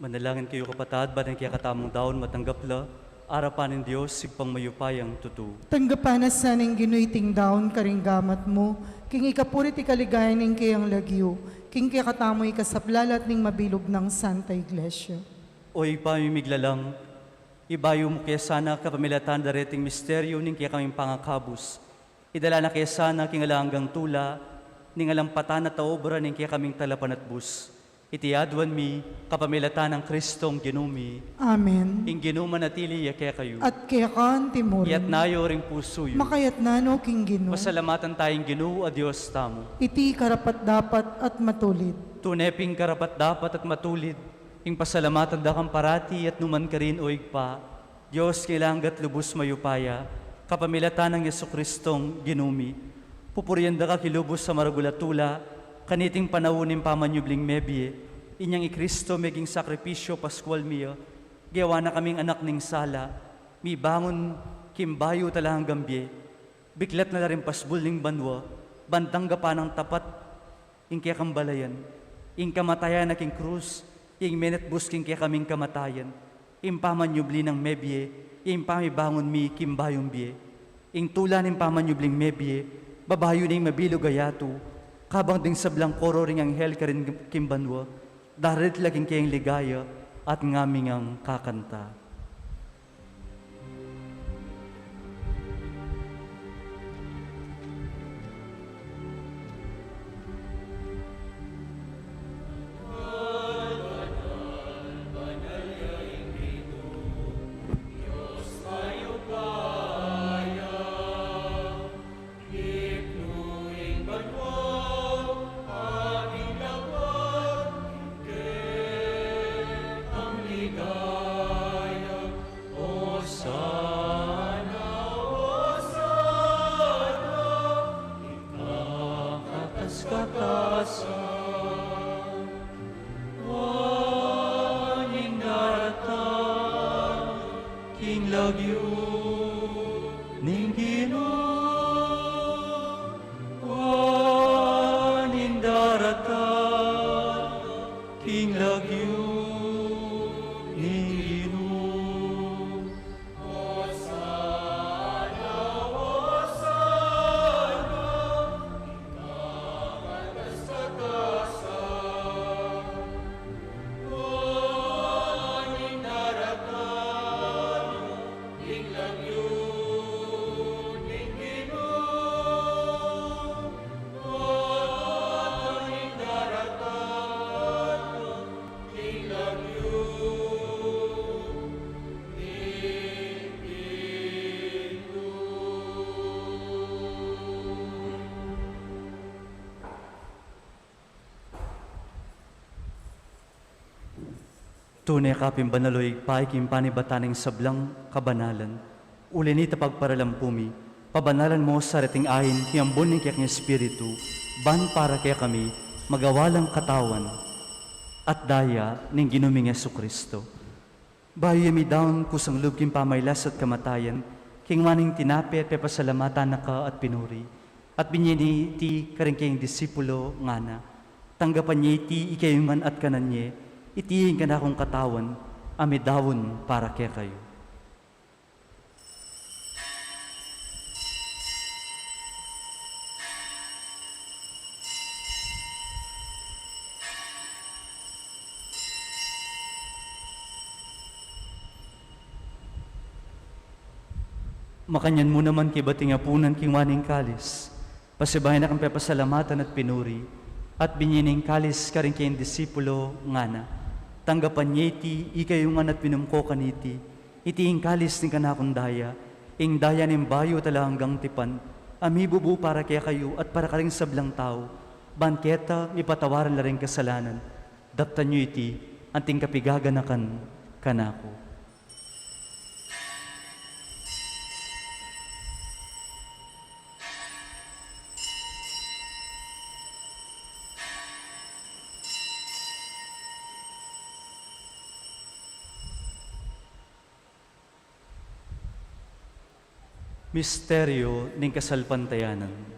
Manalangin kayu, kapatad, ban ing kekatamung daun matanggap la arapan ning Dios, Ibpang mayupayang tutu. Tanggapan na sa ning Ginu iting daun karing gamat mu, king ikapuri't ikaligayan ning keyang lagyu, king kekatamu ikasaplalat ning mabilug nang Santa Iglesia. O Ibpa mi miglalang, ibayu mu ke sana kapamilatan dareting misteryu ning kekaming pangakabus. Idala na ke sana king alang anggang tula ning alampatan at aobra ning kekaming talapanatbus. Iti aduan mi kapamilatan nang Kristong Ginu mi. Amen. Ing Ginu manatili ya kekayu. At keka antimurin. Iyatas yu ring pusu yu. Makayatas no king Ginu. Pasalamatan taya ing Ginu a Dios tamu. Iti karapat-dapat at matulid. Tune pin karapat-dapat at matulid ing pasalamatan da kang parati at nukarin man, O Ibpa, Dios king alang angga at lubus mayupaya, kapamilatan nang Jesucristong Ginu mi. Pupurian da ka king lubus a maragul a tula, kaniting panaun ning pamanyubling mebie, inyang i Cristo meging sakripisyo paskual mi ya, gewa na kaming anak ning sala, mibangun king bayu at alang anggang bie, biklat na la ring pasbul ning banua, ban tanggapan nang tapat ing kekang balayan, ing kamatayan na king krus, ing menatbus king kekaming kamatayan, ing pamanyubli nang mebie, ing pamibangun mi king bayung bie. Ing tula ning pamanyubling mebie, babayu ning mabilug a yatu, kabang ding sablang koro ring anghel karin king banua, daralit la king keyang ligaya, at ngaming kakanta. Hosana, hosana, ika katas-katasan. Wa ning daratang king lagyu ning Ginu. Wa ning daratang king lagyu ning Ginu. Hosana, hosana, ika katas-katasan. Wa ning daratang king lagyu ning Ginu. Wa ning daratang king lagyu ning Ginu. Tune ka pin banal, o Ibpa, king panibatan ning sablang kabanalan. Uli na nita pagparalampu mi, pabanalan mo sa reting ain king ambun ning kekang Espiritu, ban para kekami magawa lang katawan at daya ning Ginu ming Jesucristo. Bayu ya midaun kusang lub king pamailas at kamatayan, kingwa ne ing tinape at pepasalamatan na ka at pinuri, at binie ne iti karing kayang disipulo, ngana: Tanggapan ye iti ikayu ngan at kanan ye, iti ing kanakung katawan a midaun para kekayu. Makanyan mu naman, kaybat ing apunan, kingwa ne ing kalis, pasibayu na kang pepasalamatan at pinuri, at binie ne ing kalis karing kayang disipulo, ngana: Tanggapan ye iti ikayu ngan at minum ko kaniti, iti ing kalis ning kanakung daya, ing daya ning bayu at alang anggang tipan, a mibubu para kekayu at para karing sablang tau, ban keta mipatawaran la ring kasalanan. Daptan yu iti anting kapigaganakan kanaku. Misteryo ning kasalpantayanan.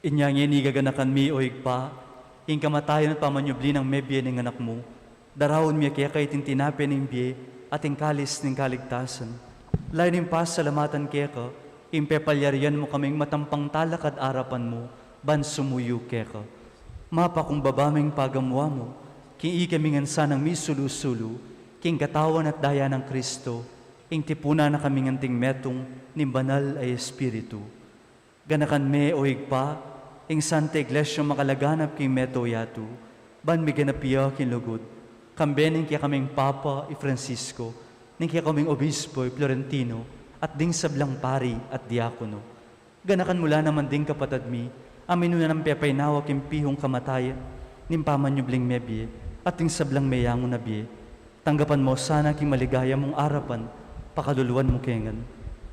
Inya ngeni gaganakan mi, o Ibpa, ing kamatayan at pamanyubli nang mebie ning Anak mu, daraun mi keka iting tinape ning bie at ing kalis ning kaligtasan. Layun ming pasalamatan keka ing pepalyarian mu kaming matampang talakad arapan mu ban sumuyu keka. Mapakumbaba ming pagamuan mu king ikami ngan sanang misulu-sulu king katawan at daya nang Kristo, ing tipunan na kaming anting metung ning Banal a Espiritu. Ganakan me, o Ibpa, ing Santa Iglesia makalaganap king mabilug a yatu, ban miganap ya king lugud, kambe ning kekaming Papa i Francisco, ning kekaming Obispo i Florentino, at ding sablang pari at diakono. Ganakan mu la naman ding kapatad mi a minuna nang pepainawa king pihung kamatayan ning pamanyubling mebie, at ding sablang meyangu na bie. Tanggapan mu la sana king maligaya mung arapan, pakaluluan mu kami ngan.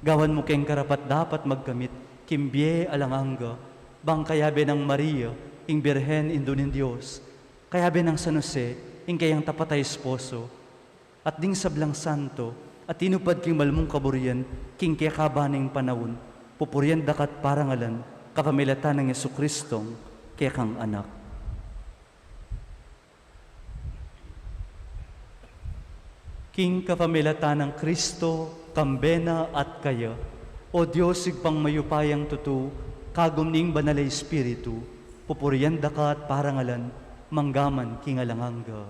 Gawan mu kaming karapat-dapat magkamit king bie alang angga, bang kayabe nang Maria, ing Birhen, Indu ning Dios, kayabe nang San Jose, ing kayang tapat a esposo, at ding sablang santo a tinupad king mal mung kaburian king kekaban ning panaun, pupurian da ka at parangalan kapamilatan nang Jesucristong kekang Anak. King kapamilatan nang Kristo, kambe na at kaya, o Dios Ibpang mayupayang tutu, kagum ning Banal a Espiritu, pupurian da ka at parangalan, mangga man king alang angga.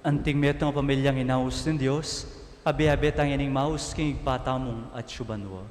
Anting metung a pamilyang inaus ning Dios, abe-abe tang ining maus king Ibpa tamung atsu banua.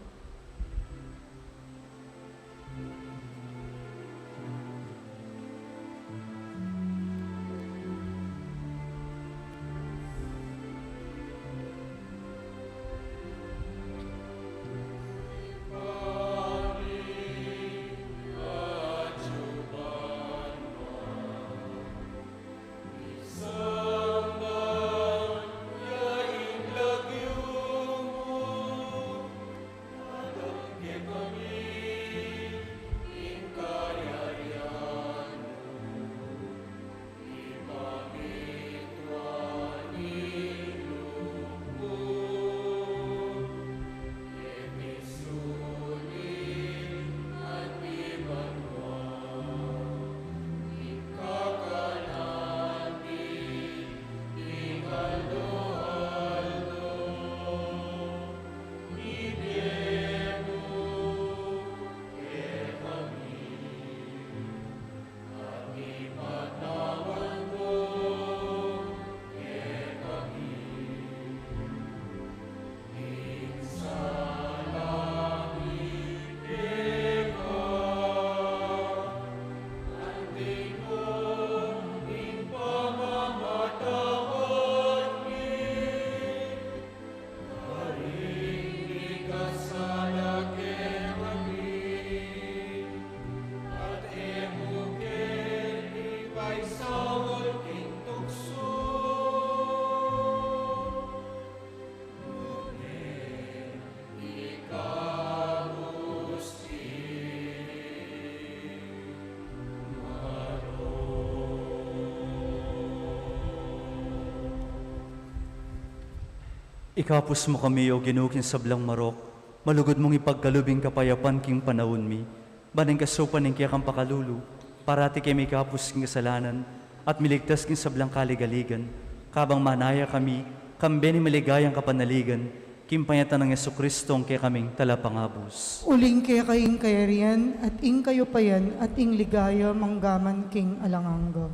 Ikabus mu kami, O Ginu, king sablang marok, malugud mung ipagkalub ing kapayapan king panaun mi, ban king kasaupan ning kekang pakalulu, parati kami ikabus king kasalanan, at miligtas king sablang kaligaligan, kabang manaya kami, kambe ning maligayang kapanaligan, king panyatang nang Jesucristo, ing kekaming Talapangabus. Uling keka ing kayarian, at ing kayupayan, at ing ligaya, mangga man king alang angga.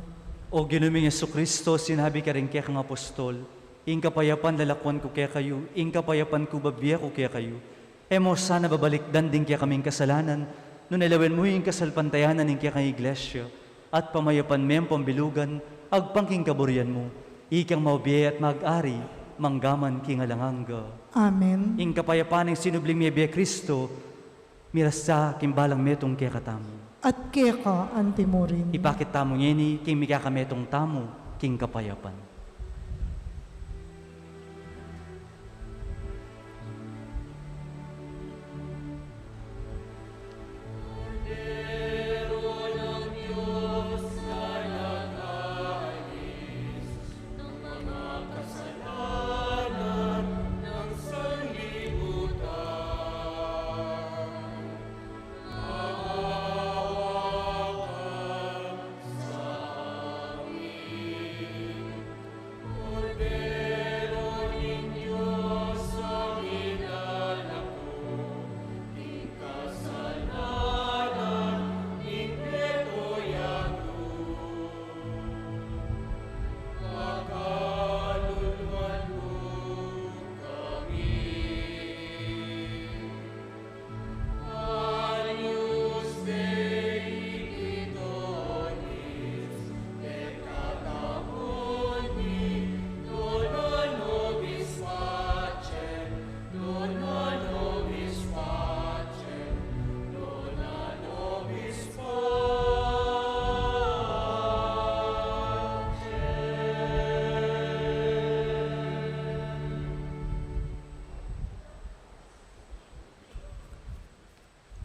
O Ginu ming Jesucristo, sinabi mu karing kekang apostol, ing kapayapan lalakwan ku kekayu, ing kapayapan ku bibie ku kekayu. E mu sana babalikdan ding kekaming kasalanan, nune lawen mu ing kasalpantayanan ning kekang Iglesia, At pamayapan me ing pambilugan, agpang king kaburian mu, ikang mabie at mag-ari, mangga man king alang angga. Amen. Ing kapayapan ning sinubling mebie Kristo, mirasa king balang metung kekatamu. At keka anti mu rin. Ipakit tamu ngeni king mikakametung tamu king kapayapan.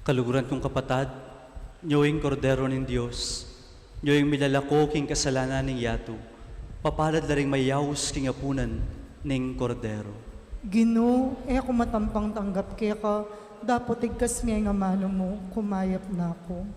Kaluguran kung kapatad, nyo ing Kordero ning Dios, nyo ing milalako king kasalanan ning yatu, mapalad la ring mayaus king apunan ning Kordero. Ginu, e ku matampang tanggap keka, dapot igkas me ing amanu mu, kumayap na ku.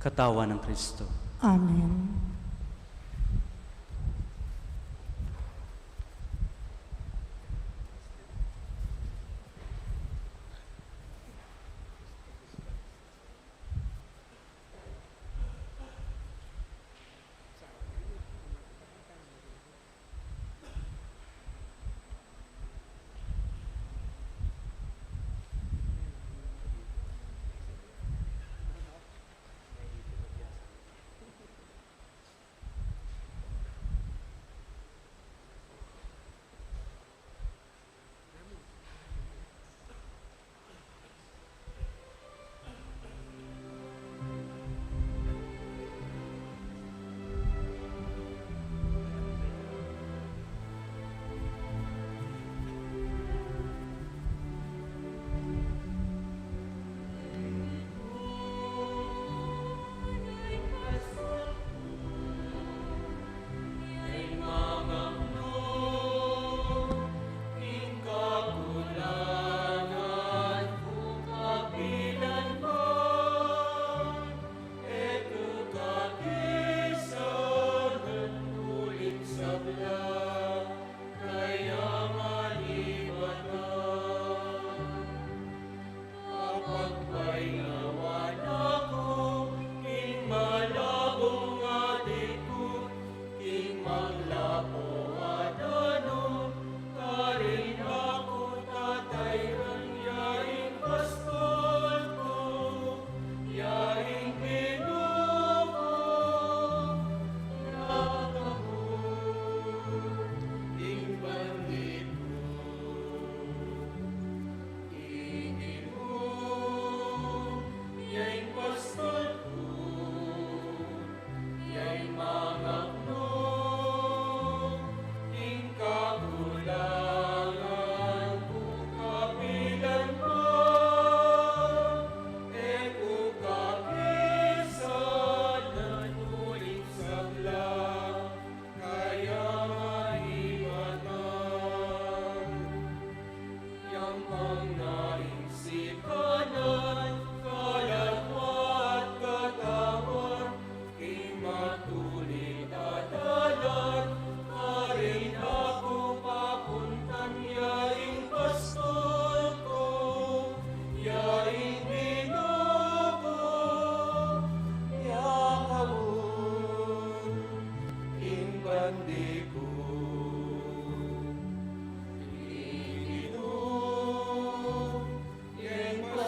Katawan nang Kristo. Amen.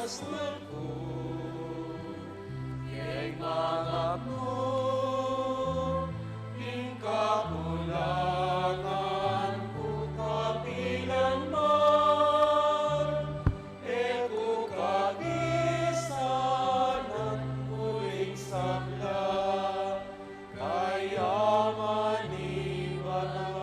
Keng mangaku, ing kakulatan ku kapilan man, e ku kapisanan uling sabla, kaya manibalang.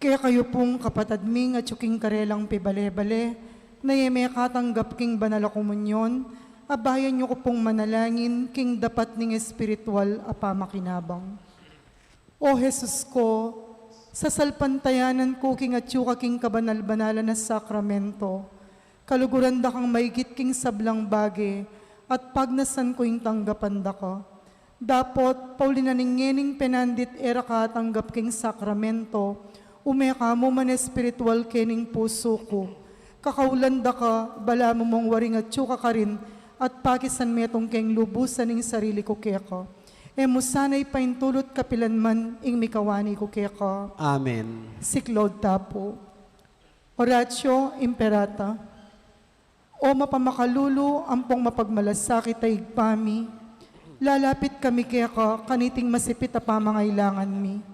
Kekayu pung kapatad ming atyu king karelang pibale-bale, na e mekatanggap king banal a komunyon, abayan yu ku pung manalangin king dapat ning espiritual a pamakinabang. O Jesus ko, sasalpantayanan ku king atyu ka king kabanal-banalan a sakramento, kaluguran da kang maigit king sablang bage, at pagnasan ku ing tanggapan da ka. Dapot, pauli na ning ngening penandit e ra ka atanggap king sakramento, ume ka mu man espiritual kening pusu ku. Kakaulan da ka, balamu mung waring atyu ka karin, at pakisan metung keng lubusan ing sarili ku keka. E mu sana ipaintulut kapilan man ing mikawani ku keka. Amen. Siklaud ta pu. Oratio Imperata. O mapamakalulu ampong mapagmalasakit a Ibpa mi, lalapit kami keka kaniting masipit a pamangailangan mi.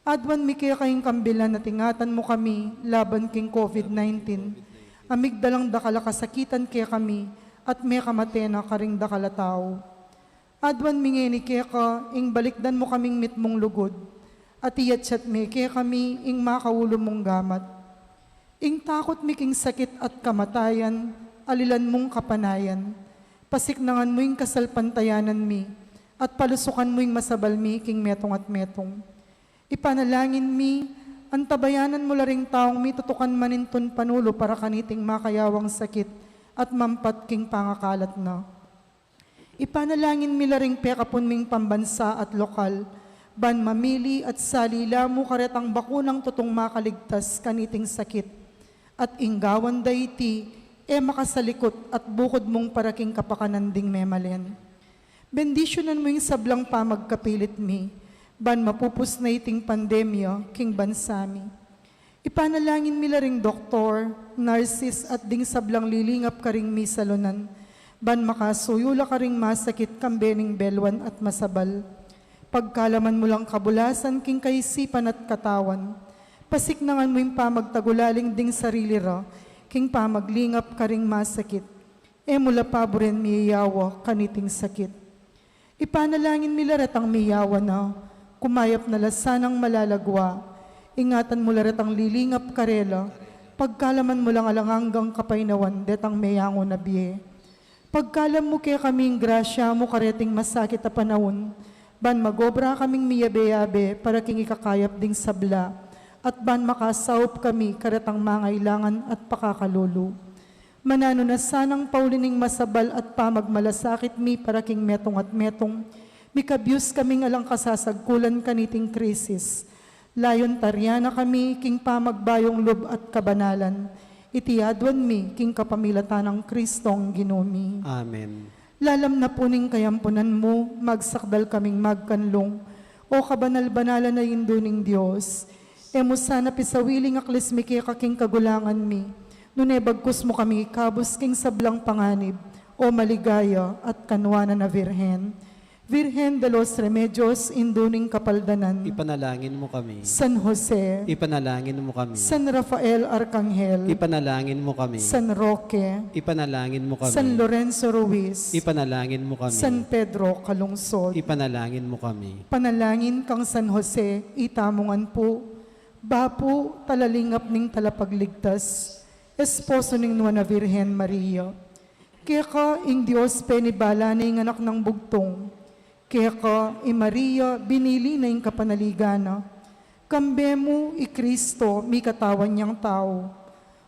Aduan mi keka ing kambilan at ingatan mu kami laban king COVID nineteen, a migdalang dakal a kasakitan kekami at mekamate na karing dakal a tau. Aduan mi ngeni keka ing balikdan mu kaming mitmung lugud, at iyatyat me kekami ing makaulu mung gamat. Ing takut mi king sakit at kamatayan, alilan mung kapanayan. Pasiknangan mu ing kasalpantayanan mi, at palusukan mu ing masabal mi king metung at metung. Ipanalangin mi, antabayanan mu la ring taung mitutukan manintun panulu para kaniting makayawang sakit at mampat king pangakalat na. Ipanalangin mi la ring pekapun ming pambansa at lokal, ban mamili at salila mu karetang bakunang tutung makaligtas kaniting sakit. At ing gawan da iti, e makasalikut at bukud mung para king kapakanan ding memalen. Bendisyunan mu ing sablang pamagkapilit mi, ban mapupus na iting pandemya king bansa mi. Ipanalangin mi la ring doktor, narsis, at ding sablang lilingap karing misalunan, ban makasuyu la karing masakit kambe ning beluan at masabal. Pagkalaman mu lang kabulasan king kaisipan at katawan, pasiknangan mu ing pamagtagulaling ding sarili ra, king pamaglingap karing masakit. E mu la paburen miyawa kaniting sakit. Ipanalangin mi la retang miyawa na, kumayap na la sanang malagwa. Ingatan mu la retang lilingap karela, pagkalaman mu lang alang anggang kapaynawan detang meyangu na bie. Pagkalam mu kekami ing grasya mu kareting masakit a panaun, ban magobra kaming miyabe-yabe para king ikakayap ding sabla, at ban makasaup kami karetang mangailangan at pakakalulu. Mananu na sanang pauli ning masabal at pamagmalasakit mi para king metung at metung, mikabyus kaming alang kasasagkulan kaniting krisis. Layun taryan na kami king pamagbayung lub at kabanalan. Iti aduan mi king kapamilatan nang Kristong Ginu mi. Amen. Lalam na pu ning kayampunan mu, magsakdal kaming magkanlung, O kabanal-banalan a Indu ning Dios. E mu sana pisawili ing aklis mi keka king kagulangan mi, nune bagkus mu kami ikabus king sablang panganib, O maligaya at kanuanan a Virgen. Virgen de los Remedios, Indu ning Kapaldanan. Ipanalangin mu kami. San Jose. Ipanalangin mu kami. San Rafael Arkanghel. Ipanalangin mu kami. San Roque. Ipanalangin mu kami. San Lorenzo Ruiz. Ipanalangin mu kami. San Pedro Calungsod. Ipanalangin mu kami. Panalangin kang San Jose, itamu ngan pu, bapu, talalingap ning Talapagligtas, esposo ning Nuan a Virgen Maria. Keka ing Dios penibala na ing anak nang bugtung. Keka i Maria binili na ing kapanaligan na. Kambe mu i Kristo mikatawan yang tau.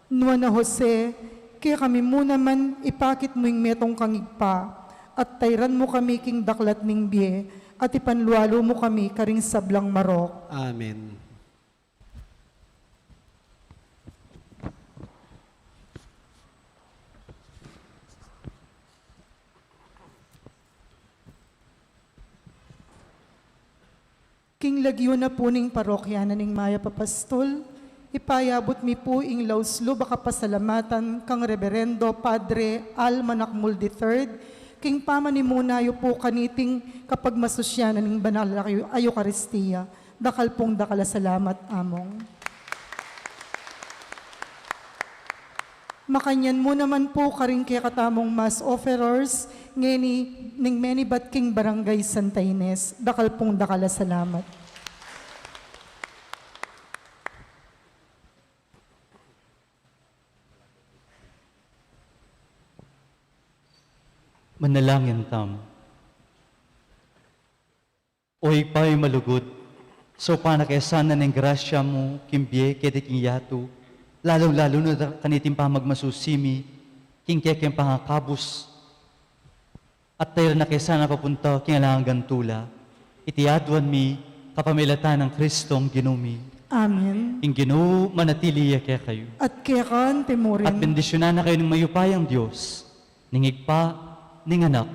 Nuan a Jose, kekami mu naman ipakit mu ing metung kang Ibpa, at tairan mu kami king daklat ning bie, at ipanlualu mu kami karing sablang marok. Amen. King lagyu na pu ning parokya na ning Mayap a Pastul, Ipayabut mi pu ing laus lub a kapasalamatan kang Reberendo Padre Al Manakmul the third, king pamanimuna yu pu kaniting kapagmasusyanan ning banal a Eukaristia. Dakal pung dakal a salamat, Among. Makanyan mu naman pu karing kekatamung Mass offerers, ngeni ning menibat king Barangay Santa Ines, dakal pung dakal a salamat. Manalangin tamu. O Ibpa mi malugud, saupan na ke sana ning grasya mu king bie keti king yatu, lalu-lalu na kaniting pamagmasusi mi king kekeng pangakabus, at tairan na ke sana papunta king alang anggang tula. Iti aduan mi kapamilatan nang Kristong Ginu mi. Amen. Ing Ginu manatili ya kekayu. At keka naman murin. At bendisyunan na kayu ning mayupayang Dios, ning Ibpa, ning Anak,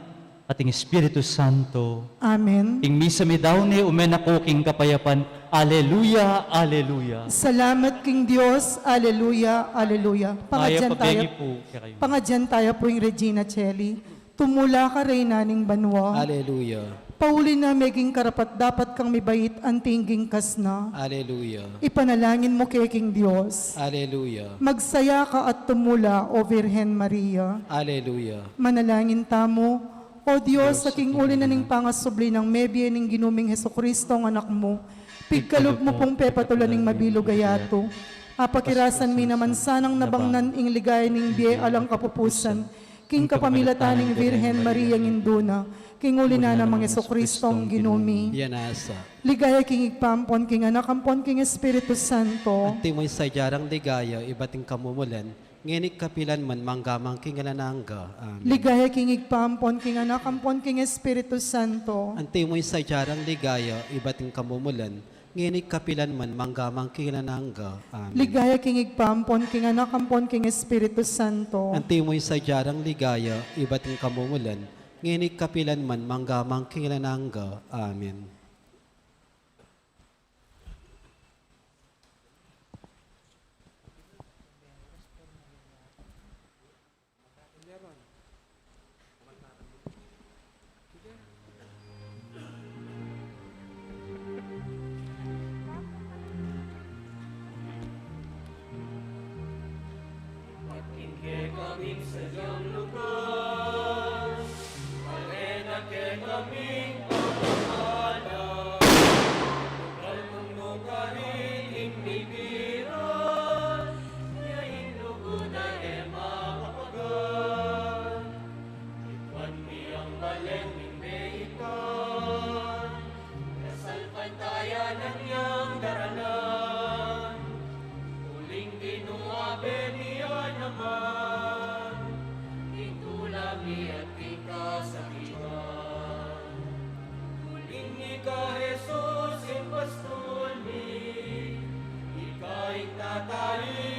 at ning Espiritu Santo. Amen. Ing misa mi daun ne, ume na ko king kapayapan. Aleluya, aleluya. Salamat king Dios. Aleluya, aleluya. Pangadyan taya pu kekayu. Pangadyan taya pu ing Regina Coeli. Tumula ka, Reyna ning banua. Aleluya. Pauli na, meging karapat-dapat kang mibait anti ing ginkas na. Aleluya. Ipanalangin mu ke king Dios. Aleluya. Magsaya ka at tumula, O Virgen Maria. Aleluya. Manalangin tamu. O Dios, Dios, a king uli na ning pangasubli nang mebie ning Ginu ming Jesucristo a Anak mu, pigkalub mu pung pepatulan ing mabilug a yatu. Apakirasan mi naman sanang nabangnan ing ligaya ning bie alang kapupusan, king kapamilatan ning Virgen Maria ing Indu na, king uli na nang Jesucristong Ginu mi. Yan asa. Ligaya king Ibpa ampon king Anak ampon king Espiritu Santo. Antimo ing sadya rang ligaya ibat king kamumulan, ngeni at kapilan man, mangga man king alang angga. Amen. Ligaya king Ibpa ampon king Anak ampon king Espiritu Santo. Antimo ing sadya rang ligaya ibat king kamumulan, ngeni at kapilan man, mangga man king alang angga. Amen. Ligaya king Ibpa ampon king Anak ampon king Espiritu Santo. Antimo ing sadya rang ligaya ibat king kamumulan, ngeni at kapilan man, mangga man king alang angga. Amen. Ating kekaming sadyang lugar, ale na kekaming pamamahala, lugar nung nukarin ing mibira, ya ing lugud a e mapapagal. Ikwan mi ing balen ning meikan, kasalpantayanan yang daralan. Uling Ginu, abe mi ya naman ing tula mi at ing kasakitan. Uling ika, Jesus, ing pastul mi, ika ing tatali